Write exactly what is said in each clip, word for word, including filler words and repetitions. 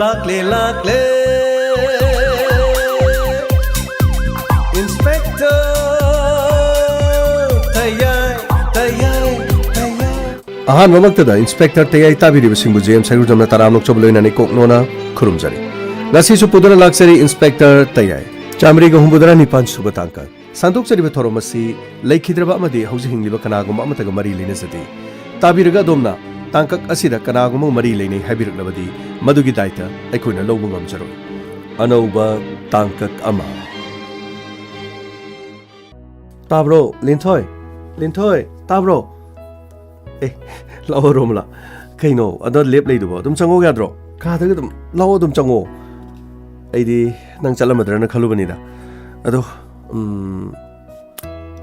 ꯂꯥꯛꯂꯦ, ꯂꯥꯛꯂꯦ, Inspector ꯇꯌꯥꯏ, ꯇꯌꯥꯏ, ꯇꯌꯥꯏ꯫ ꯑꯍꯥꯟꯕꯃꯛꯇꯗ Inspector ꯇꯌꯥꯏ ꯇꯥꯕꯤꯔꯤꯕꯁꯤꯡꯕꯨ J M ꯁꯩꯔꯨꯖꯝꯅ ꯇꯔꯥꯝꯅ ꯑꯣꯛꯆꯕ ꯂꯣꯏꯅꯅ ꯏꯀꯣꯛ ꯅꯣꯟꯅ ꯈꯨꯔꯨꯝꯖꯔꯤ꯫ ꯉꯁꯤꯁꯨ ꯄꯨꯗꯨꯅ ꯂꯥꯛꯆꯔꯤ Inspector ꯇꯌꯥꯏ꯫ ꯆꯥꯃꯔꯤꯒ ꯍꯨꯝꯐꯨꯇꯔꯥ ꯅꯤꯄꯥꯟ ꯁꯨꯕ ꯇꯥꯡꯀꯛ꯫ ꯁꯟꯗꯣꯛꯆꯔꯤꯕ ꯊꯧꯔꯝ ꯑꯁꯤ ꯂꯩꯈꯤꯗ꯭ꯔꯕ ꯑꯃꯗꯤ ꯍꯧꯖꯤꯛ ꯍꯤꯡꯂꯤꯕ ꯀꯅꯥꯒꯨꯝꯕ ꯑꯃꯠꯇꯒ ꯃꯔꯤ ꯂꯩꯅꯖꯗꯦ꯫ ꯇꯥꯕꯤꯔꯒ ꯑꯗꯣꯝꯅ ꯇꯥꯡꯀꯛ ꯑꯁꯤꯗ ꯀꯅꯥꯒꯨꯝꯕ ꯃꯔꯤ ꯂꯩꯅꯩ ꯍꯥꯏꯕꯤꯔꯛꯂꯕꯗꯤ, ꯃꯗꯨꯒꯤ ꯗꯥꯏꯇ ꯑꯩꯈꯣꯏꯅ ꯂꯧꯕ ꯉꯝꯖꯔꯣꯏ꯫ ꯑꯅꯧꯕ ꯇꯥꯡꯀꯛ ꯑꯃ꯫ ꯇꯥꯕ꯭ꯔꯣ, ꯂꯤꯟꯊꯣꯏ? ꯂꯤꯟꯊꯣꯏ, ꯇꯥꯕ꯭ꯔꯣ? ꯑꯦ, ꯂꯥꯛꯑꯣ ꯔꯣꯃꯂꯥ꯫ ꯀꯩꯅꯣ, ꯑꯗꯣ ꯂꯦꯞ ꯂꯩꯗꯨꯕꯣ? ꯑꯗꯨꯝ ꯆꯪꯉꯛꯑꯣ ꯌꯥꯗ꯭ꯔꯣ? ꯀꯥꯗꯒ ꯑꯗꯨꯝ ꯂꯥꯛꯑꯣ, ꯑꯗꯨꯝ ꯆꯪꯉꯛꯑꯣ꯫ ꯑꯩꯗꯤ ꯅꯪ ꯆꯠꯂꯝꯃꯗ꯭ꯔꯅ ꯈꯜꯂꯨꯕꯅꯤꯗ꯫ ꯑꯗꯣ, ꯎꯝ,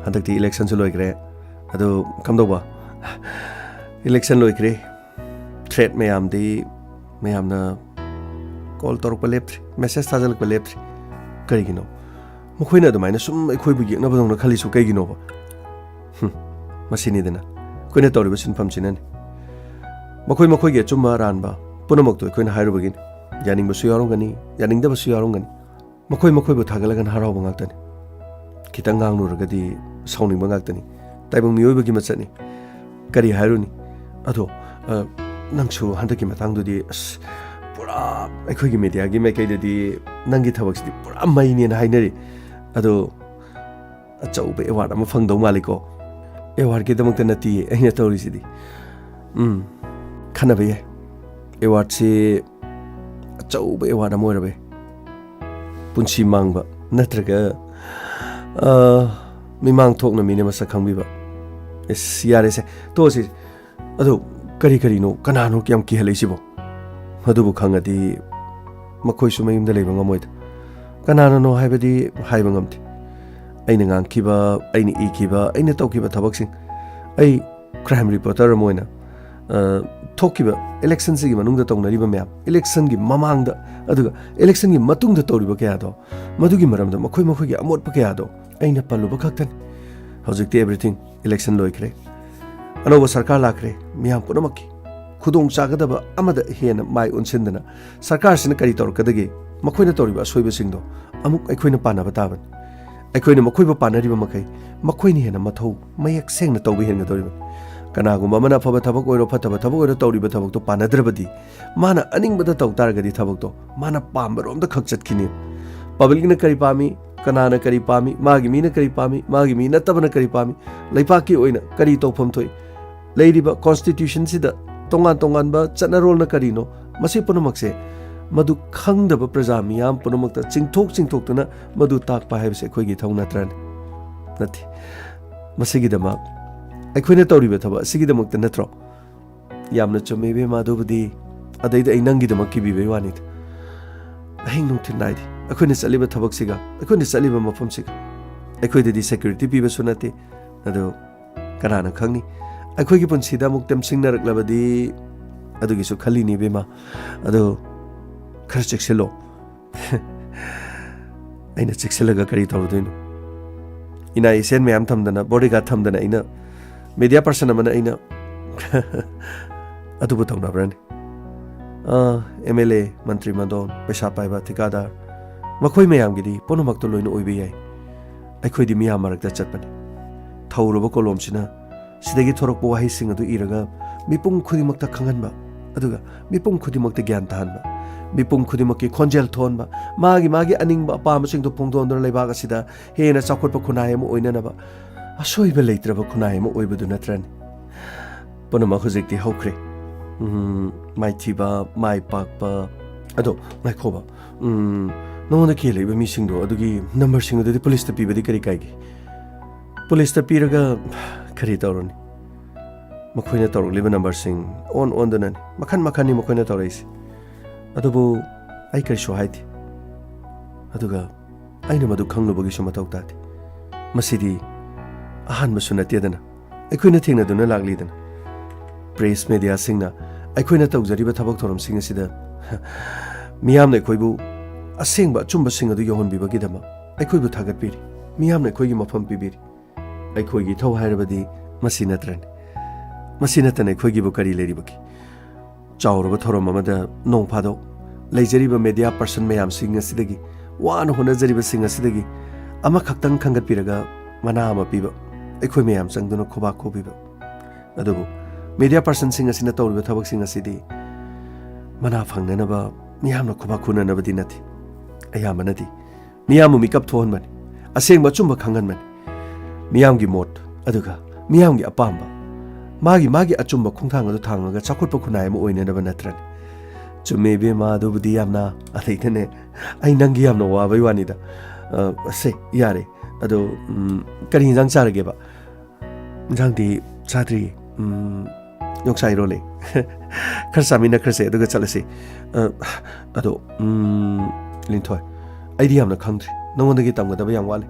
ꯍꯟꯗꯛꯇꯤ ꯏꯂꯦꯛꯁꯟꯁꯨ ꯂꯣꯏꯈ꯭ꯔꯦ꯫ ꯑꯗꯨ ꯀꯝꯗꯧꯕ? ꯏꯂꯦꯛꯁꯟ ꯂꯣꯏꯈ꯭ꯔꯦ꯫ ꯊ꯭ꯔꯦꯠ ꯃꯌꯥꯝꯗꯤ, ꯃꯌꯥꯝꯅ ꯀꯣꯜ ꯇꯧꯔꯛꯄ ꯂꯦꯞꯇ꯭ꯔꯤ, ꯃꯦꯁꯦꯖ ꯊꯥꯖꯤꯜꯂꯛꯄ ꯂꯦꯞꯇ꯭ꯔꯤ꯫ ꯀꯔꯤꯒꯤꯅꯣ? ꯃꯈꯣꯏꯅ ꯑꯗꯨꯃꯥꯏꯅ ꯁꯨꯝ ꯑꯩꯈꯣꯏꯕꯨ ꯌꯦꯛꯅꯕꯗꯧꯅ ꯈꯜꯂꯤꯁꯨ ꯀꯩꯒꯤꯅꯣꯕ? ꯍꯨꯝ, ꯃꯁꯤꯅꯤꯗꯅ ꯑꯩꯈꯣꯏꯅ ꯇꯧꯔꯤꯕ ꯁꯤꯟꯐꯝꯁꯤꯅꯅꯤ꯫ ꯃꯈꯣꯏ ꯃꯈꯣꯏꯒꯤ ꯑꯆꯨꯝꯕ ꯑꯔꯥꯟꯕ ꯄꯨꯝꯅꯃꯛꯇꯨ ꯑꯩꯈꯣꯏꯅ ꯍꯥꯏꯔꯨꯕꯒꯤꯅꯤ꯫ ꯌꯥꯅꯤꯡꯕꯁꯨ ꯌꯥꯎꯔꯝꯒꯅꯤ, ꯌꯥꯅꯤꯡꯗꯕꯁꯨ ꯌꯥꯎꯔꯝꯒꯅꯤ꯫ ꯃꯈꯣꯏ ꯃꯈꯣꯏꯕꯨ ꯊꯥꯒꯠꯂꯒꯅ ꯍꯔꯥꯎꯕ ꯉꯥꯛꯇꯅꯤ꯫ ꯈꯤꯇꯪ ꯉꯥꯡꯂꯨꯔꯒꯗꯤ ꯁꯥꯎꯅꯤꯡꯕ ꯉꯥꯛꯇꯅꯤ꯫ ꯇꯥꯏꯕꯪ ꯃꯤꯑꯣꯏꯕꯒꯤ ꯃꯆꯠꯅꯤ꯫ ꯀꯔꯤ ꯍꯥꯏꯔꯨꯅꯤ? ꯑꯗꯣ, ꯑ, ꯅꯪꯁꯨ ꯍꯟꯗꯛꯀꯤ ꯃꯇꯥꯡꯗꯨꯗꯤ, ꯑꯁ, ꯄꯨꯔꯥ ꯑꯩꯈꯣꯏꯒꯤ ꯃꯦꯗꯤꯌꯥꯒꯤ ꯃꯥꯏꯀꯩꯗꯗꯤ ꯅꯪꯒꯤ ꯊꯕꯛꯁꯤꯗꯤ ꯄꯨꯔꯥ ꯃꯩꯅꯦꯅ ꯍꯥꯏꯅꯔꯤ꯫ ꯑꯗꯣ, ꯑꯆꯧꯕ ꯑꯦꯋꯥꯔꯗ ꯑꯃ ꯐꯪꯗꯧ ꯃꯥꯜꯂꯤꯀꯣ? ꯑꯦꯋꯥꯔꯗꯀꯤꯗꯃꯛꯇ ꯅꯠꯇꯤꯌꯦ ꯑꯩꯅ ꯇꯧꯔꯤꯁꯤꯗꯤ꯫ ꯎꯝ, ꯈꯟꯅꯕ ꯌꯥꯏ꯫ ꯑꯦꯋꯥꯔꯗꯁꯤ ꯑꯆꯧꯕ ꯑꯦꯋꯥꯔꯗ ꯑꯃ ꯑꯣꯏꯔꯕ ꯌꯥꯏ꯫ ꯄꯨꯟꯁꯤ ꯃꯥꯡꯕ ꯅꯠꯇ꯭ꯔꯒ, ꯑ, ꯃꯤꯃꯥꯡ ꯊꯣꯛꯅ ꯃꯤꯅ ꯃꯁꯛ ꯈꯪꯕꯤꯕ꯫ ꯑꯦꯁ, ꯌꯥꯔꯦꯁꯦ, ꯇꯣꯛꯑꯁꯤ꯫ ꯑꯗꯣ ꯀꯔꯤ ꯀꯔꯤꯅꯣ, ꯀꯅꯥꯅꯣ ꯌꯥꯝ ꯀꯤꯍꯜꯂꯛꯏꯁꯤꯕꯣ? ꯑꯗꯨꯕꯨ ꯈꯪꯉꯗꯤ ꯃꯈꯣꯏꯁꯨ ꯃꯌꯨꯝꯗ ꯂꯩꯕ ꯉꯝꯃꯣꯏꯗ꯫ ꯀꯅꯥꯅꯅꯣ ꯍꯥꯏꯕꯗꯤ ꯍꯥꯏꯕ ꯉꯝꯗꯦ꯫ ꯑꯩꯅ ꯉꯥꯡꯈꯤꯕ, ꯑꯩꯅ ꯏꯈꯤꯕ, ꯑꯩꯅ ꯇꯧꯈꯤꯕ ꯊꯕꯛꯁꯤꯡ, ꯑꯩ ꯀ꯭ꯔꯥꯏꯝ ꯔꯤꯄꯣꯔꯇꯔ ꯑꯃ ꯑꯣꯏꯅ, ꯑ, ꯊꯣꯛꯈꯤꯕ ꯏꯂꯦꯛꯁꯟꯁꯤꯒꯤ ꯃꯅꯨꯡꯗ ꯇꯧꯅꯔꯤꯕ ꯃꯌꯥꯝ, ꯏꯂꯦꯛꯁꯟꯒꯤ ꯃꯃꯥꯡꯗ, ꯑꯗꯨꯒ ꯏꯂꯦꯛꯁꯟꯒꯤ ꯃꯇꯨꯡꯗ ꯇꯧꯔꯤꯕ ꯀꯌꯥꯗꯣ, ꯃꯗꯨꯒꯤ ꯃꯔꯝꯗ ꯃꯈꯣꯏ ꯃꯈꯣꯏꯒꯤ ꯑꯃꯣꯠꯄ ꯀꯌꯥꯗꯣ ꯑꯩꯅ ꯄꯜꯂꯨꯕ ꯈꯛꯇꯅꯤ꯫ ꯍꯧꯖꯤꯛꯇꯤ ꯑꯦꯚ꯭ꯔꯤꯊꯤꯡ, ꯏꯂꯦꯛꯁꯟ ꯂꯣꯏꯈ꯭ꯔꯦ, ꯑꯅꯧꯕ ꯁꯔꯀꯥꯔ ꯂꯥꯛꯈ꯭ꯔꯦ, ꯃꯤꯌꯥꯝ ꯄꯨꯝꯅꯃꯛꯀꯤ ꯈꯨꯗꯣꯡ ꯆꯥꯒꯗꯕ ꯑꯃꯗ ꯍꯦꯟꯅ ꯃꯥꯏ ꯑꯣꯟꯁꯤꯟꯗꯅ ꯁꯔꯀꯥꯔꯁꯤꯅ ꯀꯔꯤ ꯇꯧꯔꯛꯀꯗꯒꯦ? ꯃꯈꯣꯏꯅ ꯇꯧꯔꯤꯕ ꯑꯁꯣꯏꯕꯁꯤꯡꯗꯣ ꯑꯃꯨꯛ ꯑꯩꯈꯣꯏꯅ ꯄꯥꯟꯅꯕ ꯇꯥꯕꯅꯤ꯫ ꯑꯩꯈꯣꯏꯅ ꯃꯈꯣꯏꯕꯨ ꯄꯥꯟꯅꯔꯤꯕ ꯃꯈꯩ ꯃꯈꯣꯏꯅ ꯍꯦꯟꯅ ꯃꯊꯧ ꯃꯌꯦꯛ ꯁꯦꯡꯅ ꯇꯧꯕ ꯍꯦꯟꯒꯗꯧꯔꯤꯕꯅꯤ꯫ ꯀꯅꯥꯒꯨꯝꯕ ꯑꯃꯅ ꯑꯐꯕ ꯊꯕꯛ ꯑꯣꯏꯔꯣ ꯐꯠꯇꯕ ꯊꯕꯛ ꯑꯣꯏꯔꯣ ꯇꯧꯔꯤꯕ ꯊꯕꯛꯇꯣ ꯄꯥꯟꯅꯗ꯭ꯔꯕꯗꯤ, ꯃꯥꯅ ꯑꯅꯤꯡꯕꯗ ꯇꯧ ꯇꯥꯔꯒꯗꯤ ꯊꯕꯛꯇꯣ ꯃꯥꯅ ꯄꯥꯝꯕꯔꯣꯝꯗ ꯈꯛ ꯆꯠꯈꯤꯅꯤ꯫ ꯄꯕ꯭ꯂꯤꯛꯅ ꯀꯔꯤ ꯄꯥꯝꯃꯤ, ꯀꯅꯥꯅ ꯀꯔꯤ ꯄꯥꯝꯃꯤ, ꯃꯥꯒꯤ ꯃꯤꯅ ꯀꯔꯤ ꯄꯥꯝꯃꯤ, ꯃꯥꯒꯤ ꯃꯤ ꯅꯠꯇꯕꯅ ꯀꯔꯤ ꯄꯥꯝꯃꯤ, ꯂꯩꯄꯥꯛꯀꯤ ꯑꯣꯏꯅ ꯀꯔꯤ ꯇꯧꯐꯝ ꯊꯣꯛꯏ, ꯂꯩꯔꯤꯕ ꯀꯣꯟꯁꯇꯤꯇ꯭ꯌꯨꯁꯟꯁꯤꯗ ꯇꯣꯉꯥꯟ ꯇꯣꯉꯥꯟꯕ ꯆꯠꯅꯔꯣꯜꯅ ꯀꯔꯤꯅꯣ, ꯃꯁꯤ ꯄꯨꯝꯅꯃꯛꯁꯦ ꯃꯗꯨ ꯈꯪꯗꯕ ꯄ꯭ꯔꯖꯥ ꯃꯤꯌꯥꯝ ꯄꯨꯝꯅꯃꯛꯇ ꯆꯤꯡꯊꯣꯛ ꯆꯤꯡꯊꯣꯛꯇꯨꯅ ꯃꯗꯨ ꯇꯥꯛꯄ ꯍꯥꯏꯕꯁꯦ ꯑꯩꯈꯣꯏꯒꯤ ꯏꯊꯧ ꯅꯠꯇ꯭ꯔꯅꯦ? ꯅꯠꯇꯦ꯫ ꯃꯁꯤꯒꯤꯗꯃꯛ ꯑꯩꯈꯣꯏꯅ ꯇꯧꯔꯤꯕ ꯊꯕꯛ ꯑꯁꯤꯒꯤꯗꯃꯛꯇ ꯅꯠꯇ꯭ꯔꯣ? ꯌꯥꯝꯅ ꯆꯨꯝꯃꯦ ꯏꯕꯦꯝꯃ, ꯑꯗꯨꯕꯨꯗꯤ꯫ ꯑꯗꯩꯗ ꯑꯩ ꯅꯪꯒꯤꯗꯃꯛ ꯀꯤꯕꯤꯕꯩ ꯋꯥꯅꯤꯗ꯫ ꯑꯍꯤꯡ ꯅꯨꯡꯊꯤꯜ ꯅꯥꯏꯗꯦ꯫ ꯑꯩꯈꯣꯏꯅ ꯆꯠꯂꯤꯕ ꯊꯕꯛꯁꯤꯒ, ꯑꯩꯈꯣꯏꯅ ꯆꯠꯂꯤꯕ ꯃꯐꯝꯁꯤꯒ, ꯑꯩꯈꯣꯏꯗꯗꯤ ꯁꯦꯀ꯭ꯌꯨꯔꯤꯇꯤ ꯄꯤꯕꯁꯨ ꯅꯠꯇꯦ꯫ ꯑꯗꯣ ꯀꯅꯥꯅ ꯈꯪꯅꯤ? ꯑꯩꯈꯣꯏꯒꯤ ꯄꯨꯟꯁꯤꯗ ꯑꯃꯨꯛ ꯇꯦꯝꯁꯤꯡꯅꯔꯛꯂꯕꯗꯤ ꯑꯗꯨꯒꯤꯁꯨ ꯈꯜꯂꯤꯅꯤ ꯏꯕꯦꯝꯃ꯫ ꯑꯗꯣ ꯈꯔ ꯆꯦꯛꯁꯤꯜꯂꯣ꯫ ꯑꯩꯅ ꯆꯦꯛꯁꯤꯜꯂꯒ ꯀꯔꯤ ꯇꯧꯔꯨꯗꯣꯏꯅꯣ? ꯏꯅꯥ ꯏꯁꯦꯟ ꯃꯌꯥꯝ ꯊꯝꯗꯅ, ꯕꯣꯗꯤꯒꯥꯔꯗ ꯊꯝꯗꯅ ꯑꯩꯅ, ꯃꯦꯗꯤꯌꯥ ꯄꯔꯁꯟ ꯑꯃꯅ ꯑꯩꯅ ꯑꯗꯨꯕꯨ ꯇꯧꯅꯕ꯭ꯔꯅꯤ? ꯑꯥ, ꯑꯦꯝ ꯑꯦꯜ ꯑꯦ, ꯃꯟꯇ꯭ꯔꯤ ꯃꯟꯗꯣꯟ, ꯄꯩꯁꯥ ꯄꯥꯏꯕ, ꯊꯤꯀꯥꯗꯥꯔ, ꯃꯈꯣꯏ ꯃꯌꯥꯝꯒꯤꯗꯤ ꯄꯨꯝꯅꯃꯛꯇꯣ ꯂꯣꯏꯅ ꯑꯣꯏꯕ ꯌꯥꯏ꯫ ꯑꯩꯈꯣꯏꯗꯤ ꯃꯤꯌꯥꯝ ꯃꯔꯛꯇ ꯆꯠꯄꯅꯤ꯫ ꯊꯧꯔꯨꯕ ꯀꯣꯂꯣꯝꯁꯤꯅ ꯁꯤꯗꯒꯤ ꯊꯣꯔꯛꯄ ꯋꯥꯍꯩꯁꯤꯡ ꯑꯗꯨ ꯏꯔꯒ ꯃꯤꯄꯨꯝ ꯈꯨꯗꯤꯡꯃꯛꯇ ꯈꯪꯍꯟꯕ, ꯑꯗꯨꯒ ꯃꯤꯄꯨꯝ ꯈꯨꯗꯤꯡꯃꯛꯇ ꯒ꯭ꯌꯥꯟ ꯇꯥꯍꯟꯕ, ꯃꯤꯄꯨꯝ ꯈꯨꯗꯤꯡꯃꯛꯀꯤ ꯈꯣꯟꯖꯦꯜ ꯊꯣꯛꯍꯟꯕ, ꯃꯥꯒꯤ ꯃꯥꯒꯤ ꯑꯅꯤꯡꯕ ꯑꯄꯥꯝꯕꯁꯤꯡꯗꯨ ꯐꯣꯡꯗꯣꯛꯍꯟꯗꯨꯅ ꯂꯩꯕꯥꯛ ꯑꯁꯤꯗ ꯍꯦꯟꯅ ꯆꯥꯎꯈꯠꯄ ꯈꯨꯟꯅꯥꯏ ꯑꯃ ꯑꯣꯏꯅꯅꯕ ꯑꯁꯣꯏꯕ ꯂꯩꯇ꯭ꯔꯕ ꯈꯨꯟꯅꯥꯏ ꯑꯃ ꯑꯣꯏꯕꯗꯨ ꯅꯠꯇ꯭ꯔꯅꯤ? ꯄꯨꯝꯅꯃꯛ ꯍꯧꯖꯤꯛꯇꯤ ꯍꯧꯈ꯭ꯔꯦ꯫ ꯎꯝ, ꯃꯥꯏꯊꯤꯕ, ꯃꯥꯏ ꯄꯥꯛꯄ꯫ ꯑꯗꯣ ꯉꯥꯏꯈꯣꯕ, ꯎꯝ, ꯅꯉꯣꯟꯗ ꯀꯦꯜꯂꯛꯏꯕ ꯃꯤꯁꯤꯡꯗꯣ ꯑꯗꯨꯒꯤ ꯅꯝꯕꯔꯁꯤꯡ ꯑꯗꯨꯗꯤ ꯄꯨꯂꯤꯁꯇ ꯄꯤꯕꯗꯤ ꯀꯔꯤ ꯀꯥꯏꯒꯦ? ꯄꯨꯂꯤꯁꯇ ꯄꯤꯔꯒ ꯀꯔꯤ ꯇꯧꯔꯨꯅꯤ? ꯃꯈꯣꯏꯅ ꯇꯧꯔꯛꯂꯤꯕ ꯅꯝꯕꯔꯁꯤꯡ ꯑꯣꯟ ꯑꯣꯟꯗꯨꯅꯅꯤ, ꯃꯈꯟ ꯃꯈꯟꯅꯤ ꯃꯈꯣꯏꯅ ꯇꯧꯔꯛꯏꯁꯦ꯫ ꯑꯗꯨꯕꯨ ꯑꯩ ꯀꯔꯤꯁꯨ ꯍꯥꯏꯗꯦ꯫ ꯑꯗꯨꯒ ꯑꯩꯅ ꯃꯗꯨ ꯈꯪꯂꯨꯕꯒꯤꯁꯨ ꯃꯊꯧ ꯇꯥꯗꯦ꯫ ꯃꯁꯤꯗꯤ ꯑꯍꯥꯟꯕꯁꯨ ꯅꯠꯇꯦꯗꯅ, ꯑꯩꯈꯣꯏꯅ ꯊꯦꯡꯅꯗꯨꯅ ꯂꯥꯛꯂꯤꯗꯅ꯫ ꯄ꯭ꯔꯦꯁ ꯃꯦꯗꯤꯌꯥꯁꯤꯡꯅ ꯑꯩꯈꯣꯏꯅ ꯇꯧꯖꯔꯤꯕ ꯊꯕꯛ ꯊꯧꯔꯝꯁꯤꯡ ꯑꯁꯤꯗ ꯃꯤꯌꯥꯝꯅ ꯑꯩꯈꯣꯏꯕꯨ ꯑꯁꯦꯡꯕ ꯑꯆꯨꯝꯕꯁꯤꯡ ꯑꯗꯨ ꯌꯧꯍꯟꯕꯤꯕꯒꯤꯗꯃꯛ ꯑꯩꯈꯣꯏꯕꯨ ꯊꯥꯒꯠꯄꯤꯔꯤ꯫ ꯃꯤꯌꯥꯝꯅ ꯑꯩꯈꯣꯏꯒꯤ ꯃꯐꯝ ꯄꯤꯕꯤꯔꯤ꯫ ꯑꯩꯈꯣꯏꯒꯤ ꯏꯊꯧ ꯍꯥꯏꯔꯕꯗꯤ ꯃꯁꯤ ꯅꯠꯇ꯭ꯔꯅꯤ? ꯃꯁꯤ ꯅꯠꯇꯅ ꯑꯩꯈꯣꯏꯒꯤꯕꯨ ꯀꯔꯤ ꯂꯩꯔꯤꯕꯒꯦ? ꯆꯥꯎꯔꯕ ꯊꯧꯔꯝ ꯑꯃꯗ ꯅꯣꯡ ꯐꯥꯗꯣꯛ ꯂꯩꯖꯔꯤꯕ ꯃꯦꯗꯤꯌꯥ ꯄꯔꯁꯟ ꯃꯌꯥꯝꯁꯤꯡ ꯑꯁꯤꯗꯒꯤ, ꯋꯥꯅ ꯍꯣꯠꯅꯖꯔꯤꯕꯁꯤꯡ ꯑꯁꯤꯗꯒꯤ ꯑꯃꯈꯛꯇꯪ ꯈꯟꯒꯠꯄꯤꯔꯒ ꯃꯅꯥ ꯑꯃ ꯄꯤꯕ ꯑꯩꯈꯣꯏ ꯃꯌꯥꯝ ꯆꯪꯗꯨꯅ ꯈꯨꯕꯥꯛ ꯈꯨꯕꯤꯕ꯫ ꯑꯗꯨꯕꯨ ꯃꯦꯗꯤꯌꯥ ꯄꯔꯁꯟꯁꯤꯡ ꯑꯁꯤꯅ ꯇꯧꯔꯤꯕ ꯊꯕꯛꯁꯤꯡ ꯑꯁꯤꯗꯤ ꯃꯅꯥ ꯐꯪꯅꯅꯕ ꯃꯤꯌꯥꯝꯅ ꯈꯨꯕꯥꯛ ꯈꯨꯅꯅꯕꯗꯤ ꯅꯠꯇꯦ꯫ ꯑꯌꯥꯝꯕꯅꯗꯤ ꯃꯤꯌꯥꯝꯕꯨ ꯃꯤꯀꯞ ꯊꯣꯛꯍꯟꯕꯅꯤ, ꯑꯁꯦꯡꯕ ꯑꯆꯨꯝꯕ ꯈꯪꯍꯟꯕꯅꯤ꯫ ꯃꯤꯌꯥꯝꯒꯤ ꯃꯣꯠ, ꯑꯗꯨꯒ ꯃꯤꯌꯥꯝꯒꯤ ꯑꯄꯥꯝꯕ, ꯃꯥꯒꯤ ꯃꯥꯒꯤ ꯑꯆꯨꯝꯕ ꯈꯣꯡꯊꯥꯡ ꯑꯗꯨ ꯊꯥꯡꯂꯒ ꯆꯥꯎꯈꯠꯄ ꯈꯨꯟꯅꯥꯏ ꯑꯃ ꯑꯣꯏꯅꯅꯕ ꯅꯠꯇ꯭ꯔꯅꯦ? ꯆꯨꯝꯃꯦ ꯏꯕꯦꯝꯃ, ꯑꯗꯨꯕꯨꯗꯤ ꯌꯥꯝꯅ꯫ ꯑꯗꯩꯗꯅꯦ, ꯑꯩ ꯅꯪꯒꯤ ꯌꯥꯝꯅ ꯋꯥꯕꯩ ꯋꯥꯅꯤꯗ꯫ ꯑ, ꯁꯦ, ꯌꯥꯔꯦ꯫ ꯑꯗꯣ, ꯎꯝ, ꯀꯔꯤ ꯌꯦꯟꯖꯥꯡ ꯆꯥꯔꯒꯦꯕ? ꯌꯦꯟꯖꯥꯡꯗꯤ ꯆꯥꯗ꯭ꯔꯤ꯫ ꯎꯝ, ꯌꯣꯡꯆꯥꯛ ꯏꯔꯣꯜꯂꯦ꯫ ꯈꯔ ꯆꯥꯃꯤꯟꯅꯈ꯭ꯔꯁꯦ, ꯑꯗꯨꯒ ꯆꯠꯂꯁꯤ꯫ ꯑ, ꯑꯗꯣ, ꯎꯝ, ꯂꯤꯟꯊꯣꯏ, ꯑꯩꯗꯤ ꯌꯥꯝꯅ ꯈꯪꯗ꯭ꯔꯤ꯫ ꯅꯉꯣꯟꯗꯒꯤ ꯇꯝꯒꯗꯕ ꯌꯥꯝ ꯋꯥꯠꯂꯤ꯫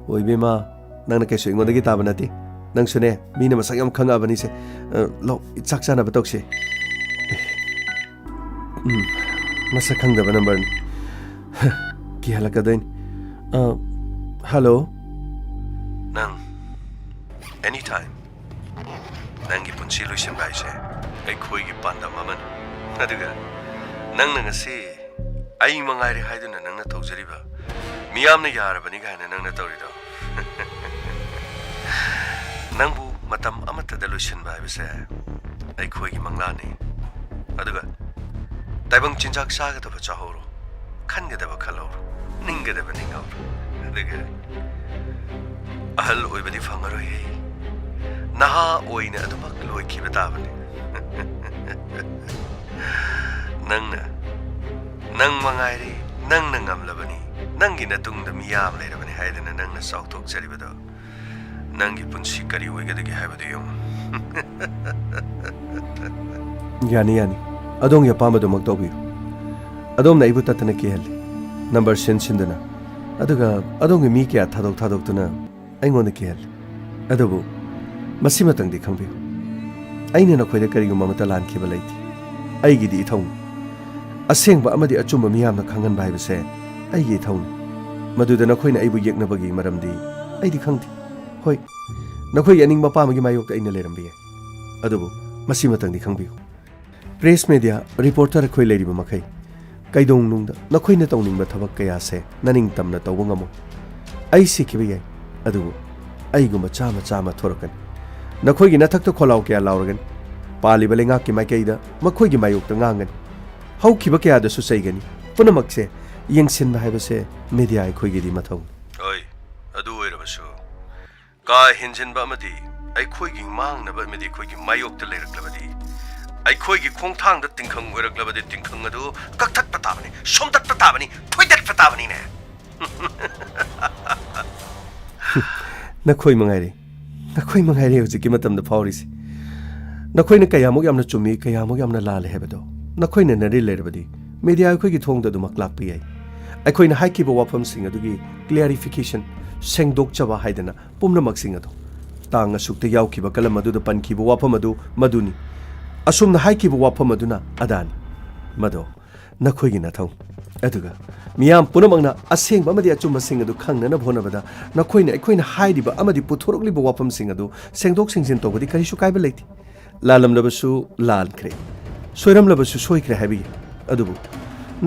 ꯑꯣ, ꯏꯕꯦꯝꯃ, ꯅꯪꯅ ꯀꯩꯁꯨ ꯑꯩꯉꯣꯟꯗꯒꯤ ꯇꯥꯕ ꯅꯠꯇꯦ꯫ ꯅꯪꯁꯨꯅꯦ, ꯃꯤꯅ ꯃꯁꯛ ꯌꯥꯝ ꯈꯪꯉꯛꯑꯕꯅꯤꯁꯦ꯫ ꯑ, ꯂꯥꯛꯑꯣ, ꯆꯥꯛ ꯆꯥꯅꯕ ꯇꯧꯁꯦ꯫ ꯎꯝ, ꯃꯁꯛ ꯈꯪꯗꯕ ꯅꯝꯕꯔꯅꯤ꯫ ꯀꯤꯍꯜꯂꯛꯀꯗꯣꯏꯅꯤ꯫ ꯑ, ꯍꯜꯂꯣ? ꯅꯪ, ꯑꯦꯅꯤ ꯇꯥꯏꯝ, ꯅꯪꯒꯤ ꯄꯨꯟꯁꯤ ꯂꯣꯏꯁꯤꯟꯕ ꯍꯥꯏꯁꯦ ꯑꯩꯈꯣꯏꯒꯤ ꯄꯥꯟꯗꯝ ꯑꯃꯅꯤ꯫ ꯑꯗꯨꯒ ꯅꯪꯅ ꯉꯁꯤ "ꯑꯩ ꯃꯉꯥꯏꯔꯦ" ꯍꯥꯏꯗꯨꯅ ꯅꯪꯅ ꯇꯧꯖꯔꯤꯕ, "ꯃꯤꯌꯥꯝꯅ ꯌꯥꯔꯕꯅꯤ" ꯀꯥꯏꯅ ꯅꯪꯅ ꯇꯧꯔꯤꯗꯣ, ꯅꯪꯕꯨ ꯃꯇꯝ ꯑꯃꯠꯇꯗ ꯂꯣꯏꯁꯤꯟꯕ ꯍꯥꯏꯕꯁꯦ ꯑꯩꯈꯣꯏꯒꯤ ꯃꯪꯂꯥꯟꯅꯤ꯫ ꯑꯗꯨꯒ ꯇꯥꯏꯕꯪ ꯆꯤꯟꯖꯥꯛ ꯆꯥꯒꯗꯕ ꯆꯥꯍꯧꯔꯣ, ꯈꯟꯒꯗꯕ ꯈꯜꯍꯧꯔꯣ, ꯅꯤꯡꯒꯗꯕ ꯅꯤꯡꯍꯧꯔꯣ꯫ ꯑꯗꯨꯒ ꯑꯍꯜ ꯑꯣꯏꯕꯗꯤ ꯐꯪꯉꯔꯣꯏꯍꯦ꯫ ꯅꯍꯥ ꯑꯣꯏꯅ ꯑꯗꯨꯃꯛ ꯂꯣꯏꯈꯤꯕ ꯇꯥꯕꯅꯤ꯫ ꯅꯪꯅ, ꯅꯪ ꯃꯉꯥꯏꯔꯦ, ꯅꯪꯅ ꯉꯝꯂꯕꯅꯤ, ꯅꯪꯒꯤ ꯅꯇꯨꯡꯗ ꯃꯤꯌꯥꯝ ꯂꯩꯔꯕꯅꯤ ꯍꯥꯏꯗꯅ ꯅꯪꯅ ꯆꯥꯎꯊꯣꯛꯆꯔꯤꯕꯗꯣ, ꯅꯪꯒꯤ ꯄꯨꯟꯁꯤ ꯀꯔꯤ ꯑꯣꯏꯒꯗꯒꯦ ꯍꯥꯏꯕꯗꯨ ꯌꯦꯡꯉꯨ꯫ ꯌꯥꯅꯤ, ꯌꯥꯅꯤ꯫ ꯑꯗꯣꯝꯒꯤ ꯑꯄꯥꯝꯕꯗꯨꯃꯛ ꯇꯧꯕꯤꯌꯨ꯫ ꯑꯗꯣꯝꯅ ꯑꯩꯕꯨ ꯇꯠꯇꯅ ꯀꯤꯍꯜꯂꯤ꯫ ꯅꯝꯕꯔ ꯁꯤꯟ ꯁꯤꯟꯗꯨꯅ꯫ ꯑꯗꯨꯒ ꯑꯗꯣꯝꯒꯤ ꯃꯤ ꯀꯌꯥ ꯊꯥꯗꯣꯛ ꯊꯥꯗꯣꯛꯇꯨꯅ ꯑꯩꯉꯣꯟꯗ ꯀꯤꯍꯜꯂꯤ꯫ ꯑꯗꯨꯕꯨ ꯃꯁꯤꯃꯇꯪꯗꯤ ꯈꯪꯕꯤꯌꯨ, ꯑꯩꯅ ꯅꯈꯣꯏꯗ ꯀꯔꯤꯒꯨꯝꯕ ꯑꯃꯠꯇ ꯂꯥꯟꯈꯤꯕ ꯂꯩꯇꯦ꯫ ꯑꯩꯒꯤꯗꯤ ꯏꯊꯧꯅꯤ꯫ ꯑꯁꯦꯡꯕ ꯑꯃꯗꯤ ꯑꯆꯨꯝꯕ ꯃꯤꯌꯥꯝꯅ ꯈꯪꯍꯟꯕ ꯍꯥꯏꯕꯁꯦ ꯑꯩꯒꯤ ꯏꯊꯧꯅꯤ꯫ ꯃꯗꯨꯗ ꯅꯈꯣꯏꯅ ꯑꯩꯕꯨ ꯌꯦꯛꯅꯕꯒꯤ ꯃꯔꯝꯗꯤ ꯑꯩꯗꯤ ꯈꯪꯗꯦ꯫ ꯍꯣꯏ, ꯅꯈꯣꯏꯒꯤ ꯑꯅꯤꯡꯕ ꯑꯄꯥꯝꯕꯒꯤ ꯃꯥꯌꯣꯛꯇ ꯑꯩꯅ ꯂꯩꯔꯝꯕ ꯌꯥꯏ꯫ ꯑꯗꯨꯕꯨ ꯃꯁꯤꯃꯇꯪꯗꯤ ꯈꯪꯕꯤꯌꯨ, Press media reporter ꯑꯩꯈꯣꯏ ꯂꯩꯔꯤꯕ ꯃꯈꯩ, ꯀꯩꯗꯧꯅꯨꯡꯗ ꯅꯈꯣꯏꯅ ꯇꯧꯅꯤꯡꯕ ꯊꯕꯛ ꯀꯌꯥꯁꯦ ꯅꯅꯤꯡꯇꯝꯅ ꯇꯧꯕ ꯉꯝꯃꯣꯏ꯫ ꯑꯩ ꯁꯤꯈꯤꯕ ꯌꯥꯏ, ꯑꯗꯨꯕꯨ ꯑꯩꯒꯨꯝꯕ ꯆꯥꯝꯃ ꯆꯥꯝꯃ ꯊꯣꯔꯛꯀꯅꯤ꯫ ꯅꯈꯣꯏꯒꯤ ꯅꯊꯛꯇ ꯈꯣꯜꯂꯥꯎ ꯀꯌꯥ ꯂꯥꯎꯔꯒꯅꯤ꯫ ꯄꯥꯜꯂꯤꯕ ꯂꯩꯉꯥꯛꯀꯤ ꯃꯥꯏꯀꯩꯗ ꯃꯈꯣꯏꯒꯤ ꯃꯥꯌꯣꯛꯇ ꯉꯥꯡꯒꯅꯤ꯫ ꯍꯧꯈꯤꯕ ꯀꯌꯥꯗꯁꯨ ꯆꯩꯒꯅꯤ꯫ ꯄꯨꯝꯅꯃꯛꯁꯦ ꯌꯦꯡꯁꯤꯟꯕ ꯍꯥꯏꯕꯁꯦ media ꯑꯩꯈꯣꯏꯒꯤꯗꯤ ꯃꯊꯧꯅꯤ꯫ ꯍꯣꯏ, ꯑꯗꯨ ꯑꯣꯏꯔꯕꯁꯨ ꯀꯥ ꯍꯦꯟꯖꯤꯟꯕ ꯑꯃꯗꯤ ꯑꯩꯈꯣꯏꯒꯤ ꯃꯥꯡꯅꯕ ꯑꯃꯗꯤ ꯑꯩꯈꯣꯏꯒꯤ ꯃꯥꯌꯣꯛꯇ ꯂꯩꯔꯛꯂꯕꯗꯤ, ꯑꯩꯈꯣꯏꯒꯤ ꯈꯣꯡꯊꯥꯡꯗ ꯇꯤꯡꯈꯪ ꯑꯣꯏꯔꯛꯂꯕꯗꯤ, ꯇꯤꯡꯈꯪ ꯑꯗꯨ ꯀꯛꯊꯠꯄ ꯇꯥꯕꯅꯤ, ꯁꯣꯝꯗꯠꯄ ꯇꯥꯕꯅꯤꯅꯦ꯫ ꯅꯈꯣꯏ ꯃꯉꯥꯏꯔꯦ, ꯅꯈꯣꯏ ꯃꯉꯥꯏꯔꯦ ꯍꯧꯖꯤꯛꯀꯤ ꯃꯇꯝꯗ ꯐꯥꯎꯔꯤꯁꯦ꯫ ꯅꯈꯣꯏꯅ ꯀꯌꯥꯃꯨꯛ ꯌꯥꯝꯅ ꯆꯨꯝꯃꯤ, ꯀꯌꯥꯃꯨꯛ ꯌꯥꯝꯅ ꯂꯥꯜꯂꯦ ꯍꯥꯏꯕꯗꯣ ꯅꯈꯣꯏꯅ ꯅꯔꯤꯜ ꯂꯩꯔꯕꯗꯤ, media ꯑꯩꯈꯣꯏꯒꯤ ꯊꯣꯡꯗ ꯑꯗꯨꯃꯛ ꯂꯥꯛꯄ ꯌꯥꯏ꯫ ꯑꯩꯈꯣꯏꯅ ꯍꯥꯏꯈꯤꯕ ꯋꯥꯐꯝꯁꯤꯡ ꯑꯗꯨꯒꯤ clarification, ꯁꯦꯡꯗꯣꯛꯆꯕ ꯍꯥꯏꯗꯅ ꯄꯨꯝꯅꯃꯛꯁꯤꯡ ꯑꯗꯨ, ꯇꯥꯡ ꯑꯁꯨꯛꯇ ꯌꯥꯎꯈꯤꯕ ꯀꯂꯝ ꯑꯗꯨꯗ ꯄꯟꯈꯤꯕ ꯋꯥꯐꯝ ꯑꯗꯨ ꯃꯗꯨꯅꯤ, ꯑꯁꯨꯝꯅ ꯍꯥꯏꯈꯤꯕ ꯋꯥꯐꯝ ꯑꯗꯨꯅ ꯑꯗꯥꯅꯤ, ꯃꯗꯣ ꯅꯈꯣꯏꯒꯤ ꯅꯊꯧ꯫ ꯑꯗꯨꯒ ꯃꯤꯌꯥꯝ ꯄꯨꯝꯅꯃꯛꯅ ꯑꯁꯦꯡꯕ ꯑꯃꯗꯤ ꯑꯆꯨꯝꯕꯁꯤꯡ ꯑꯗꯨ ꯈꯪꯅꯅꯕ ꯍꯣꯠꯅꯕꯗ, ꯅꯈꯣꯏꯅ ꯑꯩꯈꯣꯏꯅ ꯍꯥꯏꯔꯤꯕ ꯑꯃꯗꯤ ꯄꯨꯊꯣꯔꯛꯂꯤꯕ ꯋꯥꯐꯝꯁꯤꯡ ꯑꯗꯨ ꯁꯦꯡꯗꯣꯛ ꯁꯦꯡꯖꯤꯟ ꯇꯧꯕꯗꯤ ꯀꯔꯤꯁꯨ ꯀꯥꯏꯕ ꯂꯩꯇꯦ꯫ ꯂꯥꯜꯂꯝꯂꯕꯁꯨ ꯂꯥꯟꯈ꯭ꯔꯦ, ꯁꯣꯏꯔꯝꯂꯕꯁꯨ ꯁꯣꯏꯈ꯭ꯔꯦ ꯍꯥꯏꯕ ꯌꯥꯏ꯫ ꯑꯗꯨꯕꯨ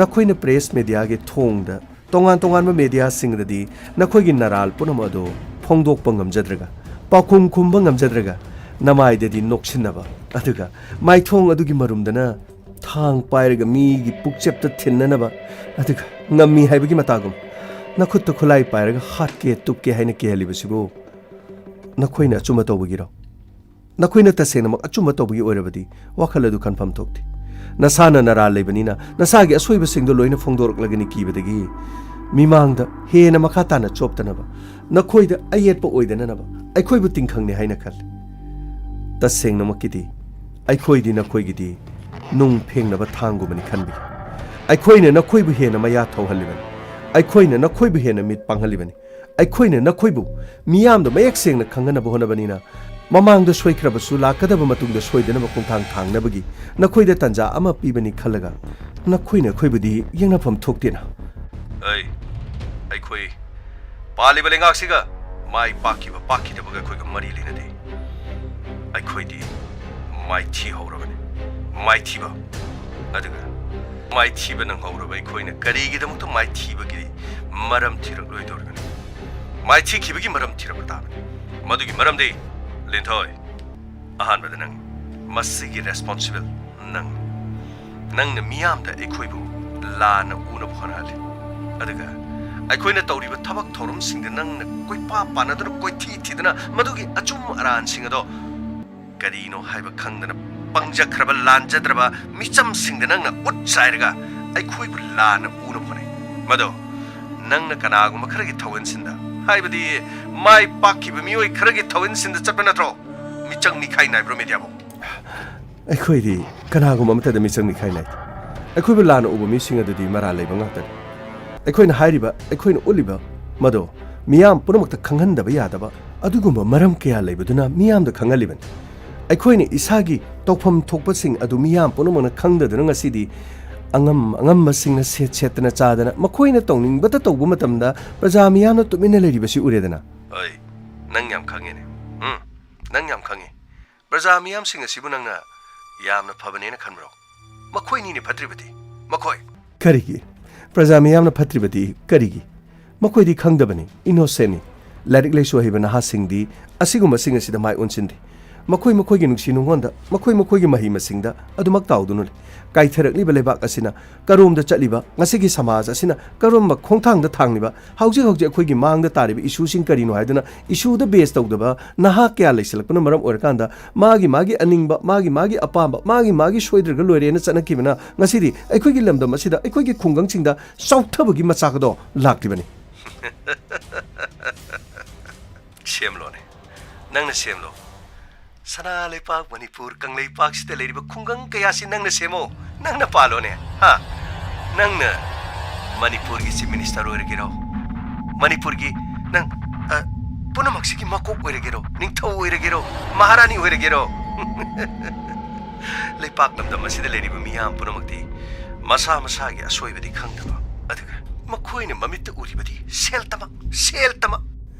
ꯅꯈꯣꯏꯅ press mediaꯒꯤ ꯊꯣꯡꯗ ꯇꯣꯉꯥꯟ ꯇꯣꯉꯥꯟꯕ mediaꯁꯤꯡꯗꯗꯤ ꯅꯈꯣꯏꯒꯤ ꯅꯔꯥꯜ ꯄꯨꯝꯅꯃꯛ ꯑꯗꯨ ꯐꯣꯡꯗꯣꯛꯄ ꯉꯝꯖꯗ꯭ꯔꯒ, ꯄꯥꯎꯈꯨꯝ ꯈꯨꯝꯕ ꯉꯝꯖꯗ꯭ꯔꯒ, ꯅꯃꯥꯏꯗꯗꯤ ꯅꯣꯛꯁꯤꯟꯅꯕ, ꯑꯗꯨꯒ ꯃꯥꯏꯊꯣꯡ ꯑꯗꯨꯒꯤ ꯃꯔꯨꯝꯗꯅ ꯊꯥꯡ ꯄꯥꯏꯔꯒ ꯃꯤꯒꯤ ꯄꯨꯛꯆꯦꯞꯇ ꯊꯤꯟꯅꯅꯕ, ꯑꯗꯨꯒ ꯉꯝꯃꯤ ꯍꯥꯏꯕꯒꯤ ꯃꯇꯥꯒꯨꯝ ꯅꯈꯨꯠꯇ ꯈꯨꯠꯂꯥꯏ ꯄꯥꯏꯔꯒ ꯍꯥꯠꯀꯦ ꯇꯨꯞꯀꯦ ꯍꯥꯏꯅ ꯀꯤꯍꯜꯂꯤꯕꯁꯤꯕꯨ ꯅꯈꯣꯏꯅ ꯑꯆꯨꯝꯕ ꯇꯧꯕꯒꯤꯔꯣ? ꯅꯈꯣꯏꯅ ꯇꯁꯦꯡꯅꯃꯛ ꯑꯆꯨꯝꯕ ꯇꯧꯕꯒꯤ ꯑꯣꯏꯔꯕꯗꯤ ꯋꯥꯈꯜ ꯑꯗꯨ ꯈꯟꯐꯝ ꯊꯣꯛꯇꯦ꯫ ꯅꯁꯥꯅ ꯅꯔꯥꯜ ꯂꯩꯕꯅꯤꯅ ꯅꯁꯥꯒꯤ ꯑꯁꯣꯏꯕꯁꯤꯡꯗꯣ ꯂꯣꯏꯅ ꯐꯣꯡꯗꯣꯔꯛꯂꯒꯅꯤ ꯀꯤꯕꯗꯒꯤ ꯃꯤꯃꯥꯡꯗ ꯍꯦꯟꯅ ꯃꯈꯥ ꯇꯥꯅ ꯆꯣꯞꯇꯅꯕ, ꯅꯈꯣꯏꯗ ꯑꯌꯦꯠꯄ ꯑꯣꯏꯗꯅꯅꯕ ꯑꯩꯈꯣꯏꯕꯨ ꯇꯤꯡꯈꯪꯅꯤ ꯍꯥꯏꯅ ꯈꯜꯂꯤ꯫ ꯇꯁꯦꯡꯅꯃꯛꯀꯤꯗꯤ ꯑꯩꯈꯣꯏꯗꯤ ꯅꯈꯣꯏꯒꯤꯗꯤ ꯅꯨꯡ ꯐꯦꯡꯅꯕ ꯊꯥꯡꯒꯨꯝꯕꯅꯤ ꯈꯟꯕꯒꯤ꯫ ꯑꯩꯈꯣꯏꯅ ꯅꯈꯣꯏꯕꯨ ꯍꯦꯟꯅ ꯃꯌꯥ ꯊꯧꯍꯜꯂꯤꯕꯅꯤ꯫ ꯑꯩꯈꯣꯏꯅ ꯅꯈꯣꯏꯕꯨ ꯍꯦꯟꯅ ꯃꯤꯠ ꯄꯥꯡꯍꯜꯂꯤꯕꯅꯤ꯫ ꯑꯩꯈꯣꯏꯅ ꯅꯈꯣꯏꯕꯨ ꯃꯤꯌꯥꯝꯗ ꯃꯌꯦꯛ ꯁꯦꯡꯅ ꯈꯪꯍꯟꯅꯕ ꯍꯣꯠꯅꯕꯅꯤꯅ, ꯃꯃꯥꯡꯗ ꯁꯣꯏꯈ꯭ꯔꯕꯁꯨ ꯂꯥꯛꯀꯗꯕ ꯃꯇꯨꯡꯗ ꯁꯣꯏꯗꯅꯕ ꯈꯣꯡꯊꯥꯡ ꯊꯥꯡꯅꯕꯒꯤ ꯅꯈꯣꯏꯗ ꯇꯥꯟꯖꯥ ꯑꯃ ꯄꯤꯕꯅꯤ ꯈꯜꯂꯒ ꯅꯈꯣꯏꯅ ꯑꯩꯈꯣꯏꯕꯨꯗꯤ ꯌꯦꯡꯅꯐꯝ ꯊꯣꯛꯇꯦꯅ꯫ ꯑꯩ, ꯑꯩꯈꯣꯏ ꯄꯥꯜꯂꯤꯕ ꯂꯩꯉꯥꯛꯁꯤꯒ ꯃꯥꯏ ꯄꯥꯛꯈꯤꯕ ꯄꯥꯛꯈꯤꯗꯕꯒ ꯑꯩꯈꯣꯏꯒ ꯃꯔꯤ ꯂꯩꯅꯗꯦ꯫ ꯑꯩꯈꯣꯏꯗꯤ ꯃꯥꯏꯊꯤ ꯍꯧꯔꯕꯅꯤ꯫ ꯃꯥꯏꯊꯤꯕ꯫ ꯑꯗꯨꯒ ꯃꯥꯏꯊꯤꯕ ꯅꯪꯍꯧꯔꯕ ꯑꯩꯈꯣꯏꯅ ꯀꯔꯤꯒꯤꯗꯃꯛꯇ ꯃꯥꯏꯊꯤꯕꯒꯤ ꯃꯔꯝ ꯊꯤꯔꯛꯂꯣꯏꯗꯧꯔꯤꯕꯅꯣ? ꯃꯥꯏꯊꯤꯈꯤꯕꯒꯤ ꯃꯔꯝ ꯊꯤꯔꯛꯄ ꯇꯥꯕꯅꯤ꯫ ꯃꯗꯨꯒꯤ ꯃꯔꯝꯗꯤ, ꯂꯤꯟꯊꯣꯏ, ꯑꯍꯥꯟꯕꯗ ꯅꯪ, ꯃꯁꯤꯒꯤ responsible ꯅꯪ꯫ ꯅꯪꯅ ꯃꯤꯌꯥꯝꯗ ꯑꯩꯈꯣꯏꯕꯨ ꯂꯥꯟꯅ ꯎꯅꯕ ꯍꯣꯠꯅꯍꯜꯂꯤ꯫ ꯑꯗꯨꯒ ꯑꯩꯈꯣꯏꯅ ꯇꯧꯔꯤꯕ ꯊꯕꯛ ꯊꯧꯔꯝꯁꯤꯡꯗ ꯅꯪꯅ ꯀꯣꯏꯄꯥ ꯄꯥꯅꯗꯨꯅ, ꯀꯣꯏꯊꯤ ꯊꯤꯗꯨꯅ, ꯃꯗꯨꯒꯤ ꯑꯆꯨꯝ ꯑꯔꯥꯟꯁꯤꯡ ꯑꯗꯣ ꯀꯔꯤꯅꯣ ꯍꯥꯏꯕ ꯈꯪꯗꯅ ꯄꯪꯖꯈ꯭ꯔꯕ, ꯂꯥꯟꯖꯗ꯭ꯔꯕ ꯃꯤꯆꯝꯁꯤꯡꯗ ꯅꯪꯅ ꯎꯠ ꯆꯥꯏꯔꯒ ꯑꯩꯈꯣꯏꯕꯨ ꯂꯥꯟꯅ ꯎꯅꯕ ꯍꯣꯠꯅꯩ꯫ ꯃꯗꯣ ꯅꯪꯅ ꯀꯅꯥꯒꯨꯝꯕ ꯈꯔꯒꯤ ꯊꯧꯑꯣꯏꯟꯁꯤꯟꯗ, ꯍꯥꯏꯕꯗꯤ ꯃꯥꯏ ꯄꯥꯛꯈꯤꯕ ꯃꯤꯑꯣꯏ ꯈꯔꯒꯤ ꯊꯧꯑꯣꯏꯟꯁꯤꯟꯗ ꯆꯠꯄ ꯅꯠꯇ꯭ꯔꯣ? ꯃꯤꯆꯪ ꯃꯤꯈꯥꯏ ꯅꯥꯏꯕ꯭ꯔꯣ, ꯃꯦꯗꯤꯌꯥꯕꯨ? ꯑꯩꯈꯣꯏꯗꯤ ꯀꯅꯥꯒꯨꯝꯕ ꯑꯃꯠꯇꯗ ꯃꯤꯆꯪ ꯃꯤꯈꯥꯏ ꯅꯥꯏꯗꯦ꯫ ꯑꯩꯈꯣꯏꯕꯨ ꯂꯥꯟꯅ ꯎꯕ ꯃꯤꯁꯤꯡ ꯑꯗꯨꯗꯤ ꯃꯔꯥꯜ ꯂꯩꯕ ꯉꯥꯛꯇꯅꯤ꯫ ꯑꯩꯈꯣꯏꯅ ꯍꯥꯏꯔꯤꯕ, ꯑꯩꯈꯣꯏꯅ ꯎꯠꯂꯤꯕ ꯃꯗꯣ ꯃꯤꯌꯥꯝ ꯄꯨꯝꯅꯃꯛꯇ ꯈꯪꯍꯟꯗꯕ ꯌꯥꯗꯕ ꯑꯗꯨꯒꯨꯝꯕ ꯃꯔꯝ ꯀꯌꯥ ꯂꯩꯕꯗꯨꯅ ꯃꯤꯌꯥꯝꯗ ꯈꯪꯍꯜꯂꯤꯕꯅꯤ꯫ ꯑꯩꯈꯣꯏꯅ ꯏꯁꯥꯒꯤ ꯇꯧꯐꯝ ꯊꯣꯛꯄꯁꯤꯡ ꯑꯗꯨ ꯃꯤꯌꯥꯝ ꯄꯨꯝꯅꯃꯛꯅ ꯈꯪꯗꯗꯨꯅ ꯉꯁꯤꯗꯤ ꯑꯉꯝ ꯑꯉꯝꯕꯁꯤꯡꯅ ꯁꯦꯠ ꯁꯦꯠꯇꯅ ꯆꯥꯗꯅ ꯃꯈꯣꯏꯅ ꯇꯧꯅꯤꯡꯕꯇ ꯇꯧꯕ ꯃꯇꯝꯗ ꯄ꯭ꯔꯖꯥ ꯃꯤꯌꯥꯝꯅ ꯇꯨꯃꯤꯟꯅ ꯂꯩꯔꯤꯕꯁꯤ ꯎꯔꯦꯗꯅ꯫ ꯑꯩ, ꯅꯪ ꯌꯥꯝ ꯈꯪꯉꯦꯅꯦ꯫ ꯎꯝ, ꯅꯪ ꯌꯥꯝ ꯈꯪꯉꯦ꯫ ꯄ꯭ꯔꯖꯥ ꯃꯤꯌꯥꯝꯁꯤꯡ ꯑꯁꯤꯕꯨ ꯅꯪꯅ ꯌꯥꯝꯅ ꯐꯕꯅꯦꯅ ꯈꯟꯕ꯭ꯔꯣ? ꯃꯈꯣꯏꯅꯤꯅꯦ ꯐꯠꯇ꯭ꯔꯤꯕꯗꯤ, ꯃꯈꯣꯏ꯫ ꯀꯔꯤꯒꯤ? ꯄ꯭ꯔꯖꯥ ꯃꯤꯌꯥꯝꯅ ꯐꯠꯇ꯭ꯔꯤꯕꯗꯤ ꯀꯔꯤꯒꯤ? ꯃꯈꯣꯏꯗꯤ ꯈꯪꯗꯕꯅꯤ, innocentꯅꯤ꯫ ꯂꯥꯏꯔꯤꯛ ꯂꯥꯏꯁꯨ ꯍꯩꯕ ꯅꯍꯥꯁꯤꯡꯗꯤ ꯑꯁꯤꯒꯨꯝꯕꯁꯤꯡ ꯑꯁꯤꯗ ꯃꯥꯏ ꯑꯣꯟꯁꯤꯟꯗꯦ꯫ ꯃꯈꯣꯏ ꯃꯈꯣꯏꯒꯤ ꯅꯨꯡꯁꯤ ꯅꯨꯡꯉꯣꯟꯗ, ꯃꯈꯣꯏ ꯃꯈꯣꯏꯒꯤ ꯃꯍꯩ ꯃꯁꯤꯡꯗ ꯑꯗꯨꯃꯛ ꯇꯥꯎꯗꯨꯅ ꯂꯩ꯫ ꯀꯥꯏꯊꯔꯛꯂꯤꯕ ꯂꯩꯕꯥꯛ ꯑꯁꯤꯅ ꯀꯔꯣꯝꯗ ꯆꯠꯂꯤꯕ, ꯉꯁꯤꯒꯤ ꯁꯃꯥꯖ ꯑꯁꯤꯅ ꯀꯔꯝꯕ ꯈꯣꯡꯊꯥꯡꯗ ꯊꯥꯡꯂꯤꯕ, ꯍꯧꯖꯤꯛ ꯍꯧꯖꯤꯛ ꯑꯩꯈꯣꯏꯒꯤ ꯃꯥꯡꯗ ꯇꯥꯔꯤꯕ issueꯁꯤꯡ ꯀꯔꯤꯅꯣ ꯍꯥꯏꯗꯨꯅ, issueꯗ base ꯇꯧꯗꯕ ꯅꯍꯥ ꯀꯌꯥ ꯂꯩꯁꯤꯜꯂꯛꯄꯅ ꯃꯔꯝ ꯑꯣꯏꯔꯀꯥꯟꯗ, ꯃꯥꯒꯤ ꯃꯥꯒꯤ ꯑꯅꯤꯡꯕ, ꯃꯥꯒꯤ ꯃꯥꯒꯤ ꯑꯄꯥꯝꯕ, ꯃꯥꯒꯤ ꯃꯥꯒꯤ ꯁꯣꯏꯗ꯭ꯔꯒ ꯂꯣꯏꯔꯦꯅ ꯆꯠꯅꯈꯤꯕꯅ ꯉꯁꯤꯗꯤ ꯑꯩꯈꯣꯏꯒꯤ ꯂꯝꯗꯝ ꯑꯁꯤꯗ, ꯑꯩꯈꯣꯏꯒꯤ ꯈꯨꯡꯒꯪꯁꯤꯡꯗ ꯆꯥꯎꯊꯕꯒꯤ ꯃꯆꯥꯛ ꯑꯗꯣ ꯂꯥꯛꯂꯤꯕꯅꯤ꯫ ꯁꯦꯝꯂꯣꯅꯦ, ꯅꯪꯅ ꯁꯦꯝꯂꯣ꯫ ꯁꯅꯥ ꯂꯩꯄꯥꯛ ꯃꯅꯤꯄꯨꯔ ꯀꯪꯂꯩꯄꯥꯛꯁꯤꯗ ꯂꯩꯔꯤꯕ ꯈꯨꯡꯒꯪ ꯀꯌꯥꯁꯤ ꯅꯪꯅ ꯁꯦꯝꯃꯣ, ꯅꯪꯅ ꯄꯥꯜꯂꯣꯅꯦ, ꯍꯥ? ꯅꯪꯅ ꯃꯅꯤꯄꯨꯔꯒꯤ Chief Minister ꯑꯣꯏꯔꯒꯦꯔꯣ? ꯃꯅꯤꯄꯨꯔꯒꯤ ꯅꯪ, ꯑ, ꯄꯨꯝꯅꯃꯛꯁꯤꯒꯤ ꯃꯀꯣꯛ ꯑꯣꯏꯔꯒꯦꯔꯣ? ꯅꯤꯡꯊꯧ ꯑꯣꯏꯔꯒꯦꯔꯣ? ꯃꯍꯥꯔꯥꯅꯤ ꯑꯣꯏꯔꯒꯦꯔꯣ? ꯂꯩꯄꯥꯛ ꯂꯝꯗꯝ ꯑꯁꯤꯗ ꯂꯩꯔꯤꯕ ꯃꯤꯌꯥꯝ ꯄꯨꯝꯅꯃꯛꯇꯤ ꯃꯁꯥ ꯃꯁꯥꯒꯤ ꯑꯁꯣꯏꯕꯗꯤ ꯈꯪꯗꯕ, ꯑꯗꯨꯒ ꯃꯈꯣꯏꯅ ꯃꯃꯤꯠꯇ ꯎꯔꯤꯕꯗꯤ ꯁꯦꯜ ꯇꯃꯛ, ꯁꯦꯜ ꯇꯃꯛ꯫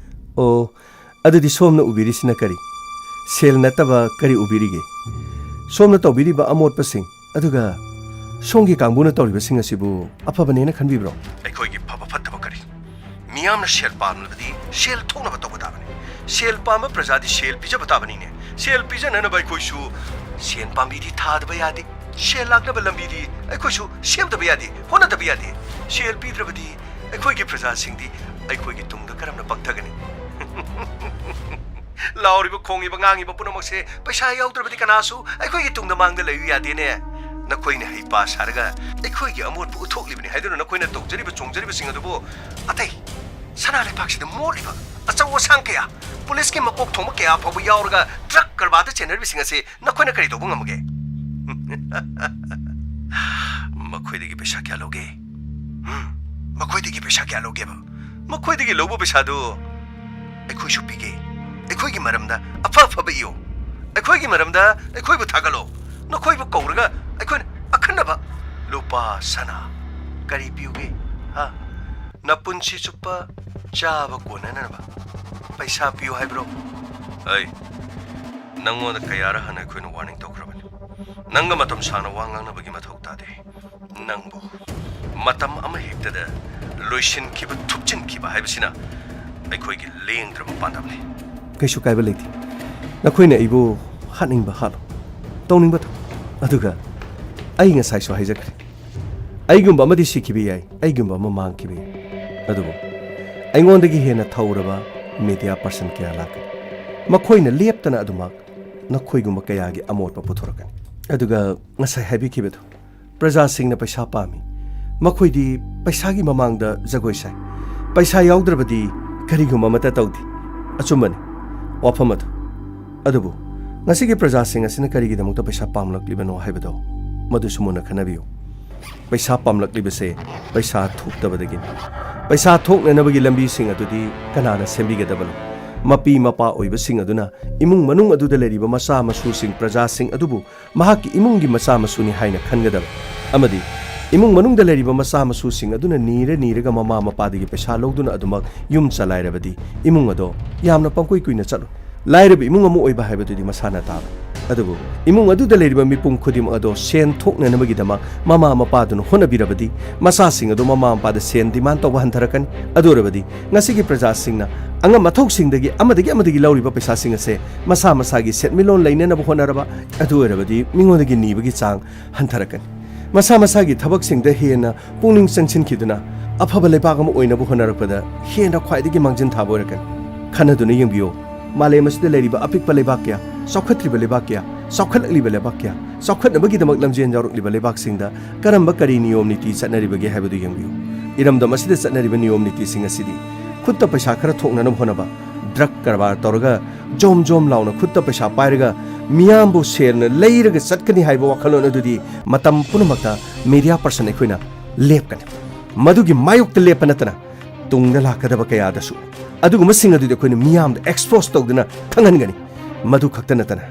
ꯑꯣ, ꯑꯗꯨꯗꯤ ꯁꯣꯝꯅ ꯎꯕꯤꯔꯤꯁꯤꯅ ꯀꯔꯤ? ꯁꯦꯜ ꯅꯠꯇꯕ ꯀꯔꯤ ꯎꯕꯤꯔꯤꯒꯦ? ꯁꯣꯝꯅ ꯇꯧꯕꯤꯔꯤꯕ ꯑꯃꯣꯠꯄꯁꯤꯡ ꯑꯗꯨꯒ ꯁꯣꯝꯒꯤ ꯀꯥꯡꯕꯨꯅ ꯇꯧꯔꯤꯕꯁꯤꯡ ꯑꯁꯤꯕꯨ ꯑꯐꯕꯅꯦꯅ ꯈꯟꯕꯤꯕ꯭ꯔꯣ? ꯑꯩꯈꯣꯏꯒꯤ ꯐꯕ ꯐꯠꯇꯕ ꯀꯔꯤ? ꯃꯤꯌꯥꯝꯅ ꯁꯦꯜ ꯄꯥꯝꯂꯕꯗꯤ ꯁꯦꯜ ꯊꯣꯛꯅꯕ ꯇꯧꯕ ꯇꯥꯕꯅꯤ꯫ ꯁꯦꯜ ꯄꯥꯝꯕ ꯄ꯭ꯔꯖꯥꯗꯤ ꯁꯦꯜ ꯄꯤꯖꯕ ꯇꯥꯕꯅꯤꯅꯦ꯫ ꯁꯦꯜ ꯄꯤꯖꯅꯅꯕ ꯑꯩꯈꯣꯏꯁꯨ ꯁꯦꯟ ꯄꯥꯝꯕꯤꯗꯤ ꯊꯥꯗꯕ ꯌꯥꯗꯦ꯫ ꯁꯦꯜ ꯂꯥꯛꯅꯕ ꯂꯝꯕꯤꯗꯤ ꯑꯩꯈꯣꯏꯁꯨ ꯁꯦꯝꯗꯕ ꯌꯥꯗꯦ, ꯍꯣꯠꯅꯗꯕ ꯌꯥꯗꯦ꯫ ꯁꯦꯜ ꯄꯤꯗ꯭ꯔꯕꯗꯤ ꯑꯩꯈꯣꯏꯒꯤ ꯄ꯭ꯔꯖꯥꯁꯤꯡꯗꯤ ꯑꯩꯈꯣꯏꯒꯤ ꯇꯨꯡꯗ ꯀꯔꯝꯅ ꯄꯪꯊꯒꯅꯤ? ꯂꯥꯎꯔꯤꯕ, ꯈꯣꯡꯉꯤꯕ, ꯉꯥꯡꯉꯤꯕ ꯄꯨꯝꯅꯃꯛꯁꯦ ꯄꯩꯁꯥ ꯌꯥꯎꯗ꯭ꯔꯕꯗꯤ ꯀꯅꯥꯁꯨ ꯑꯩꯈꯣꯏꯒꯤ ꯇꯨꯡꯗ ꯃꯥꯡꯗ ꯂꯩꯌꯨ ꯌꯥꯗꯦꯅꯦ꯫ ꯅꯈꯣꯏꯅ ꯍꯩꯄꯥ ꯁꯥꯔꯒ ꯑꯩꯈꯣꯏꯒꯤ ꯑꯃꯣꯠꯄ ꯎꯠꯊꯣꯛꯂꯤꯕꯅꯤ ꯍꯥꯏꯗꯨꯅ ꯅꯈꯣꯏꯅ ꯇꯧꯖꯔꯤꯕ ꯆꯣꯡꯖꯔꯤꯕꯁꯤꯡ ꯑꯗꯨꯕꯨ ꯑꯇꯩ ꯁꯅꯥ ꯂꯩꯕꯥꯛꯁꯤꯗ ꯃꯣꯠꯂꯤꯕ ꯑꯆꯧ ꯑꯁꯥꯡ ꯀꯌꯥ, ꯄꯨꯂꯤꯁꯀꯤ ꯃꯀꯣꯛ ꯊꯣꯡꯕ ꯀꯌꯥ ꯐꯥꯎꯕ ꯌꯥꯎꯔꯒ ꯗ꯭ꯔꯒ ꯀꯔꯕꯥꯔꯗ ꯆꯦꯟꯅꯔꯤꯕꯁꯤꯡ ꯑꯁꯤ ꯅꯈꯣꯏꯅ ꯀꯔꯤ ꯇꯧꯕ ꯉꯝꯃꯒꯦ? ꯃꯈꯣꯏꯗꯒꯤ ꯄꯩꯁꯥ ꯀꯌꯥ ꯂꯧꯒꯦ? ꯍꯝ? ꯃꯈꯣꯏꯗꯒꯤ ꯄꯩꯁꯥ ꯀꯌꯥ ꯂꯧꯒꯦꯕ? ꯃꯈꯣꯏꯗꯒꯤ ꯂꯧꯕ ꯄꯩꯁꯥꯗꯨ ꯑꯩꯈꯣꯏꯁꯨ ꯄꯤꯒꯦ꯫ ꯑꯩꯈꯣꯏꯒꯤ ꯃꯔꯝꯗ ꯑꯐ ꯑꯐꯕ ꯏꯌꯨ꯫ ꯑꯩꯈꯣꯏꯒꯤ ꯃꯔꯝꯗ ꯑꯩꯈꯣꯏꯕꯨ ꯊꯥꯒꯠꯂꯣ꯫ ꯅꯈꯣꯏꯕꯨ ꯀꯧꯔꯒ ꯑꯩꯈꯣꯏꯅ ꯑꯈꯟꯅꯕ ꯂꯨꯄꯥ ꯁꯅꯥ ꯀꯔꯤ ꯄꯤꯌꯨꯒꯦ? ꯍꯥ? ꯅꯄꯨꯟꯁꯤ ꯆꯨꯞꯄ ꯆꯥꯕ ꯀꯣꯟꯅꯅꯕ ꯄꯩꯁꯥ ꯄꯤꯌꯨ ꯍꯥꯏꯕ꯭ꯔꯣ? ꯑꯩ ꯅꯪꯉꯣꯟꯗ ꯀꯌꯥꯔ ꯍꯟꯅ ꯑꯩꯈꯣꯏꯅ ꯋꯥꯔꯅꯤꯡ ꯇꯧꯈ꯭ꯔꯕꯅꯤ꯫ ꯅꯪꯒ ꯃꯇꯝ ꯁꯥꯡꯅ ꯋꯥ ꯉꯥꯡꯅꯕꯒꯤ ꯃꯊꯧ ꯇꯥꯗꯦ꯫ ꯅꯪꯕꯨ ꯃꯇꯝ ꯑꯃ ꯍꯦꯛꯇꯗ ꯂꯣꯏꯁꯤꯟꯈꯤꯕ, ꯊꯨꯞꯆꯤꯟꯈꯤꯕ ꯍꯥꯏꯕꯁꯤꯅ ꯑꯩꯈꯣꯏꯒꯤ ꯂꯦꯡꯗ꯭ꯔꯕ ꯄꯥꯟꯗꯝꯅꯤ꯫ ꯀꯩꯁꯨ ꯀꯥꯏꯕ ꯂꯩꯇꯦ꯫ ꯅꯈꯣꯏꯅ ꯑꯩꯕꯨ ꯍꯥꯠꯅꯤꯡꯕ ꯍꯥꯠꯂꯣ, ꯇꯧꯅꯤꯡꯕ ꯇꯧ꯫ ꯑꯗꯨꯒ ꯑꯩ ꯉꯁꯥꯏꯁꯨ ꯍꯥꯏꯖꯈ꯭ꯔꯦ, ꯑꯩꯒꯨꯝꯕ ꯑꯃꯗꯤ ꯁꯤꯈꯤꯕ ꯌꯥꯏ, ꯑꯩꯒꯨꯝꯕ ꯑꯃ ꯃꯥꯡꯈꯤꯕ ꯌꯥꯏ꯫ ꯑꯗꯨꯕꯨ ꯑꯩꯉꯣꯟꯗꯒꯤ ꯍꯦꯟꯅ ꯊꯧꯔꯕ ꯃꯤꯗꯤꯌꯥ ꯄꯔꯁꯟ ꯀꯌꯥ ꯂꯥꯛꯀꯅꯤ꯫ ꯃꯈꯣꯏꯅ ꯂꯦꯞꯇꯅ ꯑꯗꯨꯃꯛ ꯅꯈꯣꯏꯒꯨꯝꯕ ꯀꯌꯥꯒꯤ ꯑꯃꯣꯠꯄ ꯄꯨꯊꯣꯔꯛꯀꯅꯤ꯫ ꯑꯗꯨꯒ ꯉꯁꯥꯏ ꯍꯥꯏꯕꯤꯈꯤꯕꯗꯨ, ꯄ꯭ꯔꯖꯥꯁꯤꯡꯅ ꯄꯩꯁꯥ ꯄꯥꯝꯃꯤ꯫ ꯃꯈꯣꯏꯗꯤ ꯄꯩꯁꯥꯒꯤ ꯃꯃꯥꯡꯗ ꯖꯒꯣꯏ ꯁꯥꯏ꯫ ꯄꯩꯁꯥ ꯌꯥꯎꯗ꯭ꯔꯕꯗꯤ ꯀꯔꯤꯒꯨꯝꯕ ꯑꯃꯠꯇ ꯇꯧꯗꯦ꯫ ꯑꯆꯨꯝꯕꯅꯤ ꯋꯥꯐꯝ ꯑꯗꯨ꯫ ꯑꯗꯨꯕꯨ ꯉꯁꯤꯒꯤ ꯄ꯭ꯔꯖꯥꯁꯤꯡ ꯑꯁꯤꯅ ꯀꯔꯤꯒꯤꯗꯃꯛꯇ ꯄꯩꯁꯥ ꯄꯥꯝꯂꯛꯂꯤꯕꯅꯣ ꯍꯥꯏꯕꯗꯣ ꯃꯗꯨꯁꯨ ꯃꯨꯟꯅ ꯈꯟꯅꯕꯤꯌꯨ꯫ ꯄꯩꯁꯥ ꯄꯥꯝꯂꯛꯂꯤꯕꯁꯦ ꯄꯩꯁꯥ ꯊꯣꯛꯇꯕꯗꯒꯤꯅꯤ꯫ ꯄꯩꯁꯥ ꯊꯣꯛꯅꯅꯕꯒꯤ ꯂꯝꯕꯤꯁꯤꯡ ꯑꯗꯨꯗꯤ ꯀꯅꯥꯅ ꯁꯦꯝꯕꯤꯒꯗꯕꯅꯣ? ꯃꯄꯤ ꯃꯄꯥ ꯑꯣꯏꯕꯁꯤꯡ ꯑꯗꯨꯅ ꯏꯃꯨꯡ ꯃꯅꯨꯡ ꯑꯗꯨꯗ ꯂꯩꯔꯤꯕ ꯃꯆꯥ ꯃꯁꯨꯁꯤꯡ, ꯄ꯭ꯔꯖꯥꯁꯤꯡ ꯑꯗꯨꯕꯨ ꯃꯍꯥꯛꯀꯤ ꯏꯃꯨꯡꯒꯤ ꯃꯆꯥ ꯃꯁꯨꯅꯤ ꯍꯥꯏꯅ ꯈꯟꯒꯗꯕ ꯑꯃꯗꯤ ꯏꯃꯨꯡ ꯃꯅꯨꯡꯗ ꯂꯩꯔꯤꯕ ꯃꯆꯥ ꯃꯁꯨꯁꯤꯡ ꯑꯗꯨꯅ ꯅꯤꯔ ꯅꯤꯔꯒ ꯃꯃꯥ ꯃꯄꯥꯗꯒꯤ ꯄꯩꯁꯥ ꯂꯧꯗꯨꯅ ꯑꯗꯨꯃꯛ ꯌꯨꯝ ꯆꯂꯥꯏꯔꯕꯗꯤ ꯏꯃꯨꯡ ꯑꯗꯣ ꯌꯥꯝꯅ ꯄꯪꯀꯨꯏ ꯀꯨꯏꯅ ꯆꯠꯂꯣꯏ꯫ ꯂꯥꯏꯔꯕ ꯏꯃꯨꯡ ꯑꯃ ꯑꯣꯏꯕ ꯍꯥꯏꯕꯗꯨꯗꯤ ꯃꯁꯥꯅ ꯇꯥꯕꯅꯤ꯫ ꯑꯗꯨꯕꯨ ꯏꯃꯨꯡ ꯑꯗꯨꯗ ꯂꯩꯔꯤꯕ ꯃꯤꯄꯨꯝ ꯈꯨꯗꯤꯡꯃꯛ ꯑꯗꯣ ꯁꯦꯟ ꯊꯣꯛꯅꯅꯕꯒꯤꯗꯃꯛ ꯃꯃꯥ ꯃꯄꯥꯗꯨꯅ ꯍꯣꯠꯅꯕꯤꯔꯕꯗꯤ, ꯃꯆꯥꯁꯤꯡ ꯑꯗꯣ ꯃꯃꯥ ꯃꯄꯥꯗ ꯁꯦꯟ demand ꯇꯧꯕ ꯍꯟꯊꯔꯛꯀꯅꯤ꯫ ꯑꯗꯨ ꯑꯣꯏꯔꯕꯗꯤ ꯉꯁꯤꯒꯤ ꯄ꯭ꯔꯖꯥꯁꯤꯡꯅ ꯑꯉꯝ ꯑꯊꯧꯁꯤꯡꯗꯒꯤ ꯑꯃꯗꯒꯤ ꯑꯃꯗꯒꯤ ꯂꯧꯔꯤꯕ ꯄꯩꯁꯥꯁꯤꯡ ꯑꯁꯦ ꯃꯁꯥ ꯃꯁꯥꯒꯤ ꯁꯦꯟꯃꯤꯠꯂꯣꯟ ꯂꯩꯅꯅꯕ ꯍꯣꯠꯅꯔꯕ, ꯑꯗꯨ ꯑꯣꯏꯔꯕꯗꯤ ꯃꯤꯉꯣꯟꯗꯒꯤ ꯅꯤꯕꯒꯤ ꯆꯥꯡ ꯍꯟꯊꯔꯛꯀꯅꯤ꯫ ꯃꯁꯥ ꯃꯁꯥꯒꯤ ꯊꯕꯛꯁꯤꯡꯗ ꯍꯦꯟꯅ ꯄꯨꯛꯅꯤꯡ ꯆꯪꯁꯤꯟꯈꯤꯗꯨꯅ ꯑꯐꯕ ꯂꯩꯕꯥꯛ ꯑꯃ ꯑꯣꯏꯅꯕ ꯍꯣꯠꯅꯔꯛꯄꯗ ꯍꯦꯟꯅ ꯈ꯭ꯋꯥꯏꯗꯒꯤ ꯃꯥꯡꯖꯤꯟ ꯊꯥꯕ ꯑꯣꯏꯔꯛꯀꯅꯤ꯫ ꯈꯟꯅꯗꯨꯅ ꯌꯦꯡꯕꯤꯌꯨ, ꯃꯥꯂꯦꯝ ꯑꯁꯤꯗ ꯂꯩꯔꯤꯕ ꯑꯄꯤꯛꯄ ꯂꯩꯕꯥꯛ ꯀꯌꯥ, ꯆꯥꯎꯈꯠꯇ꯭ꯔꯤꯕ ꯂꯩꯕꯥꯛ ꯀꯌꯥ, ꯆꯥꯎꯈꯠꯂꯛꯂꯤꯕ ꯂꯩꯕꯥꯛ ꯀꯌꯥ, ꯆꯥꯎꯈꯠꯅꯕꯒꯤꯗꯃꯛ ꯂꯝꯖꯦꯟ ꯌꯥꯎꯔꯛꯂꯤꯕ ꯂꯩꯕꯥꯛꯁꯤꯡꯗ ꯀꯔꯝꯕ ꯀꯔꯤ ꯅꯤꯌꯣꯝ ꯅꯤꯇꯤ ꯆꯠꯅꯔꯤꯕꯒꯦ ꯍꯥꯏꯕꯗꯨ ꯌꯦꯡꯕꯤꯌꯨ꯫ ꯏꯔꯝꯗꯝ ꯑꯁꯤꯗ ꯆꯠꯅꯔꯤꯕ ꯅꯤꯌꯣꯝ ꯅꯤꯇꯤꯁꯤꯡ ꯑꯁꯤꯗꯤ ꯈꯨꯠꯇ ꯄꯩꯁꯥ ꯈꯔ ꯊꯣꯛꯅꯅꯕ ꯍꯣꯠꯅꯕ, ꯗ꯭ꯔꯒ ꯀꯔꯕꯥꯔ ꯇꯧꯔꯒ ꯖꯣꯝ ꯖꯣꯝ ꯂꯥꯎꯅ ꯈꯨꯠꯇ ꯄꯩꯁꯥ ꯄꯥꯏꯔꯒ ꯃꯤꯌꯥꯝꯕꯨ ꯁꯦꯜꯅ ꯂꯩꯔꯒ ꯆꯠꯀꯅꯤ ꯍꯥꯏꯕ ꯋꯥꯈꯜꯂꯣꯟ ꯑꯗꯨꯗꯤ ꯃꯇꯝ ꯄꯨꯝꯅꯃꯛꯇ ꯃꯤꯗꯤꯌꯥ ꯄꯔꯁꯟ ꯑꯩꯈꯣꯏꯅ ꯂꯦꯞꯀꯅꯤ꯫ ꯃꯗꯨꯒꯤ ꯃꯥꯌꯣꯛꯇ ꯂꯦꯞꯄ ꯅꯠꯇꯅ ꯇꯨꯡꯗ ꯂꯥꯛꯀꯗꯕ ꯀꯌꯥꯗꯁꯨ ꯑꯗꯨꯒꯨꯝꯕꯁꯤꯡ ꯑꯗꯨꯗꯤ ꯑꯩꯈꯣꯏꯅ ꯃꯤꯌꯥꯝꯗ ꯑꯦꯛꯁꯄꯣꯖ ꯇꯧꯗꯨꯅ ꯈꯪꯍꯟꯒꯅꯤ꯫ ꯃꯗꯨ ꯈꯛꯇ ꯅꯠꯇꯅ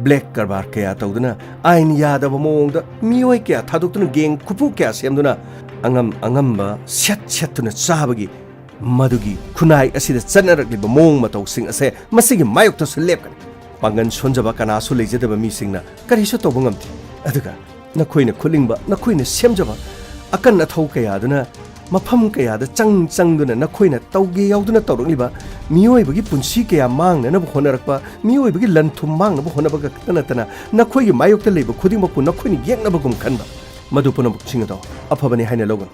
ꯕ꯭ꯂꯦꯛ ꯀꯔꯕꯥꯔ ꯀꯌꯥ ꯇꯧꯗꯨꯅ ꯑꯥꯏꯟ ꯌꯥꯗꯕ ꯃꯑꯣꯡꯗ ꯃꯤꯑꯣꯏ ꯀꯌꯥ ꯊꯥꯗꯣꯛꯇꯨꯅ ꯒꯦꯡ ꯈꯨꯐꯨ ꯀꯌꯥ ꯁꯦꯝꯗꯨꯅ ꯑꯉꯝ ꯑꯉꯝꯕ ꯁꯦꯠ ꯁꯦꯠꯇꯨꯅ ꯆꯥꯕꯒꯤ ꯃꯗꯨꯒꯤ ꯈꯨꯟꯅꯥꯏ ꯑꯁꯤꯗ ꯆꯠꯅꯔꯛꯂꯤꯕ ꯃꯑꯣꯡ ꯃꯇꯧꯁꯤꯡ ꯑꯁꯦ ꯃꯁꯤꯒꯤ ꯃꯥꯌꯣꯛꯇꯁꯨ ꯂꯦꯞꯀꯅꯤ꯫ ꯄꯥꯡꯒꯜ ꯁꯣꯟꯖꯕ ꯀꯅꯥꯁꯨ ꯂꯩꯖꯗꯕ ꯃꯤꯁꯤꯡꯅ ꯀꯔꯤꯁꯨ ꯇꯧꯕ ꯉꯝꯗꯦ꯫ ꯑꯗꯨꯒ ꯅꯈꯣꯏꯅ ꯈꯨꯠꯂꯤꯡꯕ, ꯅꯈꯣꯏꯅ ꯁꯦꯝꯖꯕ ꯑꯀꯟ ꯑꯊꯧ ꯀꯌꯥꯗꯨꯅ ꯃꯐꯝ ꯀꯌꯥꯗ ꯆꯪ ꯆꯪꯗꯨꯅ ꯅꯈꯣꯏꯅ ꯇꯧꯒꯦ ꯌꯥꯎꯗꯨꯅ ꯇꯧꯔꯛꯂꯤꯕ ꯃꯤꯑꯣꯏꯕꯒꯤ ꯄꯨꯟꯁꯤ ꯀꯌꯥ ꯃꯥꯡꯅꯅꯕ ꯍꯣꯠꯅꯔꯛꯄ, ꯃꯤꯑꯣꯏꯕꯒꯤ ꯂꯟ ꯊꯨꯝ ꯃꯥꯡꯅꯕ ꯍꯣꯠꯅꯕ ꯈꯛꯇ ꯅꯠꯇꯅ ꯅꯈꯣꯏꯒꯤ ꯃꯥꯌꯣꯛꯇ ꯂꯩꯕ ꯈꯨꯗꯤꯡꯃꯛꯄꯨ ꯅꯈꯣꯏꯅ ꯌꯦꯛꯅꯕꯒꯨꯝ ꯈꯟꯕ, ꯃꯗꯨ ꯄꯨꯝꯅꯃꯛꯁꯤꯡ ꯑꯗꯣ ꯑꯐꯕꯅꯤ ꯍꯥꯏꯅ ꯂꯧꯒꯅꯨ꯫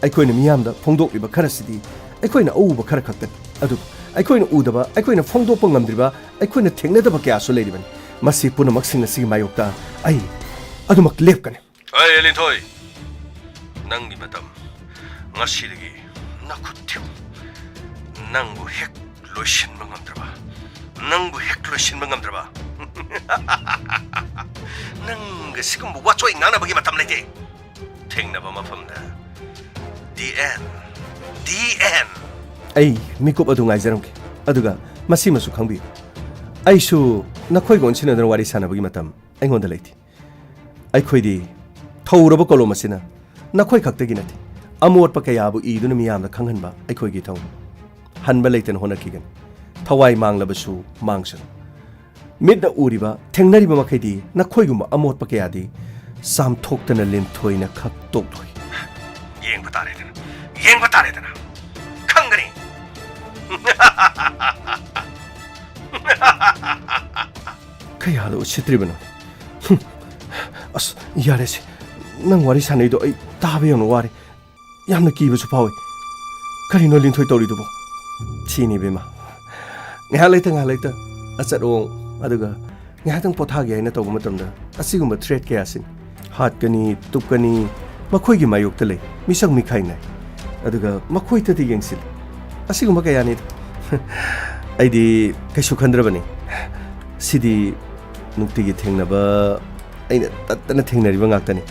ꯑꯩꯈꯣꯏꯅ ꯃꯤꯌꯥꯝꯗ ꯐꯣꯡꯗꯣꯛꯂꯤꯕ ꯈꯔꯁꯤꯗꯤ ꯑꯩꯈꯣꯏꯅ ꯑꯎꯕ ꯈꯔ ꯈꯛꯇꯅꯤ꯫ ꯑꯗꯨꯕꯨ ꯑꯩꯈꯣꯏꯅ ꯎꯗꯕ, ꯑꯩꯈꯣꯏꯅ ꯐꯣꯡꯗꯣꯛꯄ ꯉꯝꯗ꯭ꯔꯤꯕ, ꯑꯩꯈꯣꯏꯅ ꯊꯦꯡꯅꯗꯕ ꯀꯌꯥꯁꯨ ꯂꯩꯔꯤꯕꯅꯤ꯫ ꯃꯁꯤ ꯄꯨꯝꯅꯃꯛꯁꯤꯡ ꯑꯁꯤꯒꯤ ꯃꯥꯌꯣꯛꯇ ꯑꯩ ꯑꯗꯨꯃꯛ ꯂꯦꯞꯀꯅꯤ꯫ ꯑꯩ ꯂꯤꯟꯊꯣꯏ, ꯅꯪꯒꯤ ꯃꯇꯝ ꯉꯁꯤꯗꯒꯤ ꯅꯈꯨꯠ ꯊꯤꯎ꯫ ꯅꯪꯕꯨ ꯍꯦꯛ ꯂꯣꯏꯁꯤꯟꯕ ꯉꯝꯗ꯭ꯔꯕ, ꯅꯪꯕꯨ ꯍꯦꯛ ꯂꯣꯏꯁꯤꯟꯕ ꯉꯝꯗ꯭ꯔꯕ, ꯅꯪꯒ ꯁꯤꯒꯨꯝꯕ ꯋꯥꯆꯣꯏ ꯉꯥꯡꯅꯕꯒꯤ ꯃꯇꯝ ꯂꯩꯇꯦ꯫ ꯊꯦꯡꯅꯕ ꯃꯐꯝꯗ the end, the end꯫ ꯑꯩ ꯃꯤꯀꯨꯞ ꯑꯗꯨ ꯉꯥꯏꯖꯔꯝꯒꯦ, ꯑꯗꯨꯒ ꯃꯁꯤꯃꯁꯨ ꯈꯪꯕꯤꯌꯨ, ꯑꯩꯁꯨ ꯅꯈꯣꯏꯒ ꯑꯣꯟꯁꯤꯟꯅꯗꯨꯅ ꯋꯥꯔꯤ ꯁꯥꯟꯅꯕꯒꯤ ꯃꯇꯝ ꯑꯩꯉꯣꯟꯗ ꯂꯩꯇꯦ꯫ ꯑꯩꯈꯣꯏꯗꯤ ꯊꯧꯔꯕ ꯀꯣꯂꯣꯝ ꯑꯁꯤꯅ ꯅꯈꯣꯏ ꯈꯛꯇꯒꯤ ꯅꯠꯇꯦ, ꯑꯃꯣꯠꯄ ꯀꯌꯥꯕꯨ ꯏꯗꯨꯅ ꯃꯤꯌꯥꯝꯗ ꯈꯪꯍꯟꯕ ꯑꯩꯈꯣꯏꯒꯤ ꯊꯧꯅꯤ꯫ ꯍꯟꯕ ꯂꯩꯇꯅ ꯍꯣꯠꯅꯈꯤꯒꯅꯤ꯫ ꯊꯋꯥꯏ ꯃꯥꯡꯂꯕꯁꯨ ꯃꯥꯡꯁꯅꯨ꯫ ꯃꯤꯠꯅ ꯎꯔꯤꯕ, ꯊꯦꯡꯅꯔꯤꯕ ꯃꯈꯩꯗꯤ ꯅꯈꯣꯏꯒꯨꯝꯕ ꯑꯃꯣꯠꯄ ꯀꯌꯥꯗꯤ ꯆꯥꯝꯊꯣꯛꯇꯅ ꯂꯤꯟꯊꯣꯏꯅ ꯈꯛ ꯇꯣꯛꯂꯣꯏ꯫ ꯌꯦꯡꯕ ꯇꯥꯔꯦꯗꯅ, ꯌꯦꯡꯕ ꯇꯥꯔꯦꯗꯅ, ꯈꯪꯒꯅꯤ꯫ ꯀꯌꯥꯗ ꯎꯁꯤꯠꯇ꯭ꯔꯤꯕꯅꯣ? ꯍꯨꯝ꯫ ꯑꯁ, ꯌꯥꯔꯦꯁꯦ꯫ ꯅꯪ ꯋꯥꯔꯤ ꯁꯥꯟꯅꯩꯗꯣ ꯑꯩ ꯇꯥꯕ ꯌꯥꯝꯅ ꯋꯥꯔꯦ꯫ ꯌꯥꯝꯅ ꯀꯤꯕꯁꯨ ꯐꯥꯎꯏ꯫ ꯀꯔꯤꯅꯣ ꯂꯤꯟꯊꯣꯏ ꯇꯧꯔꯤꯗꯨꯕꯣ? ꯁꯤꯅꯤ ꯏꯕꯦꯝꯃ꯫ ꯉꯥꯏꯍꯥꯛ ꯂꯩꯇ, ꯉꯥꯏꯍꯥꯛ ꯂꯩꯇ ꯑꯆꯠ ꯑꯣꯡ, ꯑꯗꯨꯒ ꯉꯥꯏꯍꯥꯛꯇꯪ ꯄꯣꯊꯥꯒꯦ ꯍꯥꯏꯅ ꯇꯧꯕ ꯃꯇꯝꯗ ꯑꯁꯤꯒꯨꯝꯕ threat ꯀꯌꯥꯁꯤꯅꯤ꯫ ꯍꯥꯠꯀꯅꯤ, ꯇꯨꯞꯀꯅꯤ, ꯃꯈꯣꯏꯒꯤ ꯃꯥꯌꯣꯛꯇ ꯂꯩ, ꯃꯤꯁꯛ ꯃꯤꯈꯥꯏ ꯅꯥꯏ꯫ ꯑꯗꯨꯒ ꯃꯈꯣꯏꯗꯗꯤ ꯌꯦꯡꯁꯤꯜꯂꯤ꯫ ꯑꯁꯤꯒꯨꯝꯕ ꯀꯌꯥꯅꯤꯗ꯫ ꯑꯩꯗꯤ ꯀꯩꯁꯨ ꯈꯟꯗ꯭ꯔꯕꯅꯤ꯫ ꯁꯤꯗꯤ ꯅꯨꯡꯇꯤꯒꯤ ꯊꯦꯡꯅꯕ, ꯑꯩꯅ ꯇꯠꯇꯅ ꯊꯦꯡꯅꯔꯤꯕ ꯉꯥꯛꯇꯅꯤ꯫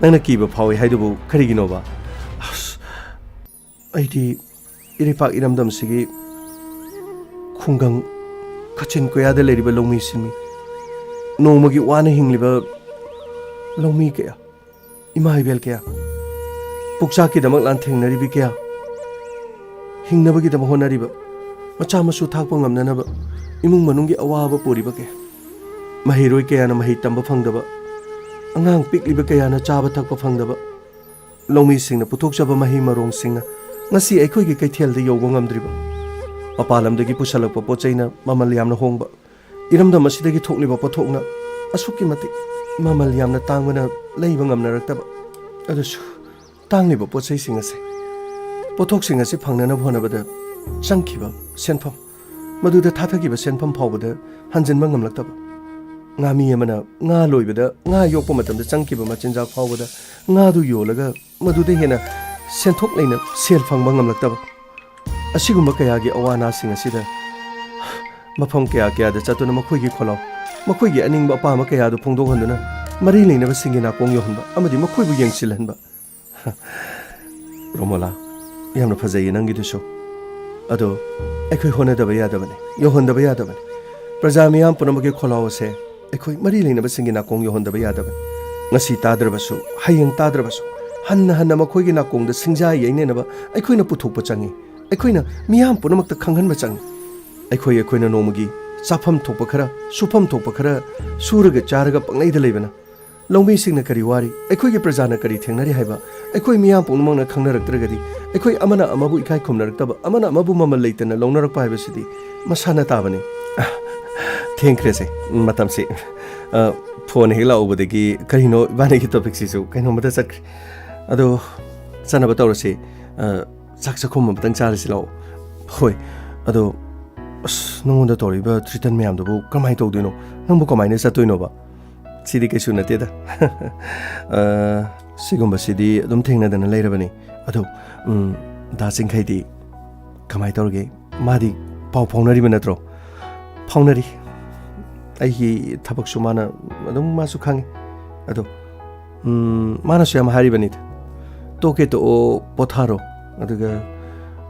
ꯅꯪꯅ ꯀꯤꯕ ꯐꯥꯎꯏ ꯍꯥꯏꯗꯨꯕꯨ ꯀꯔꯤꯒꯤꯅꯣꯕ? ꯑꯁ, ꯑꯩꯗꯤ ꯏꯔꯩꯄꯥꯛ ꯏꯔꯝꯗꯝꯁꯤꯒꯤ ꯈꯨꯡꯒꯪ ꯀꯥꯆꯤꯟ ꯀꯣꯌꯥꯗ ꯂꯩꯔꯤꯕ ꯂꯧꯃꯤ ꯁꯤꯟꯃꯤ, ꯅꯣꯡꯃꯒꯤ ꯋꯥꯅ ꯍꯤꯡꯂꯤꯕ ꯂꯧꯃꯤ ꯀꯌꯥ, ꯏꯃꯥ ꯏꯕꯦꯜ ꯀꯌꯥ, ꯄꯨꯛꯆꯥꯛꯀꯤꯗꯃꯛ ꯂꯥꯟꯊꯦꯡꯅꯔꯤꯕꯤ ꯀꯌꯥ, ꯍꯤꯡꯅꯕꯒꯤꯗꯃꯛ ꯍꯣꯠꯅꯔꯤꯕ, ꯃꯆꯥ ꯃꯁꯨ ꯊꯥꯛꯄ ꯉꯝꯅꯅꯕ ꯏꯃꯨꯡ ꯃꯅꯨꯡꯒꯤ ꯑꯋꯥꯕ ꯄꯨꯔꯤꯕ ꯀꯌꯥ, ꯃꯍꯩꯔꯣꯏ ꯀꯌꯥꯅ ꯃꯍꯩ ꯇꯝꯕ ꯐꯪꯗꯕ, ꯑꯉꯥꯡ ꯄꯤꯛꯂꯤꯕ ꯀꯌꯥꯅ ꯆꯥꯕ ꯊꯛꯄ ꯐꯪꯗꯕ, ꯂꯧꯃꯤꯁꯤꯡꯅ ꯄꯨꯊꯣꯛꯆꯕ ꯃꯍꯩ ꯃꯔꯣꯡꯁꯤꯡꯅ ꯉꯁꯤ ꯑꯩꯈꯣꯏꯒꯤ ꯀꯩꯊꯦꯜꯗ ꯌꯧꯕ ꯉꯝꯗ꯭ꯔꯤꯕ, ꯃꯄꯥꯟ ꯂꯝꯗꯒꯤ ꯄꯨꯁꯜꯂꯛꯄ ꯄꯣꯠ ꯆꯩꯅ ꯃꯃꯜ ꯌꯥꯝꯅ ꯍꯣꯡꯕ, ꯏꯔꯝꯗꯝ ꯑꯁꯤꯗꯒꯤ ꯊꯣꯛꯂꯤꯕ ꯄꯣꯠꯊꯣꯛꯅ ꯑꯁꯨꯛꯀꯤ ꯃꯇꯤꯛ ꯃꯃꯜ ꯌꯥꯝꯅ ꯇꯥꯡꯕꯅ ꯂꯩꯕ ꯉꯝꯅꯔꯛꯇꯕ꯫ ꯑꯗꯨꯁꯨ ꯇꯥꯡꯂꯤꯕ ꯄꯣꯠ ꯆꯩꯁꯤꯡ ꯑꯁꯤ, ꯄꯣꯠꯊꯣꯛꯁꯤꯡ ꯑꯁꯤ ꯐꯪꯅꯅꯕ ꯍꯣꯠꯅꯕꯗ ꯆꯪꯈꯤꯕ ꯁꯦꯟꯐꯝ, ꯃꯗꯨꯗ ꯊꯥꯊꯈꯤꯕ ꯁꯦꯟꯐꯝ ꯐꯥꯎꯕꯗ ꯍꯟꯖꯤꯟꯕ ꯉꯝꯂꯛꯇꯕ꯫ ꯉꯥꯃꯤ ꯑꯃꯅ ꯉꯥ ꯂꯣꯏꯕꯗ, ꯉꯥ ꯌꯣꯛꯄ ꯃꯇꯝꯗ ꯆꯪꯈꯤꯕ ꯃꯆꯤꯟꯖꯥꯛ ꯐꯥꯎꯕꯗ, ꯉꯥꯗꯨ ꯌꯣꯜꯂꯒ ꯃꯗꯨꯗ ꯍꯦꯟꯅ ꯁꯦꯟꯊꯣꯛ ꯂꯩꯅ ꯁꯦꯜ ꯐꯪꯕ ꯉꯝꯂꯛꯇꯕ꯫ ꯑꯁꯤꯒꯨꯝꯕ ꯀꯌꯥꯒꯤ ꯑꯋꯥ ꯑꯅꯥꯁꯤꯡ ꯑꯁꯤꯗ ꯃꯐꯝ ꯀꯌꯥ ꯀꯌꯥꯗ ꯆꯠꯇꯨꯅ ꯃꯈꯣꯏꯒꯤ ꯈꯣꯜꯂꯥꯎ, ꯃꯈꯣꯏꯒꯤ ꯑꯅꯤꯡꯕ ꯑꯄꯥꯝꯕ ꯀꯌꯥꯗꯨ ꯐꯣꯡꯗꯣꯛꯍꯟꯗꯨꯅ ꯃꯔꯤ ꯂꯩꯅꯕꯁꯤꯡꯒꯤ ꯅꯥꯀꯣꯡ ꯌꯧꯍꯟꯕ ꯑꯃꯗꯤ ꯃꯈꯣꯏꯕꯨ ꯌꯦꯡꯁꯤꯜꯍꯟꯕ꯫ ꯔꯣꯃꯣꯂꯥ, ꯌꯥꯝꯅ ꯐꯖꯩꯌꯦ ꯅꯪꯒꯤꯗꯨꯁꯨ꯫ ꯑꯗꯣ ꯑꯩꯈꯣꯏ ꯍꯣꯠꯅꯗꯕ ꯌꯥꯗꯕꯅꯤ, ꯌꯧꯍꯟꯗꯕ ꯌꯥꯗꯕꯅꯤ꯫ ꯄ꯭ꯔꯖꯥ ꯃꯤꯌꯥꯝ ꯄꯨꯝꯅꯃꯛꯀꯤ ꯈꯣꯜꯂꯥꯎ ꯑꯁꯦ ꯑꯩꯈꯣꯏ ꯃꯔꯤ ꯂꯩꯅꯕꯁꯤꯡꯒꯤ ꯅꯥꯀꯣꯡ ꯌꯧꯍꯟꯗꯕ ꯌꯥꯗꯕꯅꯤ꯫ ꯉꯁꯤ ꯇꯥꯗ꯭ꯔꯕꯁꯨ, ꯍꯌꯦꯡ ꯇꯥꯗ꯭ꯔꯕꯁꯨ, ꯍꯟꯅ ꯍꯟꯅ ꯃꯈꯣꯏꯒꯤ ꯅꯥꯀꯣꯡꯗ ꯁꯤꯡꯖꯥ ꯌꯩꯅꯅꯕ ꯑꯩꯈꯣꯏꯅ ꯄꯨꯊꯣꯛꯄ ꯆꯪꯏ꯫ ꯑꯩꯈꯣꯏꯅ ꯃꯤꯌꯥꯝ ꯄꯨꯝꯅꯃꯛꯇ ꯈꯪꯍꯟꯕ ꯆꯪꯏ꯫ ꯑꯩꯈꯣꯏ, ꯑꯩꯈꯣꯏꯅ ꯅꯣꯡꯃꯒꯤ ꯆꯥꯐꯝ ꯊꯣꯛꯄ ꯈꯔ, ꯁꯨꯐꯝ ꯊꯣꯛꯄ ꯈꯔ ꯁꯨꯔꯒ ꯆꯥꯔꯒ ꯄꯪꯂꯩꯗ ꯂꯩꯕꯅ꯫ ꯂꯧꯃꯤꯁꯤꯡꯅ ꯀꯔꯤ ꯋꯥꯔꯤ, ꯑꯩꯈꯣꯏꯒꯤ ꯄ꯭ꯔꯖꯥꯅ ꯀꯔꯤ ꯊꯦꯡꯅꯔꯤ ꯍꯥꯏꯕ ꯑꯩꯈꯣꯏ ꯃꯤꯌꯥꯝ ꯄꯨꯝꯅꯃꯛꯅ ꯈꯪꯅꯔꯛꯇ꯭ꯔꯒꯗꯤ, ꯑꯩꯈꯣꯏ ꯑꯃꯅ ꯑꯃꯕꯨ ꯏꯀꯥꯏ ꯈꯨꯝꯅꯔꯛꯇꯕ, ꯑꯃꯅ ꯑꯃꯕꯨ ꯃꯃꯜ ꯂꯩꯇꯅ ꯂꯧꯅꯔꯛꯄ ꯍꯥꯏꯕꯁꯤꯗꯤ ꯃꯁꯥꯅ ꯇꯥꯕꯅꯤ꯫ ꯑ, ꯊꯦꯡꯈ꯭ꯔꯦꯁꯦ, ꯃꯇꯝꯁꯤ꯫ ꯑ, ꯐꯣꯟ ꯍꯦꯛ ꯂꯥꯛꯎꯕꯗꯒꯤ ꯀꯔꯤꯅꯣ ꯏꯕꯥꯅꯤꯒꯤ ꯇꯣꯄꯤꯛꯁꯤꯁꯨ ꯀꯩꯅꯣꯝꯃꯗ ꯆꯠꯈ꯭ꯔꯦ꯫ ꯑꯗꯣ ꯆꯠꯅꯕ ꯇꯧꯔꯁꯤ꯫ ꯑ, ꯆꯥꯛ ꯆꯥꯛꯈꯨꯝ ꯑꯃꯇꯪ ꯆꯥꯔꯁꯤ ꯂꯥꯛꯑꯣ꯫ ꯍꯣꯏ, ꯑꯗꯣ ꯑꯁ, ꯅꯉꯣꯟꯗ ꯇꯧꯔꯤꯕ ꯊ꯭ꯔꯤꯇꯟ ꯃꯌꯥꯝꯗꯨꯕꯨ ꯀꯃꯥꯏꯅ ꯇꯧꯗꯣꯏꯅꯣ? ꯅꯪꯕꯨ ꯀꯃꯥꯏꯅ ꯆꯠꯇꯣꯏꯅꯣꯕ? ꯁꯤꯗꯤ ꯀꯩꯁꯨ ꯅꯠꯇꯦꯗ꯫ ꯑ, ꯁꯤꯒꯨꯝꯕꯁꯤꯗꯤ ꯑꯗꯨꯝ ꯊꯦꯡꯅꯗꯅ ꯂꯩꯔꯕꯅꯤ꯫ ꯑꯗꯣ, ꯎꯝ, ꯗꯥ ꯆꯤꯡꯈꯩꯗꯤ ꯀꯃꯥꯏꯅ ꯇꯧꯔꯒꯦ? ꯃꯥꯗꯤ ꯄꯥꯎ ꯐꯥꯎꯅꯔꯤꯕ ꯅꯠꯇ꯭ꯔꯣ? ꯐꯥꯎꯅꯔꯤ꯫ ꯑꯩꯒꯤ ꯊꯕꯛꯁꯨ ꯃꯥꯅ ꯑꯗꯨꯝ, ꯃꯥꯁꯨ ꯈꯪꯉꯤ꯫ ꯑꯗꯣ, ꯎꯝ, ꯃꯥꯅꯁꯨ ꯌꯥꯝ ꯍꯥꯏꯔꯤꯕꯅꯤꯗ, "ꯇꯣꯛꯀꯦ ꯇꯣꯛꯑꯣ, ꯄꯣꯊꯥꯔꯣ, ꯑꯗꯨꯒ,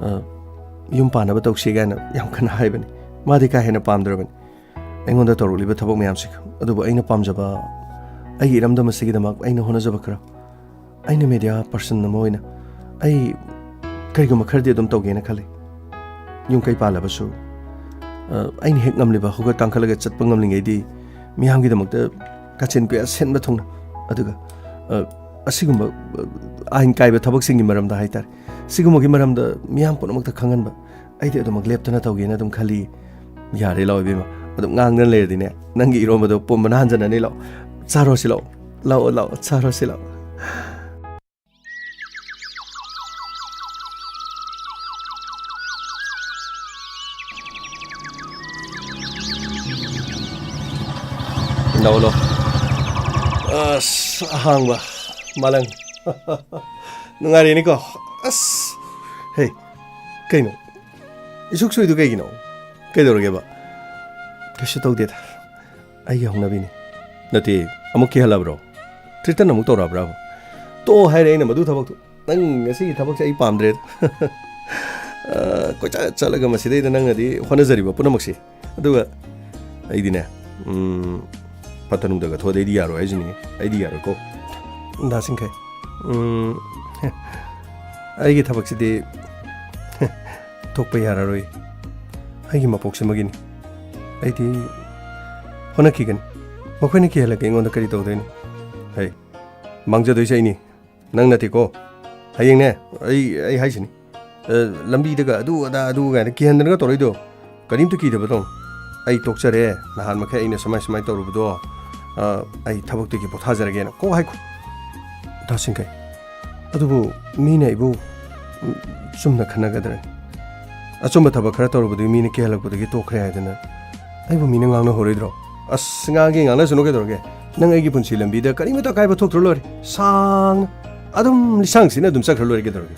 ꯑ, ꯌꯨꯝ ꯄꯥꯟꯅꯕ ꯇꯧꯁꯤ" ꯀꯥꯏꯅ ꯌꯥꯝ ꯀꯟꯅ ꯍꯥꯏꯕꯅꯤ꯫ ꯃꯥꯗꯤ ꯀꯥ ꯍꯦꯟꯅ ꯄꯥꯝꯗ꯭ꯔꯕꯅꯤ ꯑꯩꯉꯣꯟꯗ ꯇꯧꯔꯛꯂꯤꯕ ꯊꯕꯛ ꯃꯌꯥꯝꯁꯤꯒ꯫ ꯑꯗꯨꯕꯨ ꯑꯩꯅ ꯄꯥꯝꯖꯕ, ꯑꯩꯒꯤ ꯏꯔꯝꯗꯝ ꯑꯁꯤꯒꯤꯗꯃꯛ ꯑꯩꯅ ꯍꯣꯠꯅꯖꯕ ꯈꯔ, ꯑꯩꯅ ꯃꯦꯗꯤꯌꯥ ꯄꯔꯁꯟ ꯑꯃ ꯑꯣꯏꯅ ꯑꯩ ꯀꯔꯤꯒꯨꯝꯕ ꯈꯔꯗꯤ ꯑꯗꯨꯝ ꯇꯧꯒꯦꯅ ꯈꯜꯂꯤ꯫ ꯌꯨꯝ ꯀꯩ ꯄꯥꯜꯂꯕꯁꯨ, ꯑ, ꯑꯩꯅ ꯍꯦꯛ ꯉꯝꯂꯤꯕ ꯍꯧꯒꯠ ꯀꯥꯡꯈꯠꯂꯒ ꯆꯠꯄ ꯉꯝꯂꯤꯉꯩꯗꯤ ꯃꯤꯌꯥꯝꯒꯤꯗꯃꯛꯇ ꯀꯥꯆꯤꯟ ꯀꯣꯌꯥ ꯁꯦꯟꯕ ꯊꯨꯡꯅ, ꯑꯗꯨꯒ, ꯑ, ꯑꯁꯤꯒꯨꯝꯕ, ꯑ, ꯑꯥꯏꯟ ꯀꯥꯏꯕ ꯊꯕꯛꯁꯤꯡꯒꯤ ꯃꯔꯝꯗ ꯍꯥꯏꯇꯥꯔꯦ, ꯁꯤꯒꯨꯝꯕꯒꯤ ꯃꯔꯝꯗ ꯃꯤꯌꯥꯝ ꯄꯨꯝꯅꯃꯛꯇ ꯈꯪꯍꯟꯕ, ꯑꯩꯗꯤ ꯑꯗꯨꯃꯛ ꯂꯦꯞꯇꯅ ꯇꯧꯒꯦꯅ ꯑꯗꯨꯝ ꯈꯜꯂꯤ꯫ ꯌꯥꯔꯦ ꯂꯥꯛꯑꯣ ꯏꯕꯦꯝꯃ, ꯑꯗꯨꯝ ꯉꯥꯡꯗꯅ ꯂꯩꯔꯗꯤꯅꯦ, ꯅꯪꯒꯤ ꯏꯔꯣꯝꯕꯗꯣ ꯄꯨꯝꯕꯅ ꯍꯟꯖꯟꯅꯅꯤ꯫ ꯂꯥꯛꯑꯣ, ꯆꯥꯔꯣꯁꯤ ꯂꯥꯛꯑꯣ, ꯂꯥꯛꯑꯣ, ꯂꯥꯛꯑꯣ, ꯆꯥꯔꯣꯁꯤ ꯂꯥꯛꯑꯣ꯫ ꯂꯥꯛꯑꯣ, ꯂꯥꯛꯑꯣ꯫ ꯑꯁ, ꯑꯍꯥꯡꯕ ꯃꯥꯂꯪ꯫ ꯅꯨꯡꯉꯥꯏꯔꯦꯅꯦꯀꯣ꯫ ꯑꯁ, ꯍꯦ, ꯀꯩꯅꯣ? ꯏꯁꯨꯛ ꯁꯨꯏꯗꯨ ꯀꯩꯒꯤꯅꯣ? ꯀꯩꯗꯧꯔꯒꯦꯕ? ꯀꯩꯁꯨ ꯇꯧꯗꯦꯗ꯫ ꯑꯩꯒꯤ ꯍꯧꯅꯕꯤꯅꯤ꯫ ꯅꯠꯇꯦ, ꯑꯃꯨꯛ ꯀꯤꯍꯜꯂꯕ꯭ꯔꯣ? ꯊ꯭ꯔꯤꯇꯟ ꯑꯃꯨꯛ ꯇꯧꯔꯛꯑꯕ꯭ꯔꯥꯕ? ꯇꯣꯛꯑꯣ ꯍꯥꯏꯔꯦ ꯑꯩꯅ ꯃꯗꯨ ꯊꯕꯛꯇꯨ꯫ ꯅꯪ ꯉꯁꯤꯒꯤ ꯊꯕꯛꯁꯦ ꯑꯩ ꯄꯥꯝꯗ꯭ꯔꯦꯗ꯫ ꯑ, ꯀꯣꯏꯆꯠ ꯆꯠꯂꯒ ꯃꯁꯤꯗꯩꯗ ꯅꯪꯅꯗꯤ ꯍꯣꯠꯅꯖꯔꯤꯕ ꯄꯨꯝꯅꯃꯛꯁꯦ꯫ ꯑꯗꯨꯒ ꯑꯩꯗꯤꯅꯦ, ꯎꯝ, ꯐꯠꯇ ꯅꯨꯡꯗꯒ ꯊꯣꯛꯑꯗꯤ ꯑꯩꯗꯤ ꯌꯥꯔꯣꯏ ꯍꯥꯏꯁꯤꯅꯤ꯫ ꯑꯩꯗꯤ ꯌꯥꯔꯣꯏꯀꯣ꯫ ꯗꯥ ꯆꯤꯡꯈꯩ, ꯎꯝ, ꯑꯩꯒꯤ ꯊꯕꯛꯁꯤꯗꯤ ꯊꯣꯛꯄ ꯌꯥꯔꯔꯣꯏ꯫ ꯑꯩꯒꯤ ꯃꯄꯣꯛꯁꯤꯃꯒꯤꯅꯤ꯫ ꯑꯩꯗꯤ ꯍꯣꯠꯅꯈꯤꯒꯅꯤ꯫ ꯃꯈꯣꯏꯅ ꯀꯤꯍꯜꯂꯒ ꯑꯩꯉꯣꯟꯗ ꯀꯔꯤ ꯇꯧꯗꯣꯏꯅꯣ? ꯍꯩ, ꯃꯥꯡꯖꯗꯣꯏꯁꯦ ꯑꯩꯅꯤ, ꯅꯪ ꯅꯠꯇꯦꯀꯣ꯫ ꯍꯌꯦꯡꯅꯦ, ꯑꯩ, ꯑꯩ ꯍꯥꯏꯁꯤꯅꯤ, ꯑ, ꯂꯝꯕꯤꯗꯒ ꯑꯗꯨ ꯑꯗꯥ ꯑꯗꯨ ꯀꯥꯏꯅ ꯀꯤꯍꯟꯗꯅꯒ ꯇꯧꯔꯛꯏꯗꯣ, ꯀꯔꯤꯝꯇ ꯀꯤꯗꯕꯗꯧꯅ꯫ "ꯑꯩ ꯇꯣꯛꯆꯔꯦ, ꯅꯍꯥꯟ ꯃꯈꯩ ꯑꯩꯅ ꯁꯨꯃꯥꯏ ꯁꯨꯃꯥꯏ ꯇꯧꯔꯨꯕꯗꯣ, ꯑ, ꯑꯩ ꯊꯕꯛꯇꯒꯤ ꯄꯣꯊꯥꯖꯔꯒꯦꯅ" ꯀꯣꯛ ꯍꯥꯏꯈꯣ꯫ ꯗꯥ ꯁꯤꯡꯈꯩ, ꯑꯗꯨꯕꯨ ꯃꯤꯅ ꯑꯩꯕꯨ, ꯎꯝ, ꯆꯨꯝꯅ ꯈꯟꯅꯒꯗ꯭ꯔꯅꯤ? ꯑꯆꯨꯝꯕ ꯊꯕꯛ ꯈꯔ ꯇꯧꯔꯨꯕꯗꯨꯒꯤ ꯃꯤꯅ ꯀꯤꯍꯜꯂꯛꯄꯗꯒꯤ ꯇꯣꯛꯈ꯭ꯔꯦ ꯍꯥꯏꯗꯅ ꯑꯩꯕꯨ ꯃꯤꯅ ꯉꯥꯡꯅꯍꯧꯔꯣꯏꯗ꯭ꯔꯣ? ꯑꯁ, ꯉꯥꯡꯒꯦ, ꯉꯥꯡꯅꯁꯅꯨ, ꯀꯩꯗꯧꯔꯒꯦ? ꯅꯪ ꯑꯩꯒꯤ ꯄꯨꯟꯁꯤ ꯂꯝꯕꯤꯗ ꯀꯔꯤꯃꯇ ꯑꯀꯥꯏꯕ ꯊꯣꯛꯇ꯭ꯔ ꯂꯣꯏꯔꯦ꯫ ꯁꯥꯡꯅ ꯑꯗꯨꯝ ꯂꯤꯁꯥꯡ ꯁꯤꯠꯅ ꯑꯗꯨꯝ ꯆꯠꯈ꯭ꯔ ꯂꯣꯏꯔꯦ, ꯀꯩꯗꯧꯔꯒꯦ?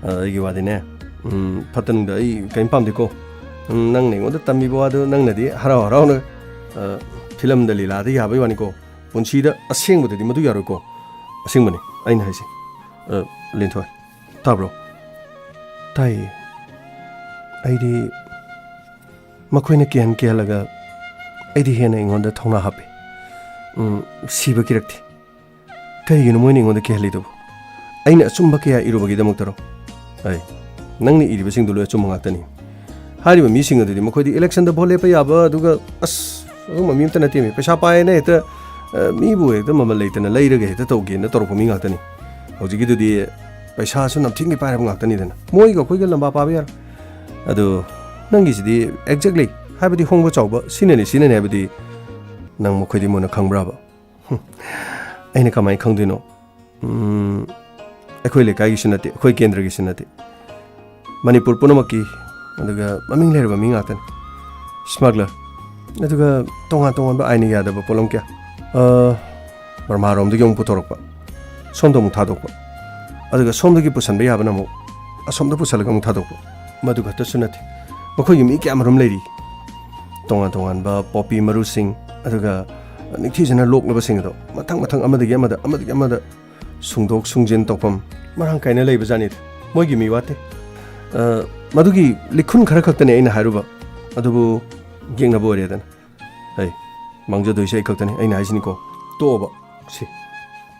ꯑ, ꯑꯩꯒꯤ ꯋꯥꯗꯤꯅꯦ, ꯎꯝ, ꯐꯠꯇ ꯅꯨꯡꯗ ꯑꯩ ꯀꯔꯤꯝ ꯄꯥꯝꯗꯦꯀꯣ꯫ ꯎꯝ, ꯅꯪꯅ ꯑꯩꯉꯣꯟꯗ ꯇꯝꯕꯤꯕ ꯋꯥꯗꯨ ꯅꯪꯅꯗꯤ ꯍꯔꯥꯎ ꯍꯔꯥꯎꯅ, ꯑ, ꯐꯤꯂꯝꯗ ꯂꯤꯂꯥꯗ ꯌꯥꯕꯩ ꯋꯥꯅꯤꯀꯣ꯫ ꯄꯨꯟꯁꯤꯗ ꯑꯁꯦꯡꯕꯗꯗꯤ ꯃꯗꯨ ꯌꯥꯔꯣꯏꯀꯣ꯫ ꯑꯁꯦꯡꯕꯅꯤ ꯑꯩꯅ ꯍꯥꯏꯁꯦ꯫ ꯑ, ꯂꯤꯟꯊꯣꯏ, ꯇꯥꯕ꯭ꯔꯣ? ꯇꯥꯏꯌꯦ꯫ ꯑꯩꯗꯤ ꯃꯈꯣꯏꯅ ꯀꯤꯍꯟ ꯀꯤꯍꯜꯂꯒ ꯑꯩꯗꯤ ꯍꯦꯟꯅ ꯑꯩꯉꯣꯟꯗ ꯊꯧꯅꯥ ꯍꯥꯞꯄꯤ꯫ ꯎꯝ, ꯁꯤꯕ ꯀꯤꯔꯛꯇꯦ꯫ ꯀꯔꯤꯒꯤꯅꯣ ꯃꯣꯏꯅ ꯑꯩꯉꯣꯟꯗ ꯀꯤꯍꯜꯂꯤꯗꯨꯕꯨ? ꯑꯩꯅ ꯑꯆꯨꯝꯕ ꯀꯌꯥ ꯏꯔꯨꯕꯒꯤꯗꯃꯛꯇꯔꯣ? ꯑꯩ, ꯅꯪꯅ ꯏꯔꯤꯕꯁꯤꯡꯗꯨ ꯂꯣꯏ ꯑꯆꯨꯝꯕ ꯉꯥꯛꯇꯅꯤ꯫ ꯍꯥꯏꯔꯤꯕ ꯃꯤꯁꯤꯡ ꯑꯗꯨꯗꯤ ꯃꯈꯣꯏꯗꯤ election ꯗ vote ꯂꯦꯞꯄ ꯌꯥꯕ, ꯑꯗꯨꯒ ꯑꯁ, ꯑꯗꯨꯒꯨꯝꯕ ꯃꯤ ꯑꯝꯇ ꯅꯠꯇꯦꯃꯤ꯫ ꯄꯩꯁꯥ ꯄꯥꯏꯌꯦꯅ ꯍꯦꯛꯇ, ꯑ, ꯃꯤꯕꯨ ꯍꯦꯛꯇ ꯃꯃꯜ ꯂꯩꯇꯅ ꯂꯩꯔꯒ ꯍꯦꯛꯇ ꯇꯧꯒꯦꯅ ꯇꯧꯔꯛꯄ ꯃꯤ ꯉꯥꯛꯇꯅꯤ꯫ ꯍꯧꯖꯤꯛꯀꯤꯗꯨꯗꯤ ꯄꯩꯁꯥꯁꯨ ꯅꯝꯊꯤꯡꯒꯤ ꯄꯥꯏꯔꯕ ꯉꯥꯛꯇꯅꯤꯗꯅ꯫ ꯃꯣꯏꯒ ꯑꯩꯈꯣꯏꯒ ꯂꯝꯕꯥ ꯄꯥꯕ ꯌꯥꯔꯣꯏ꯫ ꯑꯗꯨ ꯅꯪꯒꯤꯁꯤꯗꯤ exactly, ꯍꯥꯏꯕꯗꯤ ꯍꯣꯡꯕ ꯆꯥꯎꯕ ꯁꯤꯅꯅꯤ, ꯁꯤꯅꯅꯤ ꯍꯥꯏꯕꯗꯤ ꯅꯪ ꯃꯈꯣꯏꯗꯤ ꯃꯨꯟꯅ ꯈꯪꯕ꯭ꯔꯥꯕ? ꯍꯨꯝ, ꯑꯩꯅ ꯀꯃꯥꯏꯅ ꯈꯪꯗꯣꯏꯅꯣ? ꯎꯝ, ꯑꯩꯈꯣꯏ ꯂꯩꯀꯥꯏꯒꯤꯁꯨ ꯅꯠꯇꯦ, ꯑꯩꯈꯣꯏ ꯀꯦꯟꯗ꯭ꯔꯒꯤꯁꯨ ꯅꯠꯇꯦ꯫ ꯃꯅꯤꯄꯨꯔ ꯄꯨꯝꯅꯃꯛꯀꯤ, ꯑꯗꯨꯒ ꯃꯃꯤꯡ ꯂꯩꯔꯕ ꯃꯤ ꯉꯥꯛꯇꯅꯤ꯫ Smuggler, ꯑꯗꯨꯒ ꯇꯣꯉꯥꯟ ꯇꯣꯉꯥꯟꯕ ꯑꯥꯏꯟꯅ ꯌꯥꯗꯕ ꯄꯣꯠꯂꯝ ꯀꯌꯥ, ꯑ, ꯕꯔꯃꯥꯔꯣꯝꯗꯒꯤ ꯑꯃꯨꯛ ꯄꯨꯊꯣꯔꯛꯄ, ꯁꯣꯝꯗ ꯑꯃꯨꯛ ꯊꯥꯗꯣꯛꯄ, ꯑꯗꯨꯒ ꯁꯣꯝꯗꯒꯤ ꯄꯨꯁꯟꯕ ꯌꯥꯕꯅ ꯑꯃꯨꯛ ꯑꯁꯣꯝꯗ ꯄꯨꯁꯜꯂꯒ ꯑꯃꯨꯛ ꯊꯥꯗꯣꯛꯄ꯫ ꯃꯗꯨ ꯈꯛꯇꯁꯨ ꯅꯠꯇꯦ, ꯃꯈꯣꯏꯒꯤ ꯃꯤ ꯀꯌꯥꯃꯔꯨꯝ ꯂꯩꯔꯤ꯫ ꯇꯣꯉꯥꯟ ꯇꯣꯉꯥꯟꯕ ꯄꯣꯄꯤ ꯃꯔꯨꯁꯤꯡ, ꯑꯗꯨꯒ ꯅꯤꯡꯊꯤꯖꯅ ꯂꯣꯛꯂꯕꯁꯤꯡ ꯑꯗꯣ ꯃꯊꯪ ꯃꯊꯪ ꯑꯃꯗꯒꯤ ꯑꯃꯗ, ꯑꯃꯗꯒꯤ ꯑꯃꯗ ꯁꯨꯡꯗꯣꯛ ꯁꯨꯡꯖꯤꯟ ꯇꯧꯐꯝ ꯃꯔꯥꯡ ꯀꯥꯏꯅ ꯂꯩꯕꯖꯥꯠꯅꯤꯗ꯫ ꯃꯣꯏꯒꯤ ꯃꯤ ꯋꯥꯠꯇꯦ꯫ ꯑ, ꯃꯗꯨꯒꯤ ꯂꯤꯈꯨꯟ ꯈꯔ ꯈꯛꯇꯅꯦ ꯑꯩꯅ ꯍꯥꯏꯔꯨꯕ꯫ ꯑꯗꯨꯕꯨ ꯌꯦꯛꯅꯕ ꯑꯣꯏꯔꯦꯗꯅ꯫ ꯍꯩ, ꯃꯥꯡꯖꯗꯣꯏꯁꯦ ꯑꯩ ꯈꯛꯇꯅꯤ꯫ ꯑꯩꯅ ꯍꯥꯏꯁꯤꯅꯤꯀꯣ, ꯇꯣꯛꯑꯣꯕ꯫ ꯁꯤ,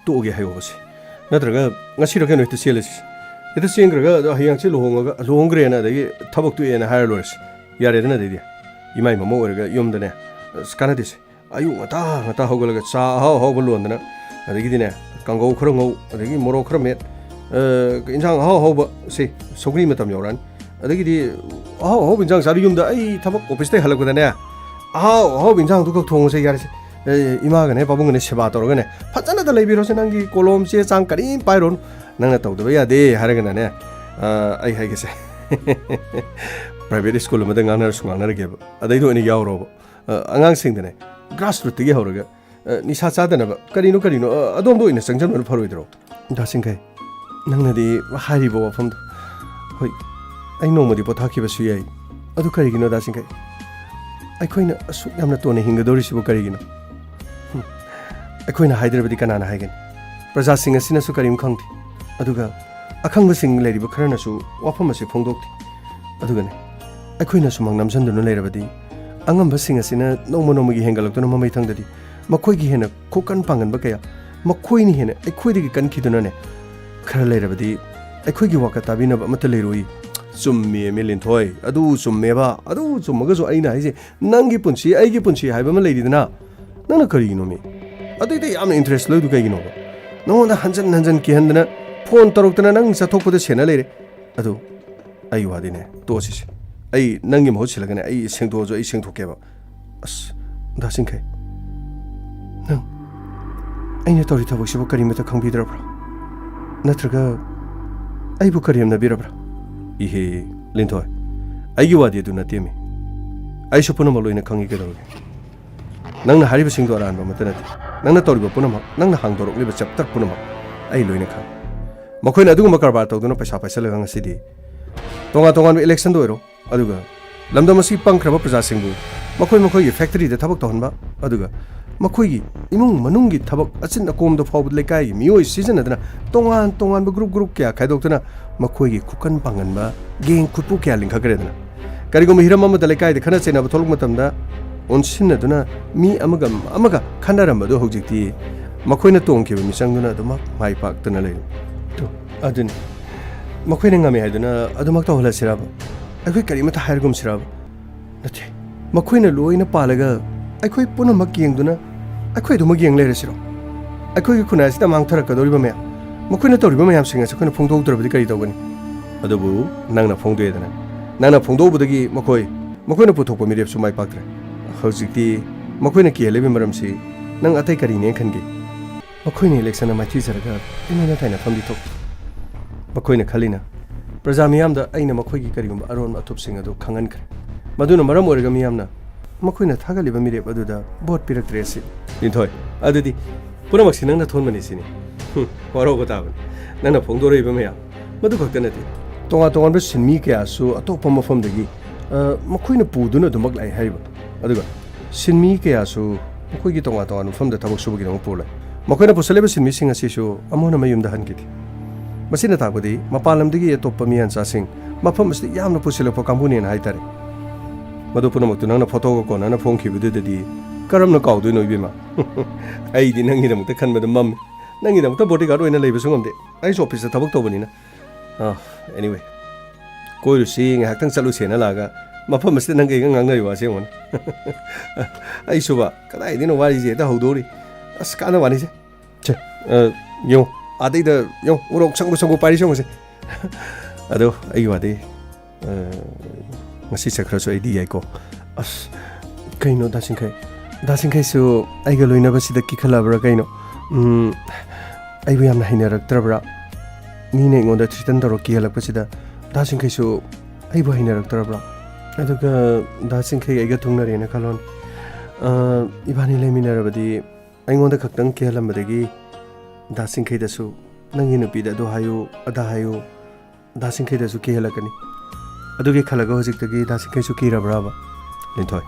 ꯇꯣꯛꯑꯒꯦ ꯍꯥꯏꯌꯣꯕ ꯁꯤ꯫ ꯅꯠꯇ꯭ꯔꯒ ꯉꯁꯤꯔ ꯀꯩꯅꯣ ꯍꯦꯛꯇ ꯆꯦꯜꯂꯁꯤ꯫ ꯍꯦꯛꯇ ꯆꯦꯟꯈ꯭ꯔꯒ ꯑꯗꯣ ꯍꯌꯦꯡꯁꯦ ꯂꯨꯍꯣꯡꯉꯒ, ꯂꯨꯍꯣꯡꯈ꯭ꯔꯦꯅ ꯑꯗꯒꯤ ꯊꯕꯛ ꯇꯣꯛꯑꯦꯅ ꯍꯥꯏꯔ ꯂꯣꯏꯔꯦ꯫ ꯌꯥꯔꯦꯗꯅ ꯑꯗꯩꯗꯤ꯫ ꯏꯃꯥꯏ ꯃꯃꯧ ꯑꯣꯏꯔꯒ ꯌꯨꯝꯗꯅꯦ, ꯑꯁ, ꯀꯥꯟꯅꯗꯦꯁꯦ꯫ ꯑꯌꯨꯛ ꯉꯟꯇꯥ ꯉꯟꯇꯥ ꯍꯧꯒꯠꯂꯒ ꯆꯥ ꯑꯍꯥꯎ ꯑꯍꯥꯎꯕ ꯂꯣꯟꯗꯅ, ꯑꯗꯒꯤꯗꯤꯅꯦ, ꯀꯥꯡꯒꯧ ꯈꯔ ꯉꯧ, ꯑꯗꯒꯤ ꯃꯣꯔꯣꯛ ꯈꯔ ꯃꯦꯠ, ꯑ, ꯏꯟꯁꯥꯡ ꯑꯍꯥꯎ ꯑꯍꯥꯎꯕ, ꯁꯤ, ꯁꯧꯒ꯭ꯔꯤ ꯃꯇꯝ ꯌꯧꯔꯛꯑꯅꯤ꯫ ꯑꯗꯒꯤꯗꯤ ꯑꯍꯥꯎ ꯑꯍꯥꯎꯕ ꯏꯟꯁꯥꯡ ꯆꯥꯔꯤ ꯌꯨꯝꯗ, ꯑꯩ ꯊꯕꯛ ꯑꯣꯐꯤꯁꯇꯩ ꯍꯜꯂꯛꯄꯗꯅꯦ, ꯑꯍꯥꯎ ꯑꯍꯥꯎꯕ ꯏꯟꯁꯥꯡꯗꯨ ꯈꯛ ꯊꯣꯡꯉꯁꯦ ꯌꯥꯔꯦꯁꯦ꯫ ꯑꯦ, ꯏꯃꯥꯒꯅꯦ ꯄꯥꯕꯨꯡꯒꯅꯦ ꯁꯦꯕꯥ ꯇꯧꯔꯒꯅꯦ, ꯐꯖꯅꯗ ꯂꯩꯕꯤꯔꯣꯁꯦ, ꯅꯪꯒꯤ ꯀꯣꯂꯣꯝ ꯆꯦ ꯆꯥꯡ ꯀꯔꯤꯝ ꯄꯥꯏꯔꯣꯅꯨ꯫ ꯅꯪꯅ ꯇꯧꯗꯕ ꯌꯥꯗꯦ ꯍꯥꯏꯔꯒꯅꯅꯦ, ꯑ, ꯑꯩ ꯍꯥꯏꯒꯦꯁꯦ꯫ ꯄ꯭ꯔꯥꯏꯚꯦꯠ ꯁ꯭ꯀꯨꯜ ꯑꯃꯗ ꯉꯥꯡꯅꯔꯁꯨ ꯉꯥꯡꯅꯔꯒꯦꯕ꯫ ꯑꯗꯩꯗ ꯑꯣꯏꯅ ꯌꯥꯎꯔꯣꯕ꯫ ꯑ, ꯑꯉꯥꯡꯁꯤꯡꯗꯅꯦ, ꯒ꯭ꯔꯥꯁꯔꯨꯠꯇꯒꯤ ꯍꯧꯔꯒ, ꯑ, ꯅꯤꯁꯥ ꯆꯥꯗꯅꯕ ꯀꯔꯤꯅꯣ ꯀꯔꯤꯅꯣ, ꯑ, ꯑꯗꯣꯝꯗ ꯑꯣꯏꯅ ꯆꯪꯁꯤꯟꯕꯅ ꯐꯔꯣꯏꯗ꯭ꯔꯣ? ꯗꯥ ꯆꯤꯡꯈꯩ, ꯅꯪꯅꯗꯤ ꯍꯥꯏꯔꯤꯕ ꯋꯥꯐꯝꯗꯣ, ꯍꯣꯏ, ꯑꯩ ꯅꯣꯡꯃꯗꯤ ꯄꯣꯊꯥꯈꯤꯕꯁꯨ ꯌꯥꯏ꯫ ꯑꯗꯨ ꯀꯔꯤꯒꯤꯅꯣ, ꯗꯥ ꯆꯤꯡꯈꯩ? ꯑꯩꯈꯣꯏꯅ ꯑꯁꯨꯛ ꯌꯥꯝꯅ ꯇꯣꯟꯅ ꯍꯤꯡꯒꯗꯧꯔꯤꯁꯤꯕꯨ ꯀꯔꯤꯒꯤꯅꯣ? ꯍꯨꯝ꯫ ꯑꯩꯈꯣꯏꯅ ꯍꯥꯏꯗ꯭ꯔꯕꯗꯤ ꯀꯅꯥꯅ ꯍꯥꯏꯒꯅꯤ? ꯄ꯭ꯔꯖꯥꯁꯤꯡ ꯑꯁꯤꯅꯁꯨ ꯀꯔꯤꯝ ꯈꯪꯗꯦ꯫ ꯑꯗꯨꯒ ꯑꯈꯪꯕꯁꯤꯡ ꯂꯩꯔꯤꯕ ꯈꯔꯅꯁꯨ ꯋꯥꯐꯝ ꯑꯁꯤ ꯐꯣꯡꯗꯣꯛꯇꯦ꯫ ꯑꯗꯨꯒꯅꯦ, ꯑꯩꯈꯣꯏꯅ ꯁꯨꯃꯥꯡ ꯅꯝꯁꯤꯟꯗꯨꯅ ꯂꯩꯔꯕꯗꯤ, ꯑꯉꯝꯕꯁꯤꯡ ꯑꯁꯤꯅ ꯅꯣꯡꯃ ꯅꯣꯡꯃꯒꯤ ꯍꯦꯟꯒꯠꯂꯛꯇꯨꯅ ꯃꯃꯩ ꯊꯪꯗꯗꯤ, ꯃꯈꯣꯏꯒꯤ ꯍꯦꯟꯅ ꯈꯨꯀꯟ ꯄꯥꯡꯒꯟꯕ ꯀꯌꯥ, ꯃꯈꯣꯏꯅ ꯍꯦꯟꯅ ꯑꯩꯈꯣꯏꯗꯒꯤ ꯀꯟꯈꯤꯗꯨꯅꯅꯦ, ꯈꯔ ꯂꯩꯔꯕꯗꯤ ꯑꯩꯈꯣꯏꯒꯤ ꯋꯥꯀꯠ ꯇꯥꯕꯤꯅꯕ ꯑꯃꯠꯇ ꯂꯩꯔꯣꯏ꯫ ꯆꯨꯝꯃꯦꯃꯤ ꯂꯤꯟꯊꯣꯏ, ꯑꯗꯨ ꯆꯨꯝꯃꯦꯕ꯫ ꯑꯗꯨ ꯆꯨꯝꯃꯒꯁꯨ ꯑꯩꯅ ꯍꯥꯏꯁꯦ, ꯅꯪꯒꯤ ꯄꯨꯟꯁꯤ, ꯑꯩꯒꯤ ꯄꯨꯟꯁꯤ ꯍꯥꯏꯕ ꯑꯃ ꯂꯩꯔꯤꯗꯅ꯫ ꯅꯪꯅ ꯀꯔꯤꯒꯤꯅꯣꯃꯤ? ꯑꯗꯨꯏꯗ ꯌꯥꯝꯅ interest ꯂꯧꯔꯤꯗꯨ ꯀꯩꯒꯤꯅꯣꯕ? ꯅꯉꯣꯟꯗ ꯍꯟꯖꯟ ꯍꯟꯖꯟ ꯀꯤꯍꯟꯗꯅ, ꯐꯣꯟ ꯇꯧꯔꯛꯇꯅ ꯅꯪ ꯆꯠꯊꯣꯛꯄꯗ ꯁꯦꯟꯅ ꯂꯩꯔꯦ꯫ ꯑꯗꯨ ꯑꯩ ꯋꯥꯗꯤꯅꯦ, ꯇꯣꯛꯑꯁꯤꯁꯦ꯫ ꯑꯩ ꯅꯪꯒꯤ ꯃꯍꯨꯠ ꯁꯤꯜꯂꯒꯅꯦ, ꯑꯩ ꯁꯦꯡꯗꯣꯛꯑꯁꯨ ꯑꯩ ꯁꯦꯡꯗꯣꯛꯀꯦꯕ꯫ ꯑꯁ, ꯗꯥ ꯆꯤꯡꯈꯩ, ꯅꯪ ꯑꯩꯅ ꯇꯧꯔꯤ ꯊꯕꯛꯁꯤꯕꯨ ꯀꯔꯤꯃꯠꯇ ꯈꯪꯕꯤꯗ꯭ꯔꯕ꯭ꯔꯥ? ꯅꯠꯇ꯭ꯔꯒ ꯑꯩꯕꯨ ꯀꯔꯦꯝꯅꯕꯤꯔꯕ꯭ꯔꯥ? ꯏꯍꯦ, ꯂꯤꯟꯊꯣꯏ, ꯑꯩꯒꯤ ꯋꯥꯗꯤ ꯑꯗꯨ ꯅꯠꯇꯦꯃꯤ꯫ ꯑꯩꯁꯨ ꯄꯨꯝꯅꯃꯛ ꯂꯣꯏꯅ ꯈꯪꯉꯤ ꯀꯩꯗꯧꯔꯒꯦ꯫ ꯅꯪꯅ ꯍꯥꯏꯔꯤꯕꯁꯤꯡꯗꯣ ꯑꯔꯥꯟꯕ ꯑꯃꯠꯇ ꯅꯠꯇꯦ꯫ ꯅꯪꯅ ꯇꯧꯔꯤꯕ ꯄꯨꯝꯅꯃꯛ, ꯅꯪꯅ ꯍꯥꯡꯗꯣꯔꯛꯂꯤꯕ chapter ꯄꯨꯝꯅꯃꯛ ꯑꯩ ꯂꯣꯏꯅ ꯈꯪꯉꯤ꯫ ꯃꯈꯣꯏꯅ ꯑꯗꯨꯒꯨꯝꯕ ꯀꯔꯕꯥꯔ ꯇꯧꯗꯨꯅ ꯄꯩꯁꯥ ꯄꯥꯏꯁꯜꯂꯒ ꯉꯁꯤꯗꯤ ꯇꯣꯉꯥꯟ ꯇꯣꯉꯥꯟꯕ election ꯗ ꯑꯣꯏꯔꯣ, ꯑꯗꯨꯒ ꯂꯝꯗꯝ ꯑꯁꯤ ꯄꯪꯈ꯭ꯔꯕ ꯄ꯭ꯔꯖꯥꯁꯤꯡꯕꯨ ꯃꯈꯣꯏ ꯃꯈꯣꯏꯒꯤ factory ꯗ ꯊꯕꯛ ꯇꯧꯍꯟꯕ, ꯑꯗꯨꯒ ꯃꯈꯣꯏꯒꯤ ꯏꯃꯨꯡ ꯃꯅꯨꯡꯒꯤ ꯊꯕꯛ ꯑꯆꯤꯟ ꯑꯀꯣꯝꯗ ꯐꯥꯎꯕ ꯂꯩꯀꯥꯏꯒꯤ ꯃꯤꯑꯣꯏ ꯁꯤꯖꯤꯟꯅꯗꯨꯅ ꯇꯣꯉꯥꯟ ꯇꯣꯉꯥꯟꯕ group group ꯀꯌꯥ ꯈꯥꯏꯗꯣꯛꯇꯨꯅ ꯃꯈꯣꯏꯒꯤ ꯈꯨꯀꯟ ꯄꯥꯡꯒꯟꯕ gang ꯈꯨꯠꯄꯨ ꯀꯌꯥ ꯂꯤꯡꯈꯠꯈ꯭ꯔꯦꯗꯅ꯫ ꯀꯔꯤꯒꯨꯝꯕ ꯍꯤꯔꯝ ꯑꯃꯗ ꯂꯩꯀꯥꯏꯗ ꯈꯠꯅ ꯆꯩꯅꯕ ꯊꯣꯛꯂꯛꯄ ꯃꯇꯝꯗ ꯑꯣꯟꯁꯤꯟꯅꯗꯨꯅ ꯃꯤ ꯑꯃꯒ ꯑꯃꯒ ꯈꯠꯅꯔꯝꯕꯗꯨ ꯍꯧꯖꯤꯛꯇꯤ ꯃꯈꯣꯏꯅ ꯇꯣꯡꯈꯤꯕ ꯃꯤꯆꯪꯗꯨꯅ ꯑꯗꯨꯃꯛ ꯃꯥꯏ ꯄꯥꯛꯇꯨꯅ ꯂꯩꯔꯦ꯫ ꯑꯗꯨ, ꯑꯗꯨꯅꯤ꯫ ꯃꯈꯣꯏꯅ ꯉꯝꯃꯤ ꯍꯥꯏꯗꯨꯅ ꯑꯗꯨꯃꯛ ꯇꯧꯍꯜꯂꯁꯤꯔꯕ? ꯑꯩꯈꯣꯏ ꯀꯔꯤꯃꯠꯇ ꯍꯥꯏꯔꯒꯨꯝꯁꯤꯔꯕ? ꯅꯠꯇꯦ꯫ ꯃꯈꯣꯏꯅ ꯂꯣꯏꯅ ꯄꯥꯜꯂꯒ ꯑꯩꯈꯣꯏ ꯄꯨꯝꯅꯃꯛ ꯌꯦꯡꯗꯨꯅ ꯑꯩꯈꯣꯏ ꯑꯗꯨꯃꯛ ꯌꯦꯡ ꯂꯩꯔꯁꯤꯔꯣ? ꯑꯩꯈꯣꯏꯒꯤ ꯈꯨꯟꯅꯥꯏ ꯑꯁꯤꯗ ꯃꯥꯡꯊꯔꯛꯀꯗꯧꯔꯤꯕ ꯃꯌꯥꯝ, ꯃꯈꯣꯏꯅ ꯇꯧꯔꯤꯕ ꯃꯌꯥꯝꯁꯤꯡ ꯑꯁꯤ ꯑꯩꯈꯣꯏꯅ ꯐꯣꯡꯗꯣꯛꯇ꯭ꯔꯕꯗꯤ ꯀꯔꯤ ꯇꯧꯒꯅꯤ? ꯑꯗꯨꯕꯨ ꯅꯪꯅ ꯐꯣꯡꯗꯣꯛꯑꯦꯗꯅ꯫ ꯅꯪꯅ ꯐꯣꯡꯗꯣꯛꯎꯕꯗꯒꯤ ꯃꯈꯣꯏ, ꯃꯈꯣꯏꯅ ꯄꯨꯊꯣꯛꯄ ꯃꯤꯔꯦꯞꯁꯨ ꯃꯥꯏ ꯄꯥꯛꯇ꯭ꯔꯦ꯫ ꯍꯧꯖꯤꯛꯇꯤ ꯃꯈꯣꯏꯅ ꯀꯤꯍꯜꯂꯤꯕꯒꯤ ꯃꯔꯝꯁꯤ ꯅꯪ ꯑꯇꯩ ꯀꯔꯤꯅꯦ ꯈꯟꯒꯦ? ꯃꯈꯣꯏꯅ ꯏꯂꯦꯛꯁꯟꯗ ꯃꯥꯏꯊꯤꯖꯔꯒ ꯑꯩꯉꯣꯟꯗ ꯇꯥꯏꯅꯐꯝꯗꯤ ꯊꯣꯛ꯫ ꯃꯈꯣꯏꯅ ꯈꯜꯂꯤꯅ ꯄ꯭ꯔꯖꯥ ꯃꯤꯌꯥꯝꯗ ꯑꯩꯅ ꯃꯈꯣꯏꯒꯤ ꯀꯔꯤꯒꯨꯝꯕ ꯑꯔꯣꯟꯕ ꯑꯊꯨꯞꯁꯤꯡ ꯑꯗꯨ ꯈꯪꯍꯟꯈ꯭ꯔꯦ꯫ ꯃꯗꯨꯅ ꯃꯔꯝ ꯑꯣꯏꯔꯒ ꯃꯤꯌꯥꯝꯅ ꯃꯈꯣꯏꯅ ꯊꯥꯒꯠꯂꯤꯕ ꯃꯤꯔꯦꯞ ꯑꯗꯨꯗ ꯚꯣꯠ ꯄꯤꯔꯛꯇ꯭ꯔꯦ ꯑꯁꯤꯅꯤ꯫ ꯂꯤꯟꯊꯣꯏ, ꯑꯗꯨꯗꯤ ꯄꯨꯝꯅꯃꯛꯁꯤ ꯅꯪꯅ ꯊꯣꯟꯕꯅꯤ ꯁꯤꯅꯤ꯫ ꯍꯨꯝ, ꯋꯥꯔꯧꯕ ꯇꯥꯕꯅꯤ꯫ ꯅꯪꯅ ꯐꯣꯡꯗꯣꯔꯛꯏꯕ ꯃꯌꯥꯝ ꯃꯗꯨ ꯈꯛꯇ ꯅꯠꯇꯦ꯫ ꯇꯣꯉꯥꯟ ꯇꯣꯉꯥꯟꯕ ꯁꯤꯟꯃꯤ ꯀꯌꯥꯁꯨ ꯑꯇꯣꯞꯄ ꯃꯐꯝꯗꯒꯤ, ꯑ, ꯃꯈꯣꯏꯅ ꯄꯨꯗꯨꯅ ꯑꯗꯨꯃꯛ ꯂꯥꯛꯏ ꯍꯥꯏꯔꯤꯕ꯫ ꯑꯗꯨꯒ ꯁꯤꯟꯃꯤ ꯀꯌꯥꯁꯨ ꯃꯈꯣꯏꯒꯤ ꯇꯣꯉꯥꯟ ꯇꯣꯉꯥꯟꯕ ꯃꯐꯝꯗ ꯊꯕꯛ ꯁꯨꯕꯒꯤꯗꯃꯛ ꯄꯨꯔ ꯂꯥꯛꯏ꯫ ꯃꯈꯣꯏꯅ ꯄꯨꯁꯜꯂꯤꯕ ꯁꯤꯟꯃꯤꯁꯤꯡ ꯑꯁꯤꯁꯨ ꯑꯃꯨꯛ ꯍꯟꯅ ꯃꯌꯨꯝꯗ ꯍꯟꯈꯤꯗꯦ꯫ ꯃꯁꯤꯅ ꯇꯥꯛꯄꯗꯤ ꯃꯄꯥꯟ ꯂꯝꯗꯒꯤ ꯑꯇꯣꯞꯄ ꯃꯤꯌꯥꯟꯆꯥꯁꯤꯡ ꯃꯐꯝ ꯑꯁꯤꯗ ꯌꯥꯝꯅ ꯄꯨꯁꯤꯜꯂꯛꯄ ꯀꯥꯡꯕꯨꯅꯦꯅ ꯍꯥꯏꯇꯥꯔꯦ꯫ ꯃꯗꯨ ꯄꯨꯝꯅꯃꯛꯇꯨ ꯅꯪꯅ ꯐꯣꯇꯣꯒ ꯀꯣꯟꯅꯅ ꯐꯣꯡꯈꯤꯕꯗꯨꯗꯗꯤ ꯀꯔꯝꯅ ꯀꯥꯎꯗꯣꯏꯅꯣ, ꯏꯕꯦꯝꯃ? ꯑꯩꯗꯤ ꯅꯪꯒꯤꯗꯃꯛꯇ ꯈꯟꯕꯗ ꯃꯝꯃꯤ꯫ ꯅꯪꯒꯤꯗꯃꯛꯇ ꯕꯣꯗꯤꯒꯥꯔꯗ ꯑꯣꯏꯅ ꯂꯩꯕꯁꯨ ꯉꯝꯗꯦ꯫ ꯑꯩꯁꯨ ꯑꯣꯐꯤꯁꯇ ꯊꯕꯛ ꯇꯧꯕꯅꯤꯅ꯫ ꯑ, anyway, ꯀꯣꯏꯔꯨꯁꯤ, ꯉꯥꯏꯍꯥꯛꯇꯪ ꯆꯠꯂꯨꯁꯦꯅ ꯂꯥꯛꯑꯒ ꯃꯐꯝ ꯑꯁꯤꯗ ꯅꯪꯒ ꯑꯩꯒ ꯉꯥꯡꯅꯔꯤꯕ ꯋꯥꯁꯦ ꯌꯦꯡꯉꯨꯅꯦ꯫ ꯑꯩꯁꯨꯕ ꯀꯗꯥꯏꯗꯩꯅꯣ ꯋꯥꯔꯤꯁꯦ ꯍꯦꯛꯇ ꯍꯧꯗꯣꯔꯤ꯫ ꯑꯁ, ꯀꯥꯟꯅꯕ ꯋꯥꯅꯤꯁꯦ꯫ ꯁꯦ, ꯑ, ꯌꯦꯡꯉꯣ, ꯑꯥꯗꯩꯗ ꯌꯦꯡꯉꯣ, ꯎꯔꯣꯛ ꯁꯪꯒꯨ ꯁꯪꯒꯨ ꯄꯥꯏꯔꯤꯁꯦ ꯌꯦꯡꯉꯨꯁꯦ꯫ ꯑꯗꯣ ꯑꯩꯒꯤ ꯋꯥꯗꯤ, ꯑ, ꯉꯁꯤ ꯆꯠꯈ꯭ꯔꯁꯨ ꯑꯩꯗꯤ ꯌꯥꯏꯀꯣ꯫ ꯑꯁ, ꯀꯩꯅꯣ ꯗꯥ ꯆꯤꯡꯈꯩ? ꯗꯥ ꯆꯤꯡꯈꯩꯁꯨ ꯑꯩꯒ ꯂꯣꯏꯅꯕꯁꯤꯗ ꯀꯤꯈꯠꯂꯛꯑꯕ꯭ꯔꯥ ꯀꯩꯅꯣ? ꯎꯝ, ꯑꯩꯕꯨ ꯌꯥꯝꯅ ꯍꯩꯅꯔꯛꯇ꯭ꯔꯕ꯭ꯔꯥ? ꯃꯤꯅ ꯑꯩꯉꯣꯟꯗ ꯊ꯭ꯔꯤꯇꯟ ꯇꯧꯔ ꯀꯤꯍꯜꯂꯛꯄꯁꯤꯗ ꯗꯥ ꯆꯤꯡꯈꯩꯁꯨ ꯑꯩꯕꯨ ꯍꯩꯅꯔꯛꯇ꯭ꯔꯕ꯭ꯔꯥ? ꯑꯗꯨꯒ ꯗꯥ ꯆꯤꯡꯈꯩ ꯑꯩꯒ ꯊꯨꯡꯅꯔꯦꯅ ꯈꯜꯂꯣꯅꯦ꯫ ꯑ, ꯏꯕꯥꯅꯤ ꯂꯩꯃꯤꯟꯅꯔꯕꯗꯤ ꯑꯩꯉꯣꯟꯗ ꯈꯛꯇꯪ ꯀꯤꯍꯜꯂꯝꯕꯗꯒꯤ ꯗꯥ ꯆꯤꯡꯈꯩꯗꯁꯨ "ꯅꯪꯒꯤ ꯅꯨꯄꯤꯗ ꯑꯗꯨ ꯍꯥꯏꯌꯨ, ꯑꯗꯥ ꯍꯥꯏꯌꯨ", ꯗꯥ ꯆꯤꯡꯈꯩꯗꯁꯨ ꯀꯤꯍꯜꯂꯛꯀꯅꯤ꯫ ꯑꯗꯨꯒꯤ ꯈꯜꯂꯒ ꯍꯧꯖꯤꯛꯇꯒꯤ ꯗꯥ ꯆꯤꯡꯈꯩꯁꯨ ꯀꯤꯔꯕ꯭ꯔꯕ? ꯂꯤꯟꯊꯣꯏ,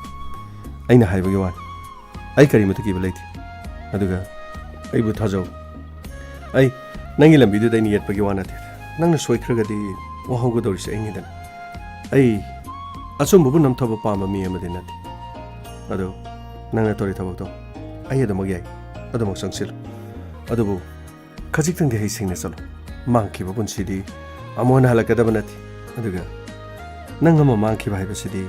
ꯑꯩꯅ ꯍꯥꯏꯕꯒꯤ ꯋꯥꯅꯤ꯫ ꯑꯩ ꯀꯔꯤꯃꯠꯇ ꯀꯤꯕ ꯂꯩꯇꯦ꯫ ꯑꯗꯨꯒ ꯑꯩꯕꯨ ꯊꯥꯖꯧ꯫ ꯑꯩ ꯅꯪꯒꯤ ꯂꯝꯕꯤꯗꯨꯗ ꯑꯩꯅ ꯌꯦꯠꯄꯒꯤ ꯋꯥ ꯅꯠꯇꯦ꯫ ꯅꯪꯅ ꯁꯣꯏꯈ꯭ꯔꯒꯗꯤ ꯋꯥꯍꯧꯒꯗꯧꯔꯤꯁꯦ ꯑꯩꯅꯤꯗꯅ꯫ ꯑꯩ ꯑꯆꯨꯝꯕꯕꯨ ꯅꯝꯊꯕ ꯄꯥꯝꯕ ꯃꯤ ꯑꯃꯗꯤ ꯅꯠꯇꯦ꯫ ꯑꯗꯣ ꯅꯪꯅ ꯇꯧꯔꯤ ꯊꯕꯛꯇꯣ ꯑꯩ ꯑꯗꯨꯃꯛ ꯌꯥꯏ꯫ ꯑꯗꯨꯃꯛ ꯆꯪꯁꯤꯜꯂꯨ꯫ ꯑꯗꯨꯕꯨ ꯈꯖꯤꯛꯇꯪꯗꯤ ꯍꯩꯁꯤꯡꯅ ꯆꯠꯂꯨ꯫ ꯃꯥꯡꯈꯤꯕ ꯄꯨꯟꯁꯤꯗꯤ ꯑꯃꯨꯛ ꯍꯟꯅ ꯍꯜꯂꯛꯀꯗꯕ ꯅꯠꯇꯦ꯫ ꯑꯗꯨꯒ ꯅꯪ ꯑꯃ ꯃꯥꯡꯈꯤꯕ ꯍꯥꯏꯕꯁꯤꯗꯤ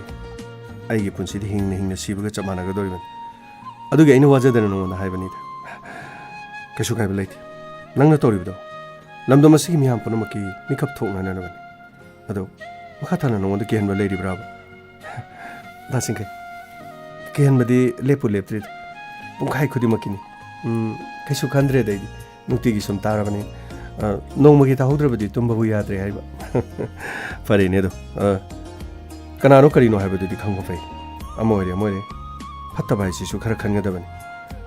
ꯑꯩꯒꯤ ꯄꯨꯟꯁꯤꯗꯤ ꯍꯤꯡꯅ ꯍꯤꯡꯅ ꯁꯤꯕꯒ ꯆꯞ ꯃꯥꯟꯅꯒꯗꯧꯔꯤꯕꯅꯤ꯫ ꯑꯗꯨꯒꯤ ꯑꯩꯅ ꯋꯥꯖꯗꯅ ꯅꯉꯣꯟꯗ ꯍꯥꯏꯕꯅꯤꯗ꯫ ꯀꯩꯁꯨ ꯀꯥꯏꯕ ꯂꯩꯇꯦ꯫ ꯅꯪꯅ ꯇꯧꯔꯤꯕꯗꯣ ꯂꯝꯗꯝ ꯑꯁꯤꯒꯤ ꯃꯤꯌꯥꯝ ꯄꯨꯝꯅꯃꯛꯀꯤ ꯃꯤꯀꯞ ꯊꯣꯛꯅꯅꯕꯅꯤ꯫ ꯑꯗꯣ ꯃꯈꯥ ꯇꯥꯅ ꯅꯉꯣꯟꯗ ꯀꯤꯍꯟꯕ ꯂꯩꯔꯤꯕ꯭ꯔꯥꯕ? ꯗꯥ ꯆꯤꯡꯈꯩ, ꯀꯤꯍꯟꯕꯗꯤ ꯂꯦꯞꯄꯨ ꯂꯦꯞꯇ꯭ꯔꯤꯗ꯫ ꯄꯨꯡꯈꯥꯏ ꯈꯨꯗꯤꯡꯃꯛꯀꯤꯅꯤ꯫ ꯎꯝ, ꯀꯩꯁꯨ ꯈꯟꯗ꯭ꯔꯦꯗ ꯑꯩꯗꯤ꯫ ꯅꯨꯡꯇꯤꯒꯤ ꯁꯨꯝ ꯇꯥꯔꯕꯅꯤ꯫ ꯑ, ꯅꯣꯡꯃꯒꯤ ꯇꯥꯍꯧꯗ꯭ꯔꯕꯗꯤ ꯇꯨꯝꯕꯕꯨ ꯌꯥꯗ꯭ꯔꯦ ꯍꯥꯏꯕ꯫ ꯐꯔꯦꯅꯦ ꯑꯗꯣ꯫ ꯑ, ꯀꯅꯥꯅꯣ ꯀꯔꯤꯅꯣ ꯍꯥꯏꯕꯗꯨꯗꯤ ꯈꯪꯕ ꯐꯩ꯫ ꯑꯃ ꯑꯣꯏꯔꯦ, ꯑꯃ ꯑꯣꯏꯔꯦ꯫ ꯐꯠꯇꯕ ꯍꯥꯏꯁꯤꯁꯨ ꯈꯔ ꯈꯟꯒꯗꯕꯅꯤ꯫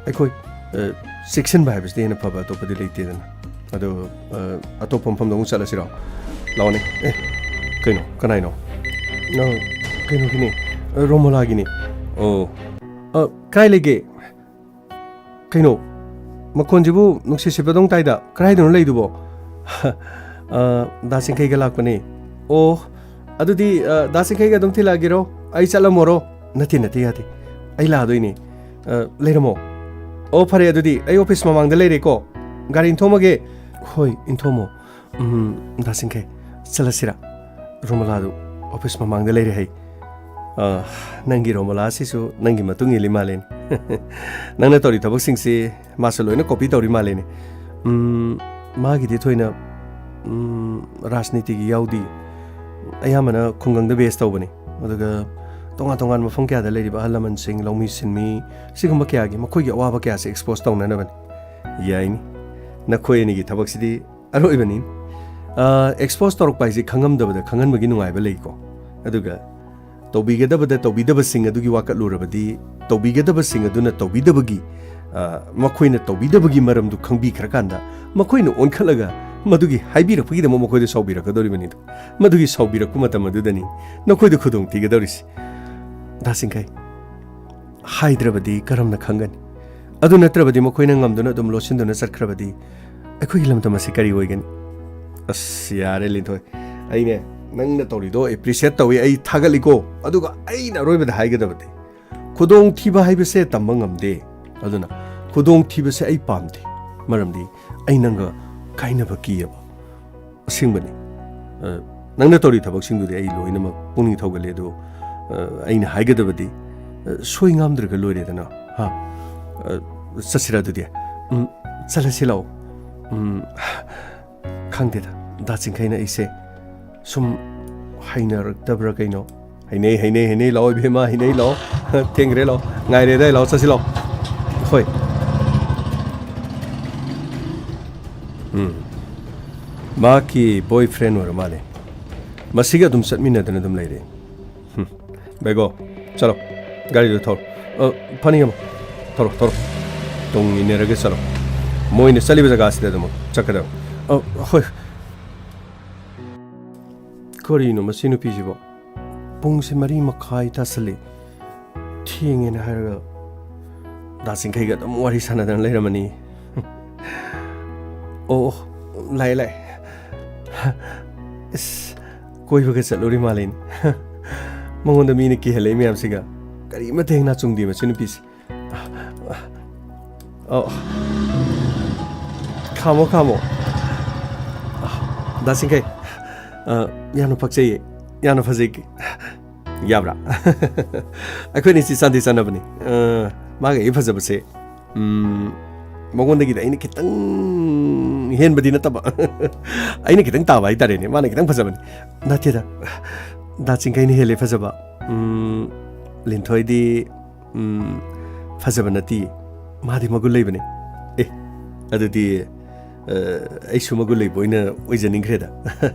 ꯑꯩꯈꯣꯏ, ꯑ, ꯆꯦꯛꯁꯤꯟꯕ ꯍꯥꯏꯕꯁꯤꯗꯤ ꯍꯦꯟꯅ ꯐꯕ ꯑꯇꯣꯞꯄꯗꯤ ꯂꯩꯇꯦꯗꯅ꯫ ꯑꯗꯣ, ꯑ, ꯑꯇꯣꯞꯄ ꯃꯐꯝꯗ ꯑꯃꯨꯛ ꯆꯠꯂꯁꯤꯔꯣ? ꯂꯥꯛꯑꯣꯅꯦ꯫ ꯑꯦ, ꯀꯩꯅꯣ? ꯀꯅꯥꯏꯅꯣ? ꯑ, ꯀꯩꯅꯣꯒꯤꯅꯦ꯫ ꯑ, ꯔꯣꯃꯣꯂꯥꯒꯤꯅꯦ꯫ ꯑꯣ꯫ ꯑ, ꯀꯥꯏ ꯂꯩꯒꯦ? ꯀꯩꯅꯣ? ꯃꯈꯣꯟꯁꯤꯕꯨ ꯅꯨꯡꯁꯤꯠ ꯁꯤꯠꯄꯗꯧ ꯇꯥꯏꯗ꯫ ꯀꯗꯥꯏꯗꯅꯣ ꯂꯩꯗꯨꯕꯣ? ꯑ, ꯗꯥ ꯆꯤꯡꯈꯩꯒ ꯂꯥꯛꯄꯅꯦ꯫ ꯑꯣ, ꯑꯗꯨꯗꯤ, ꯑ, ꯗꯥ ꯆꯤꯡꯈꯩꯒ ꯑꯗꯨꯝ ꯊꯤꯜꯂꯛꯑꯒꯦꯔꯣ? ꯑꯩ ꯆꯠꯂꯝꯃꯣꯔꯣ? ꯅꯠꯇꯦ, ꯅꯠꯇꯦ, ꯌꯥꯗꯦ꯫ ꯑꯩ ꯂꯥꯛꯑꯗꯣꯏꯅꯦ꯫ ꯑ, ꯂꯩꯔꯝꯃꯣ꯫ ꯑꯣ, ꯐꯔꯦ ꯑꯗꯨꯗꯤ꯫ ꯑꯩ ꯑꯣꯐꯤꯁ ꯃꯃꯥꯡꯗ ꯂꯩꯔꯦꯀꯣ꯫ ꯒꯥꯔꯤ ꯏꯟꯊꯣꯛꯑꯝꯃꯒꯦ꯫ ꯍꯣꯏ, ꯏꯟꯊꯣꯛꯑꯝꯃꯣ꯫ ꯎꯝ, ꯗꯥ ꯆꯤꯡꯈꯩ, ꯆꯠꯂꯁꯤꯔꯥ? ꯔꯣꯃꯂꯥꯗꯨ ꯑꯣꯐꯤꯁ ꯃꯃꯥꯡꯗ ꯂꯩꯔꯦ ꯍꯩ꯫ ꯑ, ꯅꯪꯒꯤ ꯔꯣꯃꯂꯥꯁꯤꯁꯨ ꯅꯪꯒꯤ ꯃꯇꯨꯡ ꯏꯜꯂꯤ ꯃꯥꯜꯂꯦꯅꯦ꯫ ꯅꯪꯅ ꯇꯧꯔꯤ ꯊꯕꯛꯁꯤꯡꯁꯤ ꯃꯥꯁꯨ ꯂꯣꯏꯅ ꯀꯣꯄꯤ ꯇꯧꯔꯤ ꯃꯥꯜꯂꯦꯅꯦ꯫ ꯎꯝ, ꯃꯥꯒꯤꯗꯤ ꯊꯣꯏꯅ, ꯎꯝ, ꯔꯥꯖꯅꯤꯇꯤꯒꯤ ꯌꯥꯎꯗꯦ꯫ ꯑꯌꯥꯝꯕꯅ ꯈꯨꯡꯒꯪꯗ ꯕꯦꯁ ꯇꯧꯕꯅꯤ꯫ ꯑꯗꯨꯒ ꯇꯣꯉꯥꯟ ꯇꯣꯉꯥꯟꯕ ꯃꯐꯝ ꯀꯌꯥꯗ ꯂꯩꯔꯤꯕ ꯑꯍꯜ ꯂꯃꯟꯁꯤꯡ, ꯂꯧꯃꯤ ꯁꯤꯟꯃꯤ, ꯁꯤꯒꯨꯝꯕ ꯀꯌꯥꯒꯤ ꯃꯈꯣꯏꯒꯤ ꯑꯋꯥꯕ ꯀꯌꯥꯁꯦ ꯑꯦꯛꯁꯄꯣꯖ ꯇꯧꯅꯅꯕꯅꯤ꯫ ꯌꯥꯏꯅꯤ꯫ ꯅꯈꯣꯏ ꯑꯅꯤꯒꯤ ꯊꯕꯛꯁꯤꯗꯤ ꯑꯔꯣꯏꯕꯅꯤ꯫ ꯑ, ꯑꯦꯛꯁꯄꯣꯖ ꯇꯧꯔꯛꯄ ꯍꯥꯏꯁꯦ ꯈꯪꯉꯝꯗꯕꯗ ꯈꯪꯍꯟꯕꯒꯤ ꯅꯨꯡꯉꯥꯏꯕ ꯂꯩꯀꯣ꯫ ꯑꯗꯨꯒ ꯇꯧꯕꯤꯒꯗꯕꯗ ꯇꯧꯕꯤꯗꯕꯁꯤꯡ ꯑꯗꯨꯒꯤ ꯋꯥꯀꯠꯂꯨꯔꯕꯗꯤ, ꯇꯧꯕꯤꯒꯗꯕꯁꯤꯡ ꯑꯗꯨꯅ ꯇꯧꯕꯤꯗꯕꯒꯤ, ꯑ, ꯃꯈꯣꯏꯅ ꯇꯧꯕꯤꯗꯕꯒꯤ ꯃꯔꯝꯗꯨ ꯈꯪꯕꯤꯈ꯭ꯔꯀꯥꯟꯗ, ꯃꯈꯣꯏꯅ ꯑꯣꯟꯈꯠꯂꯒ ꯃꯗꯨꯒꯤ ꯍꯥꯏꯕꯤꯔꯛꯄꯒꯤꯗꯃꯛ ꯃꯈꯣꯏꯗ ꯁꯥꯎꯕꯤꯔꯛꯀꯗꯧꯔꯤꯕꯅꯤꯗꯣ꯫ ꯃꯗꯨꯒꯤ ꯁꯥꯎꯕꯤꯔꯛꯄ ꯃꯇꯝ ꯑꯗꯨꯗꯅꯤ ꯅꯈꯣꯏꯗ ꯈꯨꯗꯣꯡ ꯊꯤꯒꯗꯧꯔꯤꯁꯤ꯫ ꯗꯥ ꯆꯤꯡꯈꯩ, ꯍꯥꯏꯗ꯭ꯔꯕꯗꯤ ꯀꯔꯝꯅ ꯈꯪꯒꯅꯤ? ꯑꯗꯨ ꯅꯠꯇ꯭ꯔꯕꯗꯤ ꯃꯈꯣꯏꯅ ꯉꯝꯗꯨꯅ ꯑꯗꯨꯝ ꯂꯣꯠꯁꯤꯟꯗꯨꯅ ꯆꯠꯈ꯭ꯔꯕꯗꯤ ꯑꯩꯈꯣꯏꯒꯤ ꯂꯝꯗꯝ ꯑꯁꯤ ꯀꯔꯤ ꯑꯣꯏꯒꯅꯤ? ꯑꯁ, ꯌꯥꯔꯦ ꯂꯤꯟꯊꯣꯏ, ꯑꯩꯅꯦ, ꯅꯪꯅ ꯇꯧꯔꯤꯗꯣ ꯑꯦꯄ꯭ꯔꯤꯁꯤꯌꯦꯠ ꯇꯧꯏ, ꯑꯩ ꯊꯥꯒꯠꯂꯤꯀꯣ꯫ ꯑꯗꯨꯒ ꯑꯩꯅ ꯑꯔꯣꯏꯕꯗ ꯍꯥꯏꯒꯗꯕꯗꯤ, ꯈꯨꯗꯣꯡꯊꯤꯕ ꯍꯥꯏꯕꯁꯦ ꯇꯝꯕ ꯉꯝꯗꯦ꯫ ꯑꯗꯨꯅ ꯈꯨꯗꯣꯡꯊꯤꯕꯁꯦ ꯑꯩ ꯄꯥꯝꯗꯦ, ꯃꯔꯝꯗꯤ ꯑꯩ ꯅꯪꯒ ꯀꯥꯏꯅꯕ ꯀꯤꯌꯦꯕ꯫ ꯑꯁꯦꯡꯕꯅꯤ꯫ ꯑ, ꯅꯪꯅ ꯇꯧꯔꯤ ꯊꯕꯛꯁꯤꯡꯗꯨꯗꯤ ꯑꯩ ꯂꯣꯏꯅꯃꯛ ꯄꯨꯛꯅꯤꯡ ꯊꯧꯒꯠꯂꯦ, ꯑꯗꯨ ꯑ, ꯑꯩꯅ ꯍꯥꯏꯒꯗꯕꯗꯤ, ꯑ, ꯁꯣꯏ ꯉꯥꯝꯗ꯭ꯔꯒ ꯂꯣꯏꯔꯦꯗꯅ, ꯍꯥ? ꯑ, ꯆꯠꯁꯤꯔ ꯑꯗꯨꯗꯤ? ꯎꯝ, ꯆꯠꯂꯁꯤ ꯂꯥꯛꯑꯣ꯫ ꯎꯝ, ꯈꯪꯗꯦꯗ, ꯗꯥ ꯆꯤꯡꯈꯩꯅ ꯑꯩꯁꯦ ꯁꯨꯝ ꯍꯩꯅꯔꯛꯇꯕ꯭ꯔꯥ ꯀꯩꯅꯣ? ꯍꯩꯅꯩ, ꯍꯩꯅꯩ, ꯍꯩꯅꯩ, ꯂꯥꯛꯑꯣ ꯏꯕꯦꯝꯃ, ꯍꯩꯅꯩ, ꯂꯥꯛꯑꯣ꯫ ꯊꯦꯡꯈ꯭ꯔꯦ, ꯂꯥꯛꯑꯣ꯫ ꯉꯥꯏꯔꯦꯗ, ꯂꯥꯛꯑꯣ, ꯆꯠꯁꯤ ꯂꯥꯛꯑꯣ꯫ ꯍꯣꯏ꯫ ꯎꯝ꯫ ꯃꯍꯥꯛꯀꯤ boyfriend ꯑꯣꯏꯔ ꯃꯥꯜꯂꯦ꯫ ꯃꯁꯤꯒ ꯑꯗꯨꯝ ꯆꯠꯃꯤꯟꯅꯗꯅ ꯑꯗꯨꯝ ꯂꯩꯔꯦ꯫ ꯍꯨꯝ꯫ ꯕꯦꯒꯣ, ꯆꯠꯂꯣ꯫ ꯒꯥꯔꯤꯗꯨ ꯊꯧꯔꯣ꯫ ꯑ, ꯐꯅꯤꯌꯝ, ꯊꯧꯔꯣ, ꯊꯧꯔꯣ꯫ ꯇꯨꯡ ꯏꯟꯅꯔꯒ ꯆꯠꯂꯣ꯫ ꯃꯣꯏꯅ ꯆꯠꯂꯤꯕ ꯖꯒꯥꯁꯤꯗ ꯑꯗꯨꯃꯛ ꯆꯠꯀꯗꯕ꯫ ꯑ, ꯍꯣꯏ꯫ ꯀꯔꯤꯅꯣ ꯃꯁꯤ ꯅꯨꯄꯤꯁꯤꯕꯣ? ꯄꯨꯡꯁꯦ ꯃꯔꯤ ꯃꯈꯥꯏ ꯇꯥꯁꯜꯂꯤ꯫ ꯊꯦꯡꯉꯦꯅ ꯍꯥꯏꯔꯒ ꯗꯥ ꯆꯤꯡꯈꯩꯒ ꯑꯗꯨꯝ ꯋꯥꯔꯤ ꯁꯥꯟꯅꯗꯅ ꯂꯩꯔꯝꯃꯅꯤ꯫ ꯑꯣ, ꯑꯣ, ꯂꯥꯛꯑꯦ, ꯂꯥꯛꯑꯦ꯫ ꯏꯁ, ꯀꯣꯏꯕꯒ ꯆꯠꯂꯨꯔꯤ ꯃꯥꯜꯂꯦꯅꯦ꯫ ꯃꯉꯣꯟꯗ ꯃꯤꯅ ꯀꯤꯍꯜꯂꯛꯏ ꯃꯌꯥꯝꯁꯤꯒ꯫ ꯀꯔꯤꯃꯠꯇ ꯍꯦꯛ ꯅꯥ ꯆꯨꯝꯗꯦ ꯃꯁꯤ ꯅꯨꯄꯤꯁꯦ꯫ ꯑꯣ꯫ ꯈꯥꯝꯃꯣ, ꯈꯥꯝꯃꯣ꯫ ꯗꯥ ꯆꯤꯡꯈꯩ, ꯑ, ꯌꯥꯝꯅ ꯄꯛꯆꯩꯌꯦ꯫ ꯌꯥꯝꯅ ꯐꯖꯩ꯫ ꯌꯥꯕ꯭ꯔꯥ? ꯑꯩꯈꯣꯏꯅꯤꯁꯤ ꯆꯥꯟꯗꯤ ꯆꯥꯟꯅꯕꯅꯤ꯫ ꯑ, ꯃꯥꯒ ꯑꯩ ꯐꯖꯕꯁꯦ, ꯎꯝ, ꯃꯉꯣꯟꯗꯒꯤꯗꯤ ꯑꯩꯅ ꯈꯤꯇꯪ ꯍꯦꯟꯕꯗꯤ ꯅꯠꯇꯕ꯫ ꯑꯩꯅ ꯈꯤꯇꯪ ꯇꯥꯕ ꯍꯥꯏꯇꯥꯔꯦꯅꯦ꯫ ꯃꯥꯅ ꯈꯤꯇꯪ ꯐꯖꯕꯅꯤ꯫ ꯅꯠꯇꯦꯗ, ꯗꯥ ꯆꯤꯡꯈꯩꯅ ꯍꯦꯜꯂꯦ ꯐꯖꯕ꯫ ꯎꯝ, ꯂꯤꯟꯊꯣꯏꯗꯤ, ꯎꯝ, ꯐꯖꯕ ꯅꯠꯇꯤꯌꯦ꯫ ꯃꯥꯗꯤ ꯃꯒꯨꯟ ꯂꯩꯕꯅꯦ꯫ ꯑꯦ, ꯑꯗꯨꯗꯤ, ꯑ, ꯑꯩꯁꯨ ꯃꯒꯨꯟ ꯂꯩꯕ ꯑꯣꯏꯅ ꯑꯣꯏꯖꯅꯤꯡꯈ꯭ꯔꯦꯗ꯫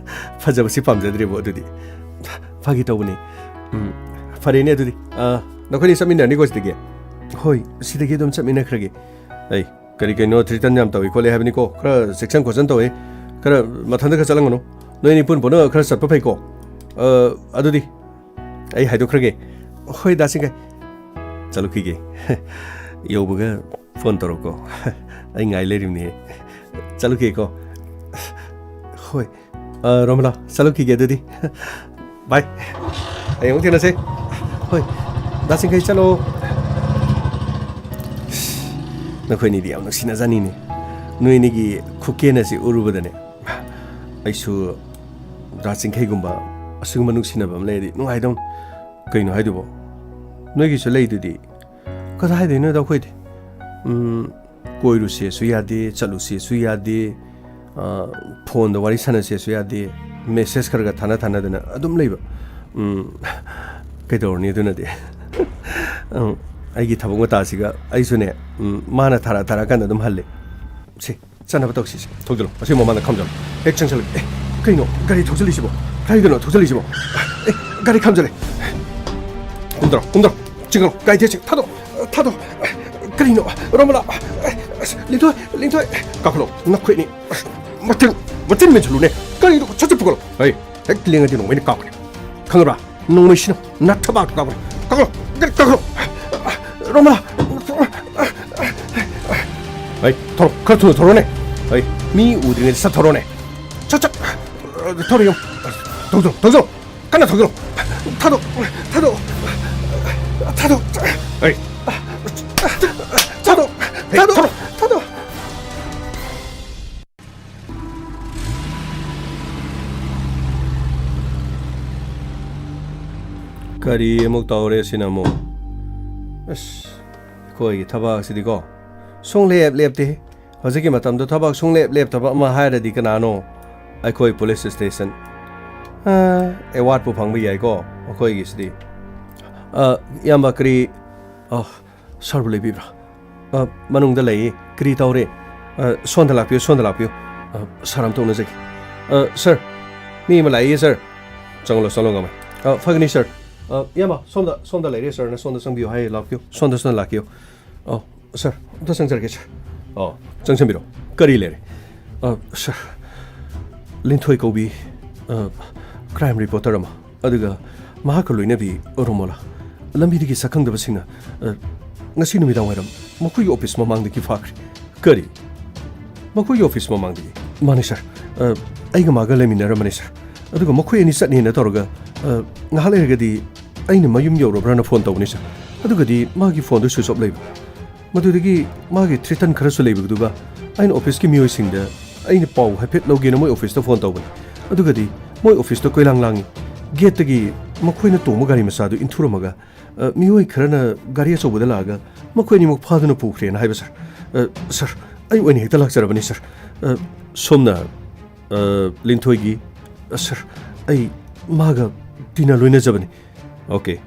ꯐꯖꯕꯁꯤ ꯄꯥꯝꯖꯗ꯭ꯔꯦꯕꯣ ꯑꯗꯨꯗꯤ꯫ ꯐꯥꯒꯤ ꯇꯧꯕꯅꯤ꯫ ꯎꯝ, ꯐꯔꯦꯅꯦ ꯑꯗꯨꯗꯤ꯫ ꯑ, ꯅꯈꯣꯏꯅꯤ ꯆꯠꯃꯤꯟꯅꯔꯅꯤꯀꯣ ꯁꯤꯗꯒꯤ? ꯍꯣꯏ, ꯁꯤꯗꯒꯤ ꯑꯗꯨꯝ ꯆꯠꯃꯤꯟꯅꯈ꯭ꯔꯒꯦ꯫ ꯑꯩ, ꯀꯔꯤ ꯀꯩꯅꯣ threaten ꯌꯥꯝ ꯇꯧꯏ ꯈꯣꯠꯂꯤ ꯍꯥꯏꯕꯅꯤꯀꯣ꯫ ꯈꯔ ꯆꯦꯛꯁꯟ ꯈꯣꯠꯆꯟ ꯇꯧꯏ꯫ ꯈꯔ ꯃꯊꯟꯗ ꯈꯔ ꯆꯠꯂꯝꯒꯅꯨ꯫ ꯅꯣꯏ ꯑꯅꯤ ꯄꯨꯟ ꯄꯨꯟꯅ ꯈꯔ ꯆꯠꯄ ꯐꯩꯀꯣ꯫ ꯑ, ꯑꯗꯨꯗꯤ ꯑꯩ ꯍꯥꯏꯗꯣꯛꯈ꯭ꯔꯒꯦ꯫ ꯍꯣꯏ, ꯗꯥ ꯆꯤꯡꯈꯩ꯫ ꯆꯠꯂꯨꯈꯤꯒꯦ꯫ ꯌꯧꯕꯒ phone ꯇꯧꯔꯛꯎꯀꯣ꯫ ꯑꯩ ꯉꯥꯏ ꯂꯩꯔꯤꯕꯅꯤ꯫ ꯆꯠꯂꯨꯈꯤꯒꯦꯀꯣ꯫ ꯍꯣꯏ꯫ ꯑ, ꯔꯣꯃꯂꯥ, ꯆꯠꯂꯨꯈꯤꯒꯦ ꯑꯗꯨꯗꯤ꯫ Bye꯫ ꯍꯌꯦꯡ ꯑꯃꯨꯛ ꯊꯦꯡꯅꯁꯦ꯫ ꯍꯣꯏ꯫ ꯗꯥ ꯆꯤꯡꯈꯩ, ꯆꯠꯂꯣ꯫ ꯅꯈꯣꯏꯅꯤꯗꯤ ꯌꯥꯝ ꯅꯨꯡꯁꯤꯅꯖꯥꯅꯤꯅꯦ꯫ ꯅꯣꯏꯅꯤꯒꯤ ꯈꯨꯀꯦꯟ ꯑꯁꯤ ꯎꯔꯨꯕꯗꯅꯦ, ꯑꯩꯁꯨ ꯗꯥ ꯆꯤꯡꯈꯩꯒꯨꯝꯕ ꯑꯁꯤꯒꯨꯝꯕ ꯅꯨꯡꯁꯤꯅꯕ ꯑꯃ ꯂꯩꯔꯗꯤ ꯅꯨꯡꯉꯥꯏꯗꯧꯅꯤ꯫ ꯀꯩꯅꯣ ꯍꯥꯏꯗꯨꯕꯣ? ꯅꯣꯏꯒꯤꯁꯨ ꯂꯩꯗꯨꯗꯤ꯫ ꯀꯗꯥꯏꯗꯩꯅꯣꯗ ꯑꯩꯈꯣꯏꯗꯤ꯫ ꯎꯝ, ꯀꯣꯏꯔꯨꯁꯦꯁꯨ ꯌꯥꯗꯦ, ꯆꯠꯂꯨꯁꯦꯁꯨ ꯌꯥꯗꯦ, ꯑ, ꯐꯣꯟꯗ ꯋꯥꯔꯤ ꯁꯥꯟꯅꯁꯦꯁꯨ ꯌꯥꯗꯦ, ꯃꯦꯁꯦꯖ ꯈꯔ ꯈꯔ ꯊꯥꯅ ꯊꯥꯅꯗꯅ ꯑꯗꯨꯝ ꯂꯩꯕ꯫ ꯎꯝ, ꯀꯩꯗꯧꯔꯨꯅꯤ ꯑꯗꯨꯅꯗꯤ? ꯎꯝ, ꯑꯩꯒꯤ ꯊꯕꯛ ꯃꯇꯥꯁꯤꯒ ꯑꯩꯁꯨꯅꯦ, ꯎꯝ, ꯃꯥꯅ ꯊꯥꯔꯛ ꯊꯥꯔꯛꯑꯀꯥꯟꯗ ꯑꯗꯨꯝ ꯍꯜꯂꯦ꯫ ꯁꯦ, ꯆꯠꯅꯕ ꯇꯧꯁꯤꯁꯦ꯫ ꯊꯧꯖꯤꯜꯂꯣ, ꯑꯁꯤ ꯃꯃꯥꯡꯗ ꯈꯥꯝꯖꯜꯂꯣ꯫ ꯍꯦꯛ ꯆꯪꯁꯜꯂꯒ, ꯑꯦ, ꯀꯩꯅꯣ, ꯒꯥꯔꯤ ꯊꯧꯖꯤꯜꯂꯤꯁꯤꯕꯣ? ꯀꯗꯥꯏꯗꯅꯣ ꯊꯧꯖꯤꯜꯂꯤꯁꯤꯕꯣ? ꯑꯦ, ꯒꯥꯔꯤ ꯈꯥꯝꯖꯜꯂꯦ꯫ ꯀꯨꯝꯗꯔꯣ, ꯀꯨꯝꯗꯔꯣ, ꯆꯤꯡꯉꯣ, ꯒꯥꯔꯤ ꯊꯦꯛꯁꯤ, ꯊꯥꯗꯣꯛ, ꯊꯥꯗꯣꯛ꯫ ꯀꯔꯤꯅꯣ, ꯔꯣꯃꯂꯥ? ꯑꯁ, ꯂꯤꯟꯊꯣꯏ, ꯂꯤꯟꯊꯣꯏ, ꯀꯥꯈꯠꯂꯣ, ꯅꯈꯨꯠꯅꯤ꯫ ꯑꯁ, ꯃꯆꯤꯟ, ꯃꯆꯤꯟ ꯃꯦꯟꯁꯤꯜꯂꯨꯅꯦ꯫ ꯀꯔꯤꯅꯣ, ꯁꯠ ꯁꯠ ꯄꯨꯈꯠꯂꯣ꯫ ꯍꯩ, ꯍꯦꯛ ꯂꯦꯡꯉꯗꯤ ꯅꯣꯡꯃꯩꯅ ꯀꯥꯞꯀꯅꯤ꯫ ꯈꯪꯉꯕ꯭ꯔꯥ? ꯅꯣꯡꯃꯩꯁꯤꯅ ꯅꯊꯕꯥꯛꯇ ꯀꯥꯞꯀꯅꯤ꯫ ꯀꯥꯈꯠꯂꯣ, ꯀꯥꯈꯠꯂꯣ꯫ ꯔꯣꯃꯂꯥ! ꯍꯩ, ꯊꯧꯔꯣ, ꯈꯔ ꯊꯨꯅ ꯊꯧꯔꯣꯅꯦ꯫ ꯍꯩ, ꯃꯤ ꯎꯗ꯭ꯔꯤꯉꯩꯗ ꯁꯠ ꯊꯧꯔꯣꯅꯦ꯫ ꯁꯠ, ꯁꯠ! ꯊꯧꯔꯣ, ꯌꯦꯡꯉꯣ꯫ ꯊꯧꯖꯤꯜꯂꯣ, ꯊꯧꯖꯤꯜꯂꯣ꯫ ꯀꯟꯅ ꯊꯧꯖꯤꯜꯂꯣ꯫ ꯊꯥꯗꯣꯛ, ꯊꯥꯗꯣꯛ, ꯊꯥꯗꯣꯛ꯫ ꯍꯩ꯫ ꯊꯥꯗꯣꯛ, ꯍꯩ, ꯊꯥꯗꯣꯛ, ꯊꯧꯔꯣ꯫ ꯊꯥꯗꯣꯛ꯫ ꯀꯔꯤ ꯑꯃꯨꯛ ꯇꯧꯔꯦ ꯁꯤꯅ ꯑꯃꯨꯛ? ꯑꯁ, ꯑꯩꯈꯣꯏꯒꯤ ꯊꯕꯛꯁꯤꯗꯤꯀꯣ, ꯁꯨꯡꯂꯦꯞ ꯂꯦꯞꯇꯦ꯫ ꯍꯧꯖꯤꯛꯀꯤ ꯃꯇꯝꯗ ꯊꯕꯛ ꯁꯨꯡꯂꯦꯞ ꯂꯦꯞꯇꯕ ꯑꯃ ꯍꯥꯏꯔꯗꯤ ꯀꯅꯥꯅꯣ? ꯑꯩꯈꯣꯏ ꯄꯨꯂꯤꯁ ꯁ꯭ꯇꯦꯁꯟ꯫ ꯑ, ꯑꯦꯋꯥꯔꯗꯄꯨ ꯐꯪꯕ ꯌꯥꯏꯀꯣ ꯑꯩꯈꯣꯏꯒꯤꯁꯤꯗꯤ꯫ ꯑ, ꯏꯌꯥꯝꯕ, ꯀꯔꯤ, ꯑ, ꯁꯥꯔꯕꯨ ꯂꯩꯕꯤꯕ꯭ꯔꯥ? ꯑ, ꯃꯅꯨꯡꯗ ꯂꯩꯌꯦ꯫ ꯀꯔꯤ ꯇꯧꯔꯦ? ꯑ, ꯁꯣꯝꯗ ꯂꯥꯛꯄꯤꯌꯨ, ꯁꯣꯝꯗ ꯂꯥꯛꯄꯤꯌꯨ꯫ ꯑ, ꯁꯥꯔ ꯑꯝꯇ ꯎꯅꯖꯒꯦ꯫ ꯑ, ꯁꯥꯔ, ꯃꯤ ꯑꯃ ꯂꯥꯛꯏꯌꯦ, ꯁꯥꯔ꯫ ꯆꯪꯂꯣ, ꯆꯪꯂꯣ, ꯉꯝꯃꯦ꯫ ꯑ, ꯐꯒꯅꯤ, ꯁꯥꯔ꯫ ꯑ, ꯏꯌꯥꯝꯕ, ꯁꯣꯝꯗ, ꯁꯣꯝꯗ ꯂꯩꯔꯦ, ꯁꯥꯔꯅ ꯁꯣꯝꯗ ꯆꯪꯕꯤꯌꯨ ꯍꯥꯏꯌꯦ, ꯂꯥꯛꯄꯤꯌꯨ꯫ ꯁꯣꯝꯗ, ꯁꯣꯝꯗ ꯂꯥꯛꯄꯤꯌꯨ꯫ ꯑ, ꯁꯥꯔ, ꯑꯝꯇ ꯆꯪꯖꯔꯒꯦ, ꯁꯥꯔ꯫ ꯑ, ꯆꯪꯁꯟꯕꯤꯔꯣ꯫ ꯀꯔꯤ ꯂꯩꯔꯦ? ꯑ, ꯁꯥꯔ, ꯂꯤꯟꯊꯣꯏ ꯀꯧꯕꯤ, ꯑ, ꯀ꯭ꯔꯥꯏꯝ ꯔꯤꯄꯣꯔꯇꯔ ꯑꯃ꯫ ꯑꯗꯨꯒ ꯃꯍꯥꯛꯀ ꯂꯣꯏꯅꯕꯤ ꯔꯣꯃꯣꯂꯥ ꯂꯝꯕꯤꯗꯒꯤ ꯁꯛꯈꯪꯗꯕꯁꯤꯡꯅ, ꯑ, ꯉꯁꯤ ꯅꯨꯃꯤꯗꯥꯡ ꯋꯥꯏꯔꯝ ꯃꯈꯣꯏꯒꯤ ꯑꯣꯐꯤꯁ ꯃꯃꯥꯡꯗꯒꯤ ꯐꯥꯈ꯭ꯔꯦ꯫ ꯀꯔꯤ? ꯃꯈꯣꯏꯒꯤ ꯑꯣꯐꯤꯁ ꯃꯃꯥꯡꯗꯒꯤ? ꯃꯥꯅꯦ, ꯁꯥꯔ꯫ ꯑ, ꯑꯩꯒ ꯃꯥꯒ ꯂꯩꯃꯤꯟꯅꯔꯝꯕꯅꯦ, ꯁꯥꯔ꯫ ꯑꯗꯨꯒ ꯃꯈꯣꯏ ꯑꯅꯤ ꯆꯠꯅꯦꯅ ꯇꯧꯔꯒ, ꯑ, ꯉꯥꯏꯍꯥꯛ ꯂꯩꯔꯒꯗꯤ ꯑꯩꯅ ꯃꯌꯨꯝ ꯌꯧꯔꯕ꯭ꯔꯥꯅ ꯐꯣꯟ ꯇꯧꯕꯅꯦ, ꯁꯥꯔ꯫ ꯑꯗꯨꯒꯗꯤ ꯃꯥꯒꯤ ꯐꯣꯟꯗꯨ ꯁ꯭ꯋꯤꯆ ꯑꯣꯐ ꯂꯩꯕ꯫ ꯃꯗꯨꯗꯒꯤ ꯃꯥꯒꯤ ꯊ꯭ꯔꯤꯇꯟ ꯈꯔꯁꯨ ꯂꯩꯕꯗꯨꯒ ꯑꯩꯅ ꯑꯣꯐꯤꯁꯀꯤ ꯃꯤꯑꯣꯏꯁꯤꯡꯗ ꯑꯩꯅ ꯄꯥꯎ ꯍꯥꯏꯐꯦꯠ ꯂꯧꯒꯦꯅ ꯃꯣꯏ ꯑꯣꯐꯤꯁꯇ ꯐꯣꯟ ꯇꯧꯕꯅꯤ꯫ ꯑꯗꯨꯒꯗꯤ ꯃꯣꯏ ꯑꯣꯐꯤꯁꯇ ꯀꯣꯏꯂꯥꯡ ꯂꯥꯡꯉꯤ꯫ ꯒꯦꯠꯇꯒꯤ ꯃꯈꯣꯏꯅ ꯇꯣꯡꯕ ꯒꯥꯔꯤ ꯃꯆꯥꯗꯨ ꯏꯟꯊꯨꯔꯝꯃꯒ, ꯑ, ꯃꯤꯑꯣꯏ ꯈꯔꯅ ꯒꯥꯔꯤ ꯑꯆꯧꯕꯗ ꯂꯥꯛꯑꯒ ꯃꯈꯣꯏ ꯑꯅꯤꯃꯛ ꯐꯥꯗꯨꯅ ꯄꯨꯈ꯭ꯔꯦꯅ ꯍꯥꯏꯕ, ꯁꯥꯔ꯫ ꯑ, ꯁꯥꯔ, ꯑꯩ ꯑꯣꯏꯅ ꯍꯦꯛꯇ ꯂꯥꯛꯆꯔꯕꯅꯤ, ꯁꯥꯔ꯫ ꯑ, ꯁꯣꯝꯅ, ꯑ, ꯂꯤꯟꯊꯣꯏꯒꯤ, ꯑ, ꯁꯥꯔ, ꯑꯩ ꯃꯥꯒ ꯇꯤꯟꯅ ꯂꯣꯏꯅꯖꯕꯅꯤ꯫ ꯑꯣꯀꯦ꯫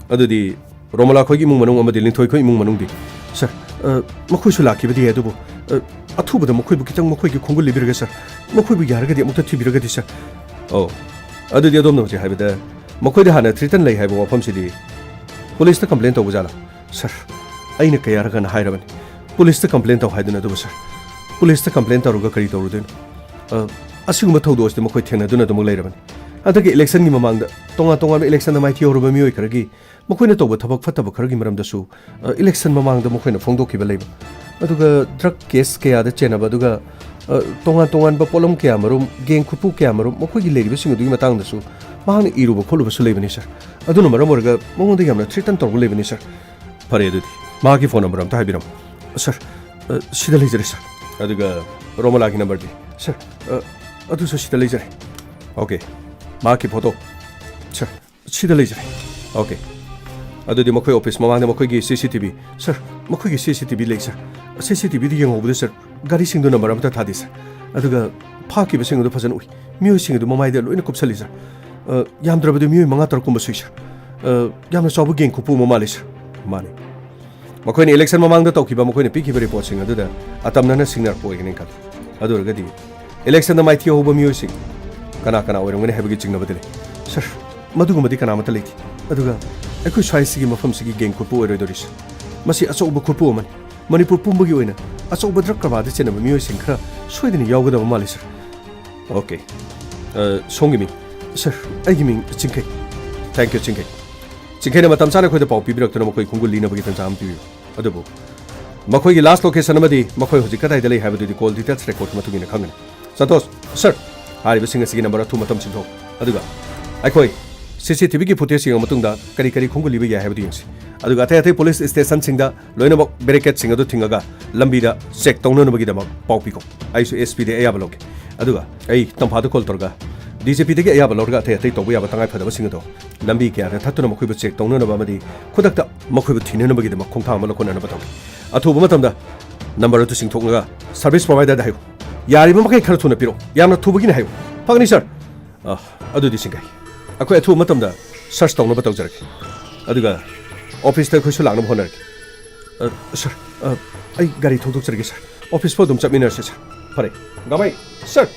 ꯑꯗꯨꯗꯤ ꯔꯣꯃꯂꯥ ꯈꯣꯏꯒꯤ ꯏꯃꯨꯡ ꯃꯅꯨꯡ ꯑꯃꯗꯤ ꯂꯤꯟꯊꯣꯏ ꯈꯣꯏ ꯏꯃꯨꯡ ꯃꯅꯨꯡꯗꯤ? ꯁꯥꯔ, ꯑ, ꯃꯈꯣꯏꯁꯨ ꯂꯥꯛꯈꯤꯕꯗꯤ ꯌꯥꯏ, ꯑꯗꯨꯕꯨ, ꯑ, ꯑꯊꯨꯕꯗ ꯃꯈꯣꯏꯕꯨ ꯈꯤꯇꯪ ꯃꯈꯣꯏꯒꯤ ꯈꯣꯡꯒꯨꯜ ꯂꯤꯕꯤꯔꯒ, ꯁꯥꯔ, ꯃꯈꯣꯏꯕꯨ ꯌꯥꯔꯒꯗꯤ ꯑꯃꯨꯛꯇ ꯊꯤꯕꯤꯔꯒꯗꯤ, ꯁꯥꯔ꯫ ꯑꯣ, ꯑꯗꯨꯗꯤ ꯑꯗꯣꯝꯅ ꯍꯧꯖꯤꯛ ꯍꯥꯏꯕꯗ ꯃꯈꯣꯏꯗ ꯍꯥꯟꯅ ꯊ꯭ꯔꯤꯇꯟ ꯂꯩ ꯍꯥꯏꯕ ꯋꯥꯐꯝꯁꯤꯗꯤ ꯄꯨꯂꯤꯁꯇ ꯀꯝꯄ꯭ꯂꯦꯟ ꯇꯧꯕ ꯖꯥꯠꯂꯥ? ꯁꯥꯔ, ꯑꯩꯅ ꯀꯌꯥꯔꯛ ꯍꯟꯅ ꯍꯥꯏꯔꯕꯅꯤ, ꯄꯨꯂꯤꯁꯇ ꯀꯝꯄ꯭ꯂꯦꯟ ꯇꯧ ꯍꯥꯏꯗꯨꯅ, ꯑꯗꯨꯕꯨ, ꯁꯥꯔ, ꯄꯨꯂꯤꯁꯇ ꯀꯝꯄ꯭ꯂꯦꯟ ꯇꯧꯔꯒ ꯀꯔꯤ ꯇꯧꯔꯨꯗꯣꯏꯅꯣ? ꯑ, ꯑꯁꯤꯒꯨꯝꯕ ꯊꯧꯗꯣꯛ ꯑꯁꯤꯗꯤ ꯃꯈꯣꯏ ꯊꯦꯡꯅꯗꯨꯅ ꯑꯗꯨꯃꯛ ꯂꯩꯔꯕꯅꯤ꯫ ꯍꯟꯗꯛꯀꯤ ꯏꯂꯦꯛꯁꯟꯒꯤ ꯃꯃꯥꯡꯗ ꯇꯣꯉꯥꯟ ꯇꯣꯉꯥꯟꯕ ꯏꯂꯦꯛꯁꯟꯗ ꯃꯥꯏꯊꯤꯍꯧꯔꯕ ꯃꯤꯑꯣꯏ ꯈꯔꯒꯤ ꯃꯈꯣꯏꯅ ꯇꯧꯕ ꯊꯕꯛ ꯐꯠꯇꯕ ꯈꯔꯒꯤ ꯃꯔꯝꯗꯁꯨ, ꯑ, ꯏꯂꯦꯛꯁꯟ ꯃꯃꯥꯡꯗ ꯃꯈꯣꯏꯅ ꯐꯣꯡꯗꯣꯛꯈꯤꯕ ꯂꯩꯕ, ꯑꯗꯨꯒ ꯗ꯭ꯔꯒ ꯀꯦꯁ ꯀꯌꯥꯗ ꯆꯦꯟꯅꯕ, ꯑꯗꯨꯒ, ꯑ, ꯇꯣꯉꯥꯟ ꯇꯣꯉꯥꯟꯕ ꯄꯣꯠꯂꯝ ꯀꯌꯥ ꯃꯔꯨꯝ, ꯒꯦꯡ ꯈꯨꯠꯄꯨ ꯀꯌꯥ ꯃꯔꯨꯝ, ꯃꯈꯣꯏꯒꯤ ꯂꯩꯔꯤꯕꯁꯤꯡ ꯑꯗꯨꯒꯤ ꯃꯇꯥꯡꯗꯁꯨ ꯃꯍꯥꯛꯅ ꯏꯔꯨꯕ ꯈꯣꯠꯂꯨꯕꯁꯨ ꯂꯩꯕꯅꯤ, ꯁꯥꯔ꯫ ꯑꯗꯨꯅ ꯃꯔꯝ ꯑꯣꯏꯔꯒ ꯃꯉꯣꯟꯗ ꯌꯥꯝꯅ ꯊ꯭ꯔꯤꯇꯟ ꯇꯧꯔꯒ ꯂꯩꯕꯅꯤ, ꯁꯥꯔ꯫ ꯐꯔꯦ, ꯑꯗꯨꯗꯤ ꯃꯍꯥꯛꯀꯤ ꯐꯣꯟ ꯅꯝꯕꯔ ꯑꯝꯇ ꯍꯥꯏꯕꯤꯔꯝꯃꯨ꯫ ꯁꯥꯔ, ꯑ, ꯁꯤꯗ ꯂꯩꯖꯔꯦ, ꯁꯥꯔ꯫ ꯑꯗꯨꯒ ꯔꯣꯃꯂꯥꯒꯤ ꯅꯝꯕꯔꯗꯤ? ꯁꯥꯔ, ꯑ, ꯑꯗꯨꯁꯨ ꯁꯤꯗ ꯂꯩꯖꯔꯦ꯫ ꯑꯣꯀꯦ꯫ ꯃꯍꯥꯛꯀꯤ ꯐꯣꯇꯣ? ꯁꯥꯔ, ꯁꯤꯗ ꯂꯩꯖꯔꯦ꯫ ꯑꯣꯀꯦ꯫ ꯑꯗꯨꯗꯤ ꯃꯈꯣꯏ ꯑꯣꯐꯤꯁ ꯃꯃꯥꯡꯗ ꯃꯈꯣꯏꯒꯤ ꯁꯤ ꯁꯤ ꯇꯤ ꯚꯤ, ꯁꯥꯔ, ꯃꯈꯣꯏꯒꯤ ꯁꯤ ꯁꯤ ꯇꯤ ꯚꯤ ꯂꯩ, ꯁꯥꯔ꯫ ꯁꯤ ꯁꯤ ꯇꯤ ꯚꯤꯗ ꯌꯦꯡꯍꯧꯕꯗ, ꯁꯥꯔ, ꯒꯥꯔꯤꯁꯤꯡꯗꯨ ꯅꯝꯕꯔ ꯑꯃꯠꯇ ꯊꯥꯗꯦ, ꯁꯥꯔ꯫ ꯑꯗꯨꯒ ꯐꯥꯈꯤꯕꯁꯤꯡ ꯑꯗꯨ ꯐꯖꯅ ꯎꯏ꯫ ꯃꯤꯑꯣꯏꯁꯤꯡ ꯑꯗꯨ ꯃꯃꯥꯏꯗ ꯂꯣꯏꯅ ꯀꯨꯞꯁꯜꯂꯤ, ꯁꯥꯔ꯫ ꯑ, ꯌꯥꯝꯗ꯭ꯔꯕꯗꯤ ꯃꯤꯑꯣꯏ ꯃꯉꯥ ꯇꯔꯨꯛ ꯀꯨꯝꯕ ꯁꯨꯏ, ꯁꯥꯔ꯫ ꯑ, ꯌꯥꯝꯅ ꯆꯥꯎꯕ ꯒꯦꯡ ꯈꯨꯄꯨ ꯑꯃ ꯃꯥꯜꯂꯤ, ꯁꯥꯔ꯫ ꯃꯥꯅꯤ꯫ ꯃꯈꯣꯏꯅ ꯏꯂꯦꯛꯁꯟ ꯃꯃꯥꯡꯗ ꯇꯧꯈꯤꯕ ꯃꯈꯣꯏꯅ ꯄꯤꯈꯤꯕ ꯔꯤꯄꯣꯔꯠꯁꯤꯡ ꯑꯗꯨꯗ ꯑꯇꯝꯅꯅ ꯁꯤꯡꯅꯔꯛꯄ ꯑꯣꯏꯒꯅꯤ ꯈꯜꯂꯤ꯫ ꯑꯗꯨ ꯑꯣꯏꯔꯒꯗꯤ ꯏꯂꯦꯛꯁꯟꯗ ꯃꯥꯏꯊꯤꯍꯧꯕ ꯃꯤꯑꯣꯏꯁꯤꯡ ꯀꯅꯥ ꯀꯅꯥ ꯑꯣꯏꯔꯝꯒꯅꯤ ꯍꯥꯏꯕꯒꯤ ꯆꯤꯡꯅꯕꯗꯤ ꯂꯩ꯫ ꯁꯥꯔ, ꯃꯗꯨꯒꯨꯝꯕꯗꯤ ꯀꯅꯥꯃꯠꯇ ꯂꯩꯇꯦ꯫ ꯑꯗꯨꯒ ꯑꯩꯈꯣꯏ ꯁ꯭ꯋꯥꯏꯁꯤꯒꯤ ꯃꯐꯝꯁꯤꯒꯤ ꯒꯦꯡ ꯈꯨꯠꯄꯨ ꯑꯣꯏꯔꯣꯏꯗꯧꯔꯤ, ꯁꯥꯔ꯫ ꯃꯁꯤ ꯑꯆꯧꯕ ꯈꯨꯠꯄꯨ ꯑꯃꯅꯤ꯫ ꯃꯅꯤꯄꯨꯔ ꯄꯨꯝꯕꯒꯤ ꯑꯣꯏꯅ ꯑꯆꯧꯕ ꯗ꯭ꯔꯒ ꯀꯔꯕꯥꯔꯗ ꯆꯦꯟꯅꯕ ꯃꯤꯑꯣꯏꯁꯤꯡ ꯈꯔ ꯁꯣꯏꯗꯅ ꯌꯥꯎꯒꯗꯕ ꯃꯥꯜꯂꯤ, ꯁꯥꯔ꯫ ꯑꯣꯀꯦ꯫ ꯑ, ꯁꯣꯝꯒꯤ ꯃꯤꯡ? ꯁꯥꯔ, ꯑꯩꯒꯤ ꯃꯤꯡ ꯆꯤꯡꯈꯩ꯫ Thank you, ꯆꯤꯡꯈꯩ꯫ ꯆꯤꯡꯈꯩꯅ ꯃꯇꯝ ꯆꯥꯅ ꯑꯩꯈꯣꯏꯗ ꯄꯥꯎ ꯄꯤꯕꯤꯔꯛꯇꯨꯅ ꯃꯈꯣꯏ ꯈꯣꯡꯒꯨꯜ ꯂꯤꯅꯕꯒꯤ ꯇꯥꯟꯖꯥ ꯑꯃ ꯄꯤꯕꯤꯌꯨ꯫ ꯑꯗꯨꯕꯨ ꯃꯈꯣꯏꯒꯤ ꯂꯥꯁ ꯂꯣꯀꯦꯁꯟ ꯑꯃꯗꯤ ꯃꯈꯣꯏ ꯍꯧꯖꯤꯛ ꯀꯗꯥꯏꯗ ꯂꯩ ꯍꯥꯏꯕꯗꯨꯗꯤ ꯀꯣꯜ ꯗꯤꯇꯦꯜꯁ ꯔꯦꯀꯣꯔꯗꯀꯤ ꯃꯇꯨꯡ ꯏꯟꯅ ꯈꯪꯒꯅꯤ꯫ ꯁꯟꯇꯣꯁ, ꯁꯥꯔ, ꯍꯥꯏꯔꯤꯕꯁꯤꯡ ꯑꯁꯤꯒꯤ ꯅꯝꯕꯔ ꯑꯊꯨꯕ ꯃꯇꯝ ꯁꯤꯟꯊꯣꯛ꯫ ꯑꯗꯨꯒ ꯑꯩꯈꯣꯏ ꯁꯤ ꯁꯤ ꯇꯤ ꯚꯤꯒꯤ ꯐꯨꯇꯦꯖ ꯌꯦꯡꯉ ꯃꯇꯨꯡꯗ ꯀꯔꯤ ꯀꯔꯤ ꯈꯣꯡꯒꯨꯜ ꯂꯤꯕ ꯌꯥꯏ ꯍꯥꯏꯕꯗꯨ ꯌꯦꯡꯁꯤ꯫ ꯑꯗꯨꯒ ꯑꯇꯩ ꯑꯇꯩ ꯄꯨꯂꯤꯁ ꯁ꯭ꯇꯦꯁꯟꯁꯤꯡꯗ ꯂꯣꯏꯅꯃꯛ ꯕꯦꯔꯤꯀꯦꯗꯁꯤꯡ ꯑꯗꯨ ꯊꯤꯡꯉꯒ ꯂꯝꯕꯤꯗ ꯆꯦꯛ ꯇꯧꯅꯅꯕꯒꯤꯗꯃꯛ ꯄꯥꯎ ꯄꯤꯈꯣ꯫ ꯑꯩꯁꯨ ꯑꯦꯁ ꯄꯤꯗ ꯑꯌꯥꯕ ꯂꯧꯒꯦ꯫ ꯑꯗꯨꯒ ꯑꯩ ꯇꯝꯐꯥꯗ ꯀꯣꯜ ꯇꯧꯔꯒ ꯗꯤ ꯖꯤ ꯄꯤꯗꯒꯤ ꯑꯌꯥꯕ ꯂꯧꯔꯒ ꯑꯇꯩ ꯑꯇꯩ ꯇꯧꯕ ꯌꯥꯕ ꯇꯉꯥꯏ ꯐꯗꯕꯁꯤꯡ ꯑꯗꯣ ꯂꯝꯕꯤ ꯀꯌꯥꯗ ꯊꯠꯇꯨꯅ ꯃꯈꯣꯏꯕꯨ ꯆꯦꯛ ꯇꯧꯅꯅꯕ ꯑꯃꯗꯤ ꯈꯨꯗꯛꯇ ꯃꯈꯣꯏꯕꯨ ꯊꯤꯅꯅꯕꯒꯤꯗꯃꯛ ꯈꯣꯡꯊꯥꯡ ꯑꯃ ꯂꯧꯈꯠꯅꯅꯕ ꯇꯧꯏ꯫ ꯑꯊꯨꯕ ꯃꯇꯝꯗ ꯅꯝꯕꯔ ꯑꯗꯨ ꯆꯤꯡꯊꯣꯛꯂꯒ ꯁꯔꯚꯤꯁ ꯄ꯭ꯔꯣꯚꯥꯏꯗꯔꯗ ꯍꯥꯏꯌꯨ꯫ ꯌꯥꯔꯤꯕ ꯃꯈꯩ ꯈꯔ ꯊꯨꯅ ꯄꯤꯔꯛꯎ꯫ ꯌꯥꯝꯅ ꯊꯨꯕꯒꯤꯅꯤ ꯍꯥꯏꯌꯨ꯫ ꯐꯒꯅꯤ, ꯁꯥꯔ꯫ ꯑ, ꯑꯗꯨꯗꯤ ꯁꯤꯡꯒꯥꯏ꯫ ꯑꯩꯈꯣꯏ ꯑꯊꯨꯕ ꯃꯇꯝꯗ ꯁꯔꯆ ꯇꯧꯅꯕ ꯇꯧꯖꯔꯒꯦ꯫ ꯑꯗꯨꯒ ꯑꯣꯐꯤꯁꯇ ꯑꯩꯈꯣꯏꯁꯨ ꯂꯥꯛꯅꯕ ꯍꯣꯠꯅꯔꯒꯦ꯫ ꯑ, ꯁꯥꯔ, ꯑ, ꯑꯩ ꯒꯥꯔꯤ ꯊꯧꯗꯣꯛꯆꯔꯒꯦ, ꯁꯥꯔ꯫ ꯑꯣꯐꯤꯁ ꯐꯥꯎ ꯑꯗꯨꯝ ꯆꯠꯃꯤꯟꯅꯔꯁꯦ, ꯁꯥꯔ꯫ ꯐꯔꯦ꯫ ꯒꯥꯃꯩ, ꯁꯥꯔ,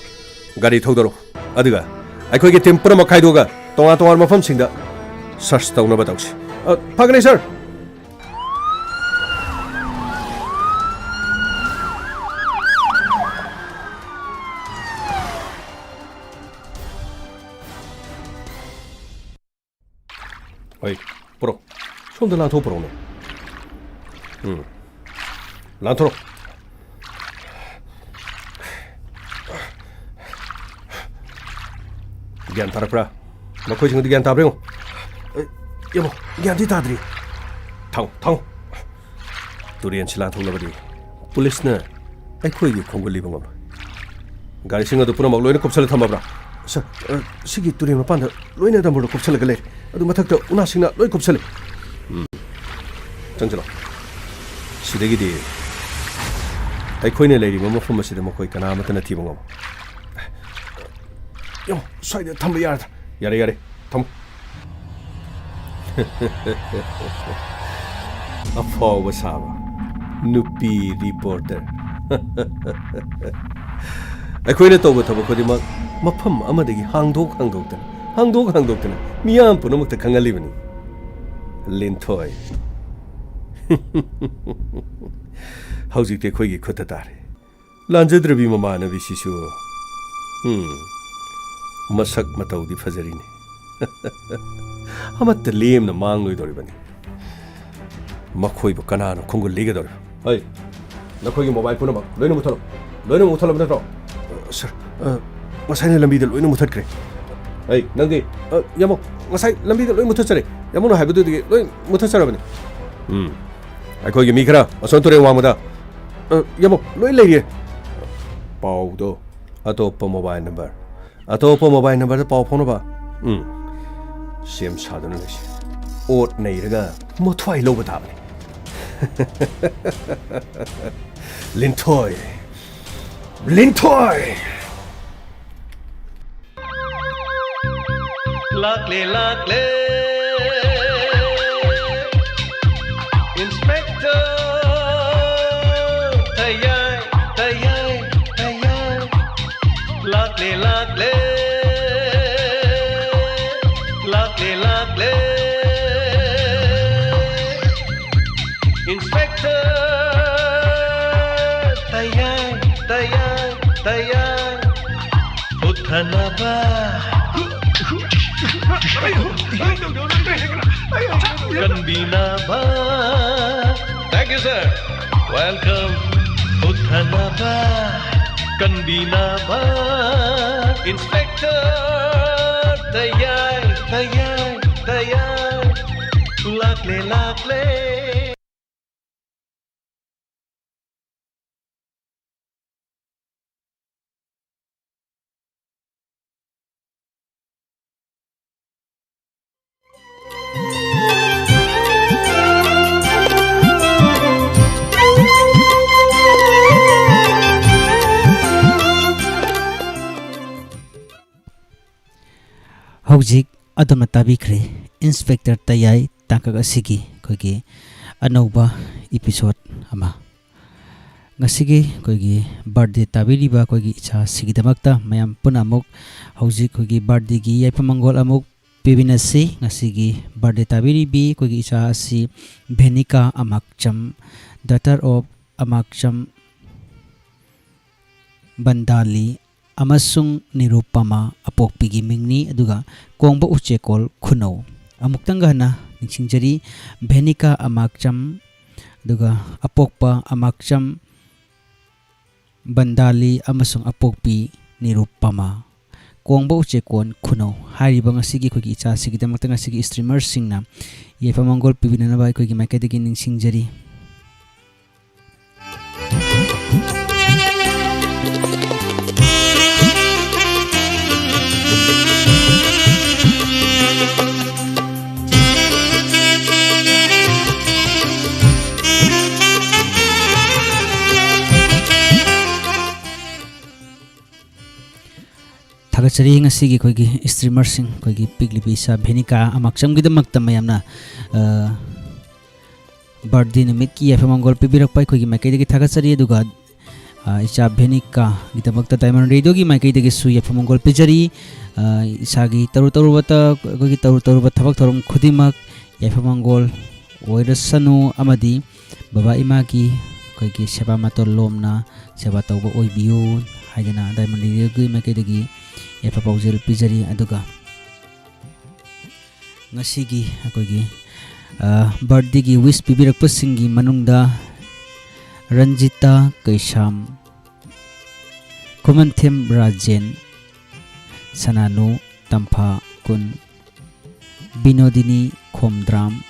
ꯒꯥꯔꯤ ꯊꯧꯗꯔꯣ꯫ ꯑꯗꯨꯒ ꯑꯩꯈꯣꯏꯒꯤ ꯇꯤꯝ ꯄꯨꯝꯅꯃꯛ ꯈꯥꯏꯗꯣꯛꯑꯒ ꯇꯣꯉꯥꯟ ꯇꯣꯉꯥꯟꯕ ꯃꯐꯝꯁꯤꯡꯗ ꯁꯔꯆ ꯇꯧꯅꯕ ꯇꯧꯁꯤ꯫ ꯑ, ꯐꯒꯅꯤ, ꯁꯥꯔ꯫ ꯍꯣꯏ, ꯄꯨꯔꯛ꯫ ꯁꯣꯝꯗ ꯂꯥꯟꯊꯣꯛ ꯄꯨꯔꯛꯎꯅꯦ꯫ ꯎꯝ꯫ ꯂꯥꯟꯊꯣꯔꯛ꯫ ꯒ꯭ꯌꯥꯟ ꯇꯥꯔꯛꯄ꯭ꯔꯥ? ꯃꯈꯣꯏꯁꯤꯡ ꯑꯗꯨ ꯒ꯭ꯌꯥꯟ ꯇꯥꯕ꯭ꯔꯥ ꯌꯦꯡꯉꯨ꯫ ꯑꯦ, ꯌꯦꯡꯉꯣ, ꯒ꯭ꯌꯥꯟꯗꯤ ꯇꯥꯗ꯭ꯔꯤ꯫ ꯊꯥꯡꯉꯨ, ꯊꯥꯡꯉꯨ꯫ ꯇꯨꯔꯦꯟꯁꯤ ꯂꯥꯟꯊꯣꯛꯅꯕꯗꯤ ꯄꯨꯂꯤꯁꯅ ꯑꯩꯈꯣꯏꯒꯤ ꯈꯣꯡꯒꯨꯜ ꯂꯤꯕ ꯉꯝꯂꯣꯏ꯫ ꯒꯥꯔꯤꯁꯤꯡ ꯑꯗꯨ ꯄꯨꯝꯅꯃꯛ ꯂꯣꯏꯅ ꯀꯨꯞꯁꯜꯂ ꯊꯝꯃꯕ꯭ꯔꯥ? ꯁꯥꯔ, ꯑ, ꯁꯤꯒꯤ ꯇꯨꯔꯦꯟ ꯃꯄꯥꯟꯗ ꯂꯣꯏꯅ ꯗꯝꯕꯔꯗ ꯀꯨꯞꯁꯜꯂꯒ ꯂꯩꯔꯦ꯫ ꯑꯗꯨ ꯃꯊꯛꯇ ꯎꯅꯥꯁꯤꯡꯅ ꯂꯣꯏ ꯀꯨꯞꯁꯜꯂꯦ꯫ ꯎꯝ꯫ ꯆꯪꯁꯤꯜꯂꯣ꯫ ꯁꯤꯗꯒꯤꯗꯤ ꯑꯩꯈꯣꯏꯅ ꯂꯩꯔꯤꯕ ꯃꯐꯝ ꯑꯁꯤꯗ ꯃꯈꯣꯏ ꯀꯅꯥ ꯑꯃꯠꯇꯅ ꯊꯤꯕ ꯉꯝꯃꯣꯏ꯫ ꯌꯦꯡꯉꯣ, ꯁ꯭ꯋꯥꯏꯗ ꯊꯝꯕ ꯌꯥꯔꯗ꯭ꯔꯥ? ꯌꯥꯔꯦ, ꯌꯥꯔꯦ, ꯊꯝꯃꯣ꯫ ꯑꯐꯥꯎꯕ ꯁꯥꯕ ꯅꯨꯄꯤ ꯔꯤꯄꯣꯔꯇꯔ꯫ ꯑꯩꯈꯣꯏꯅ ꯇꯧꯕ ꯊꯕꯛ ꯈꯨꯗꯤꯡꯃꯛ ꯃꯐꯝ ꯑꯃꯗꯒꯤ ꯍꯥꯡꯗꯣꯛ ꯍꯥꯡꯗꯣꯛꯇꯅ, ꯍꯥꯡꯗꯣꯛ ꯍꯥꯡꯗꯣꯛꯇꯅ ꯃꯤꯌꯥꯝ ꯄꯨꯝꯅꯃꯛꯇ ꯈꯪꯍꯜꯂꯤꯕꯅꯤ꯫ ꯂꯤꯟꯊꯣꯏ꯫ ꯍꯧꯖꯤꯛꯇꯤ ꯑꯩꯈꯣꯏꯒꯤ ꯈꯨꯠꯇ ꯇꯥꯔꯦ꯫ ꯂꯥꯟꯖꯗ꯭ꯔꯕꯤ ꯃꯃꯥꯟꯅꯕꯤꯁꯤꯁꯨ, ꯎꯝ, ꯃꯁꯛ ꯃꯇꯧꯗꯤ ꯐꯖꯔꯤꯅꯤ꯫ ꯑꯃꯠꯇ ꯂꯦꯝꯅ ꯃꯥꯡꯂꯣꯏꯗꯧꯔꯤꯕꯅꯤ꯫ ꯃꯈꯣꯏꯕꯨ ꯀꯅꯥꯅ ꯈꯣꯡꯒꯨꯜ ꯂꯤꯒꯗꯧꯔꯤꯕ? ꯍꯩ, ꯅꯈꯣꯏꯒꯤ ꯃꯣꯕꯥꯏꯜ ꯄꯨꯝꯅꯃꯛ ꯂꯣꯏꯅ ꯃꯨꯠꯊꯠꯂꯣ꯫ ꯂꯣꯏꯅ ꯃꯨꯠꯊꯠꯂꯕ ꯅꯠꯇ꯭ꯔꯣ? ꯑ, ꯁꯥꯔ, ꯑ, ꯉꯁꯥꯏꯅ ꯂꯝꯕꯤꯗ ꯂꯣꯏꯅ ꯃꯨꯠꯊꯠꯈ꯭ꯔꯦ꯫ ꯍꯩ, ꯅꯪꯗꯤ? ꯑ, ꯌꯥꯝꯕꯧ, ꯉꯁꯥꯏ ꯂꯝꯕꯤꯗ ꯂꯣꯏ ꯃꯨꯠꯊꯠꯆꯔꯦ꯫ ꯌꯥꯝꯕꯧꯅ ꯍꯥꯏꯕꯗꯨꯗꯒꯤ ꯂꯣꯏ ꯃꯨꯠꯊꯠꯆꯔꯕꯅꯤ꯫ ꯎꯝ꯫ ꯑꯩꯈꯣꯏꯒꯤ ꯃꯤ ꯈꯔ ꯑꯁꯣꯝ ꯇꯨꯔꯦꯜ ꯋꯥꯡꯃꯗ, ꯑ, ꯌꯥꯝꯕꯧ, ꯂꯣꯏ ꯂꯩꯔꯤꯌꯦ꯫ ꯄꯥꯎꯗꯣ ꯑꯇꯣꯞꯄ ꯃꯣꯕꯥꯏꯜ ꯅꯝꯕꯔ ꯑꯇꯣꯞꯄ ꯃꯣꯕꯥꯏꯜ ꯅꯝꯕꯔꯗ ꯄꯥꯎ ꯐꯥꯎꯅꯕ꯫ ꯎꯝ, ꯁꯦꯝ ꯁꯥꯗꯨꯅ ꯂꯩꯁꯤ꯫ ꯑꯣꯠ ꯅꯩꯔꯒ ꯃꯊ꯭ꯋꯥꯏ ꯂꯧꯕ ꯇꯥꯕꯅꯤ꯫ ꯂꯤꯟꯊꯣꯏ, ꯂꯤꯟꯊꯣꯏ꯫ ꯂꯥꯛꯂꯦ, ꯂꯥꯛꯂꯦ꯫ Inspector ꯇꯌꯥꯏ, ꯇꯌꯥꯏ, ꯇꯌꯥꯏ꯫ ꯂꯥꯛꯂꯦ, ꯂꯥꯛꯂꯦ꯫ ꯂꯥꯛꯂꯦ, ꯂꯥꯛꯂꯦ꯫ Inspector ꯇꯌꯥꯏ, ꯇꯌꯥꯏ, ꯇꯌꯥꯏ꯫ ꯍꯨꯠꯊꯅꯕ꯫ ꯀꯟꯕꯤꯅꯕ꯫ Thank you, sir. Welcome. ꯍꯨꯠꯊꯅꯕ꯫ ꯀꯟꯕꯤꯅꯕ꯫ Inspector ꯇꯌꯥꯏ, ꯇꯌꯥꯏ, ꯇꯌꯥꯏ꯫ ꯂꯥꯛꯂꯦ, ꯂꯥꯛꯂꯦ꯫ ꯍꯧꯖꯤꯛ ꯑꯗꯣꯝꯅ ꯇꯥꯕꯤꯈ꯭ꯔꯦ ꯏꯟꯁꯄꯦꯛꯇꯔ ꯇꯌꯥꯏ ꯇꯥꯡꯀꯛ ꯑꯁꯤꯒꯤ ꯑꯩꯈꯣꯏꯒꯤ ꯑꯅꯧꯕ episode ꯑꯃ꯫ ꯉꯁꯤꯒꯤ ꯑꯩꯈꯣꯏꯒꯤ birthday ꯇꯥꯕꯤꯔꯤꯕ ꯑꯩꯈꯣꯏꯒꯤ ꯏꯆꯥꯁꯤꯒꯤꯗꯃꯛꯇ ꯃꯌꯥꯝ ꯄꯨꯟꯅ ꯑꯃꯨꯛ ꯍꯧꯖꯤꯛ ꯑꯩꯈꯣꯏꯒꯤ birthdayꯒꯤ ꯌꯥꯏꯐ ꯃꯪꯒꯣꯜ ꯑꯃꯨꯛ ꯄꯤꯕꯤꯅꯁꯤ꯫ ꯉꯁꯤꯒꯤ birthday ꯇꯥꯕꯤꯔꯤꯕꯤ ꯑꯩꯈꯣꯏꯒꯤ ꯏꯆꯥ ꯑꯁꯤ ꯚꯦꯅꯤꯀꯥ ꯑꯃꯥꯛꯆꯝ, daughter of ꯑꯃꯥꯛꯆꯝ ꯕꯟꯗꯥꯂꯤ ꯑꯃꯁꯨꯡ ꯅꯤꯔꯨꯄꯃꯥ ꯑꯄꯣꯛꯄꯤꯒꯤ ꯃꯤꯡꯅꯤ꯫ ꯑꯗꯨꯒ ꯀꯣꯡꯕ ꯎꯆꯦꯀꯣꯜ ꯈꯨꯅꯧ꯫ ꯑꯃꯨꯛꯇꯪꯒ ꯍꯟꯅ ꯅꯤꯡꯁꯤꯡꯖꯔꯤ, ꯚꯦꯅꯤꯀꯥ ꯑꯃꯥꯛꯆꯝ, ꯑꯗꯨꯒ ꯑꯄꯣꯛꯄ ꯑꯃꯥꯛꯆꯝ ꯕꯟꯗꯥꯂꯤ ꯑꯃꯁꯨꯡ ꯑꯄꯣꯛꯄꯤ ꯅꯤꯔꯨꯄꯃꯥ꯫ ꯀꯣꯡꯕ ꯎꯆꯦꯀꯣꯟ ꯈꯨꯅꯧ꯫ ꯍꯥꯏꯔꯤꯕ ꯉꯁꯤꯒꯤ ꯑꯩꯈꯣꯏꯒꯤ ꯏꯆꯥꯁꯤꯒꯤꯗꯃꯛꯇ ꯉꯁꯤꯒꯤ streamerꯁꯤꯡꯅ ꯌꯥꯏꯐ ꯃꯪꯒꯣꯜ ꯄꯤꯕꯤꯅꯅꯕ ꯑꯩꯈꯣꯏꯒꯤ ꯃꯥꯏꯀꯩꯗꯒꯤ ꯅꯤꯡꯁꯤꯡꯖꯔꯤ꯫ ꯊꯥꯒꯠꯆꯔꯤ ꯉꯁꯤꯒꯤ ꯑꯩꯈꯣꯏꯒꯤ streamerꯁꯤꯡ, ꯑꯩꯈꯣꯏꯒꯤ ꯄꯤꯛꯂꯤꯕꯤ ꯏꯆꯥ ꯚꯦꯅꯤꯀꯥ ꯑꯃꯥꯛꯆꯝꯒꯤꯗꯃꯛꯇ ꯃꯌꯥꯝꯅ, ꯑ, birthday ꯅꯨꯃꯤꯠꯀꯤ ꯌꯥꯏꯐ ꯃꯪꯒꯣꯜ ꯄꯤꯕꯤꯔꯛꯄ ꯑꯩꯈꯣꯏꯒꯤ ꯃꯥꯏꯀꯩꯗꯒꯤ ꯊꯥꯒꯠꯆꯔꯤ꯫ ꯑꯗꯨꯒ, ꯑ, ꯏꯆꯥ ꯚꯦꯅꯤꯀꯥꯒꯤꯗꯃꯛꯇ Diamond Radioꯒꯤ ꯃꯥꯏꯀꯩꯗꯒꯤꯁꯨ ꯌꯥꯏꯐ ꯃꯪꯒꯣꯜ ꯄꯤꯖꯔꯤ꯫ ꯑ, ꯏꯁꯥꯒꯤ ꯇꯧꯔꯨ ꯇꯧꯔꯨꯕꯇ, ꯑꯩꯈꯣꯏꯒꯤ ꯇꯧꯔꯨ ꯇꯧꯔꯨꯕ ꯊꯕꯛ ꯊꯧꯔꯝ ꯈꯨꯗꯤꯡꯃꯛ ꯌꯥꯏꯐ ꯃꯪꯒꯣꯜ ꯑꯣꯏꯔꯁꯅꯨ ꯑꯃꯗꯤ ꯕꯕꯥ ꯏꯃꯥꯒꯤ ꯑꯩꯈꯣꯏꯒꯤ ꯁꯦꯕꯥ ꯃꯇꯣꯜ ꯂꯣꯝꯅ ꯁꯦꯕꯥ ꯇꯧꯕ ꯑꯣꯏꯕꯤꯌꯨ ꯍꯥꯏꯗꯅ Diamond Radioꯒꯤ ꯃꯥꯏꯀꯩꯗꯒꯤ ꯌꯥꯏꯐ ꯄꯥꯎꯖꯦꯜ ꯄꯤꯖꯔꯤ꯫ ꯑꯗꯨꯒ ꯉꯁꯤꯒꯤ ꯑꯩꯈꯣꯏꯒꯤ, ꯑ, birthdayꯒꯤ wish ꯄꯤꯕꯤꯔꯛꯄꯁꯤꯡꯒꯤ ꯃꯅꯨꯡꯗ ꯔꯟꯖꯤꯇꯥ ꯀꯩꯁꯥꯝ, ꯈꯨꯃꯟꯊꯦꯝ ꯔꯥꯖꯦꯟ, ꯁꯅꯥꯅꯨ ꯇꯝꯐꯥ ꯀꯨꯟ, ꯕꯤꯅꯣꯗꯤꯅꯤ ꯈꯣꯝꯗ꯭ꯔꯥꯝ,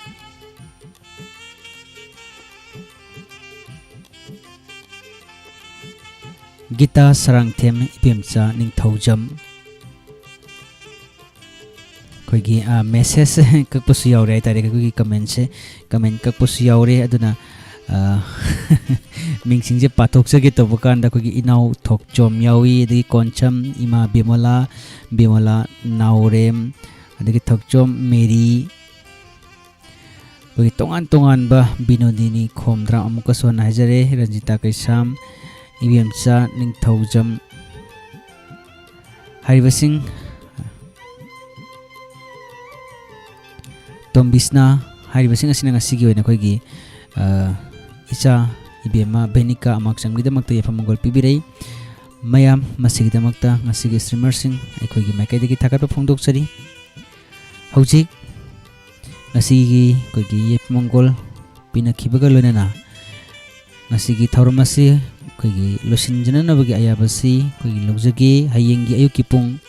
ꯒꯤꯇꯥ ꯁꯔꯥꯡꯊꯦꯝ, ꯏꯕꯦꯝꯆꯥ ꯅꯤꯡꯊꯧꯖꯝ꯫ ꯑꯩꯈꯣꯏꯒꯤ, ꯑ, message ꯀꯛꯄꯁꯨ ꯌꯥꯎꯔꯦ ꯍꯥꯏꯇꯥꯔꯦ꯫ ꯑꯩꯈꯣꯏꯒꯤ commentꯁꯦ, comment ꯀꯛꯄꯁꯨ ꯌꯥꯎꯔꯦ꯫ ꯑꯗꯨꯅ, ꯑ, ꯃꯤꯡꯁꯤꯡꯁꯦ ꯄꯥꯊꯣꯛꯆꯒꯦ ꯇꯧꯕ ꯀꯥꯟꯗ ꯑꯩꯈꯣꯏꯒꯤ ꯏꯅꯥꯎ ꯊꯣꯛꯆꯣꯝ ꯌꯥꯎꯏ, ꯑꯗꯒꯤ ꯀꯣꯟꯁꯝ, ꯏꯃꯥ ꯕꯤꯃꯣꯂꯥ, ꯕꯤꯃꯣꯂꯥ ꯅꯥꯎꯔꯦꯝ, ꯑꯗꯒꯤ ꯊꯣꯛꯆꯣꯝ ꯃꯦꯔꯤ, ꯑꯩꯈꯣꯏꯒꯤ ꯇꯣꯉꯥꯟ ꯇꯣꯉꯥꯟꯕ ꯕꯤꯅꯣꯗꯤꯅꯤ ꯈꯣꯝꯗ꯭ꯔꯥꯝ ꯑꯃꯨꯛꯀꯁꯨ ꯍꯟꯅ ꯍꯥꯏꯖꯔꯦ, ꯔꯟꯖꯤꯇꯥ ꯀꯩꯁꯥꯝ, ꯏꯕꯦꯝꯆꯥ ꯅꯤꯡꯊꯧꯖꯝ ꯍꯥꯏꯔꯤꯕꯁꯤꯡ, ꯇꯣꯝꯕꯤꯁꯅꯥ ꯍꯥꯏꯔꯤꯕꯁꯤꯡ ꯑꯁꯤꯅ ꯉꯁꯤꯒꯤ ꯑꯣꯏꯅ ꯑꯩꯈꯣꯏꯒꯤ, ꯑ, ꯏꯆꯥ ꯏꯕꯦꯝꯃ ꯚꯦꯅꯤꯀꯥ ꯑꯃꯥꯛꯆꯝꯒꯤꯗꯃꯛꯇ ꯌꯥꯏꯐ ꯃꯪꯒꯣꯜ ꯄꯤꯕꯤꯔꯛꯏ꯫ ꯃꯌꯥꯝ ꯃꯁꯤꯒꯤꯗꯃꯛꯇ ꯉꯁꯤꯒꯤ streamerꯁꯤꯡ ꯑꯩꯈꯣꯏꯒꯤ ꯃꯥꯏꯀꯩꯗꯒꯤ ꯊꯥꯒꯠꯄ ꯐꯣꯡꯗꯣꯛꯆꯔꯤ꯫ ꯍꯧꯖꯤꯛ ꯉꯁꯤꯒꯤ ꯑꯩꯈꯣꯏꯒꯤ ꯌꯥꯏꯐ ꯃꯪꯒꯣꯜ ꯄꯤꯅꯈꯤꯕꯒ ꯂꯣꯏꯅꯅ ꯉꯁꯤꯒꯤ ꯊꯧꯔꯝ ꯑꯁꯤ ꯑꯩꯈꯣꯏꯒꯤ ꯂꯣꯏꯁꯤꯟꯖꯅꯅꯕꯒꯤ ꯑꯌꯥꯕꯁꯤ ꯑꯩꯈꯣꯏꯒꯤ ꯂꯧꯖꯒꯦ꯫ ꯍꯌꯦꯡꯒꯤ ꯑꯌꯨꯛꯀꯤ ꯄꯨꯡ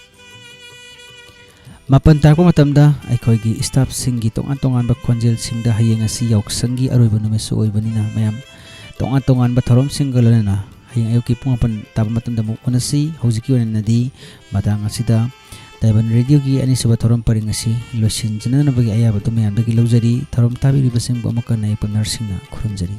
ꯃꯥꯄꯟ ꯇꯥꯔꯛꯄ ꯃꯇꯝꯗ ꯑꯩꯈꯣꯏꯒꯤ staffꯁꯤꯡꯒꯤ ꯇꯣꯉꯥꯟ ꯇꯣꯉꯥꯟꯕ ꯈꯣꯟꯖꯦꯜꯁꯤꯡꯗ ꯍꯌꯦꯡ ꯑꯁꯤ ꯌꯥꯎꯁꯪꯒꯤ ꯑꯔꯣꯏꯕ ꯅꯨꯃꯤꯠꯁꯨ ꯑꯣꯏꯕꯅꯤꯅ ꯃꯌꯥꯝ ꯇꯣꯉꯥꯟ ꯇꯣꯉꯥꯟꯕ ꯊꯧꯔꯝꯁꯤꯡꯒ ꯂꯣꯏꯅꯅ ꯍꯌꯦꯡ ꯑꯌꯨꯛꯀꯤ ꯄꯨꯡ ꯃꯥꯄꯟ ꯇꯥꯕ ꯃꯇꯝꯗ ꯑꯃꯨꯛ ꯎꯅꯁꯤ꯫ ꯍꯧꯖꯤꯛꯀꯤ ꯑꯣꯏꯅꯗꯤ ꯃꯇꯥꯡ ꯑꯁꯤꯗ Diamond Radioꯒꯤ ꯑꯅꯤꯁꯨꯕ ꯊꯧꯔꯝ ꯄꯔꯤꯡ ꯑꯁꯤ ꯂꯣꯏꯁꯤꯟꯖꯅꯅꯕꯒꯤ ꯑꯌꯥꯕꯗꯨ ꯃꯌꯥꯝꯗꯒꯤ ꯂꯧꯖꯔꯤ꯫ ꯊꯧꯔꯝ ꯇꯥꯕꯤꯔꯤꯕꯁꯤꯡꯕꯨ ꯑꯃꯨꯛꯀ ꯍꯟꯅ ꯑꯩ ꯄꯨꯝꯅꯃꯛꯁꯤꯡꯅ ꯈꯨꯔꯨꯝꯖꯔꯤ꯫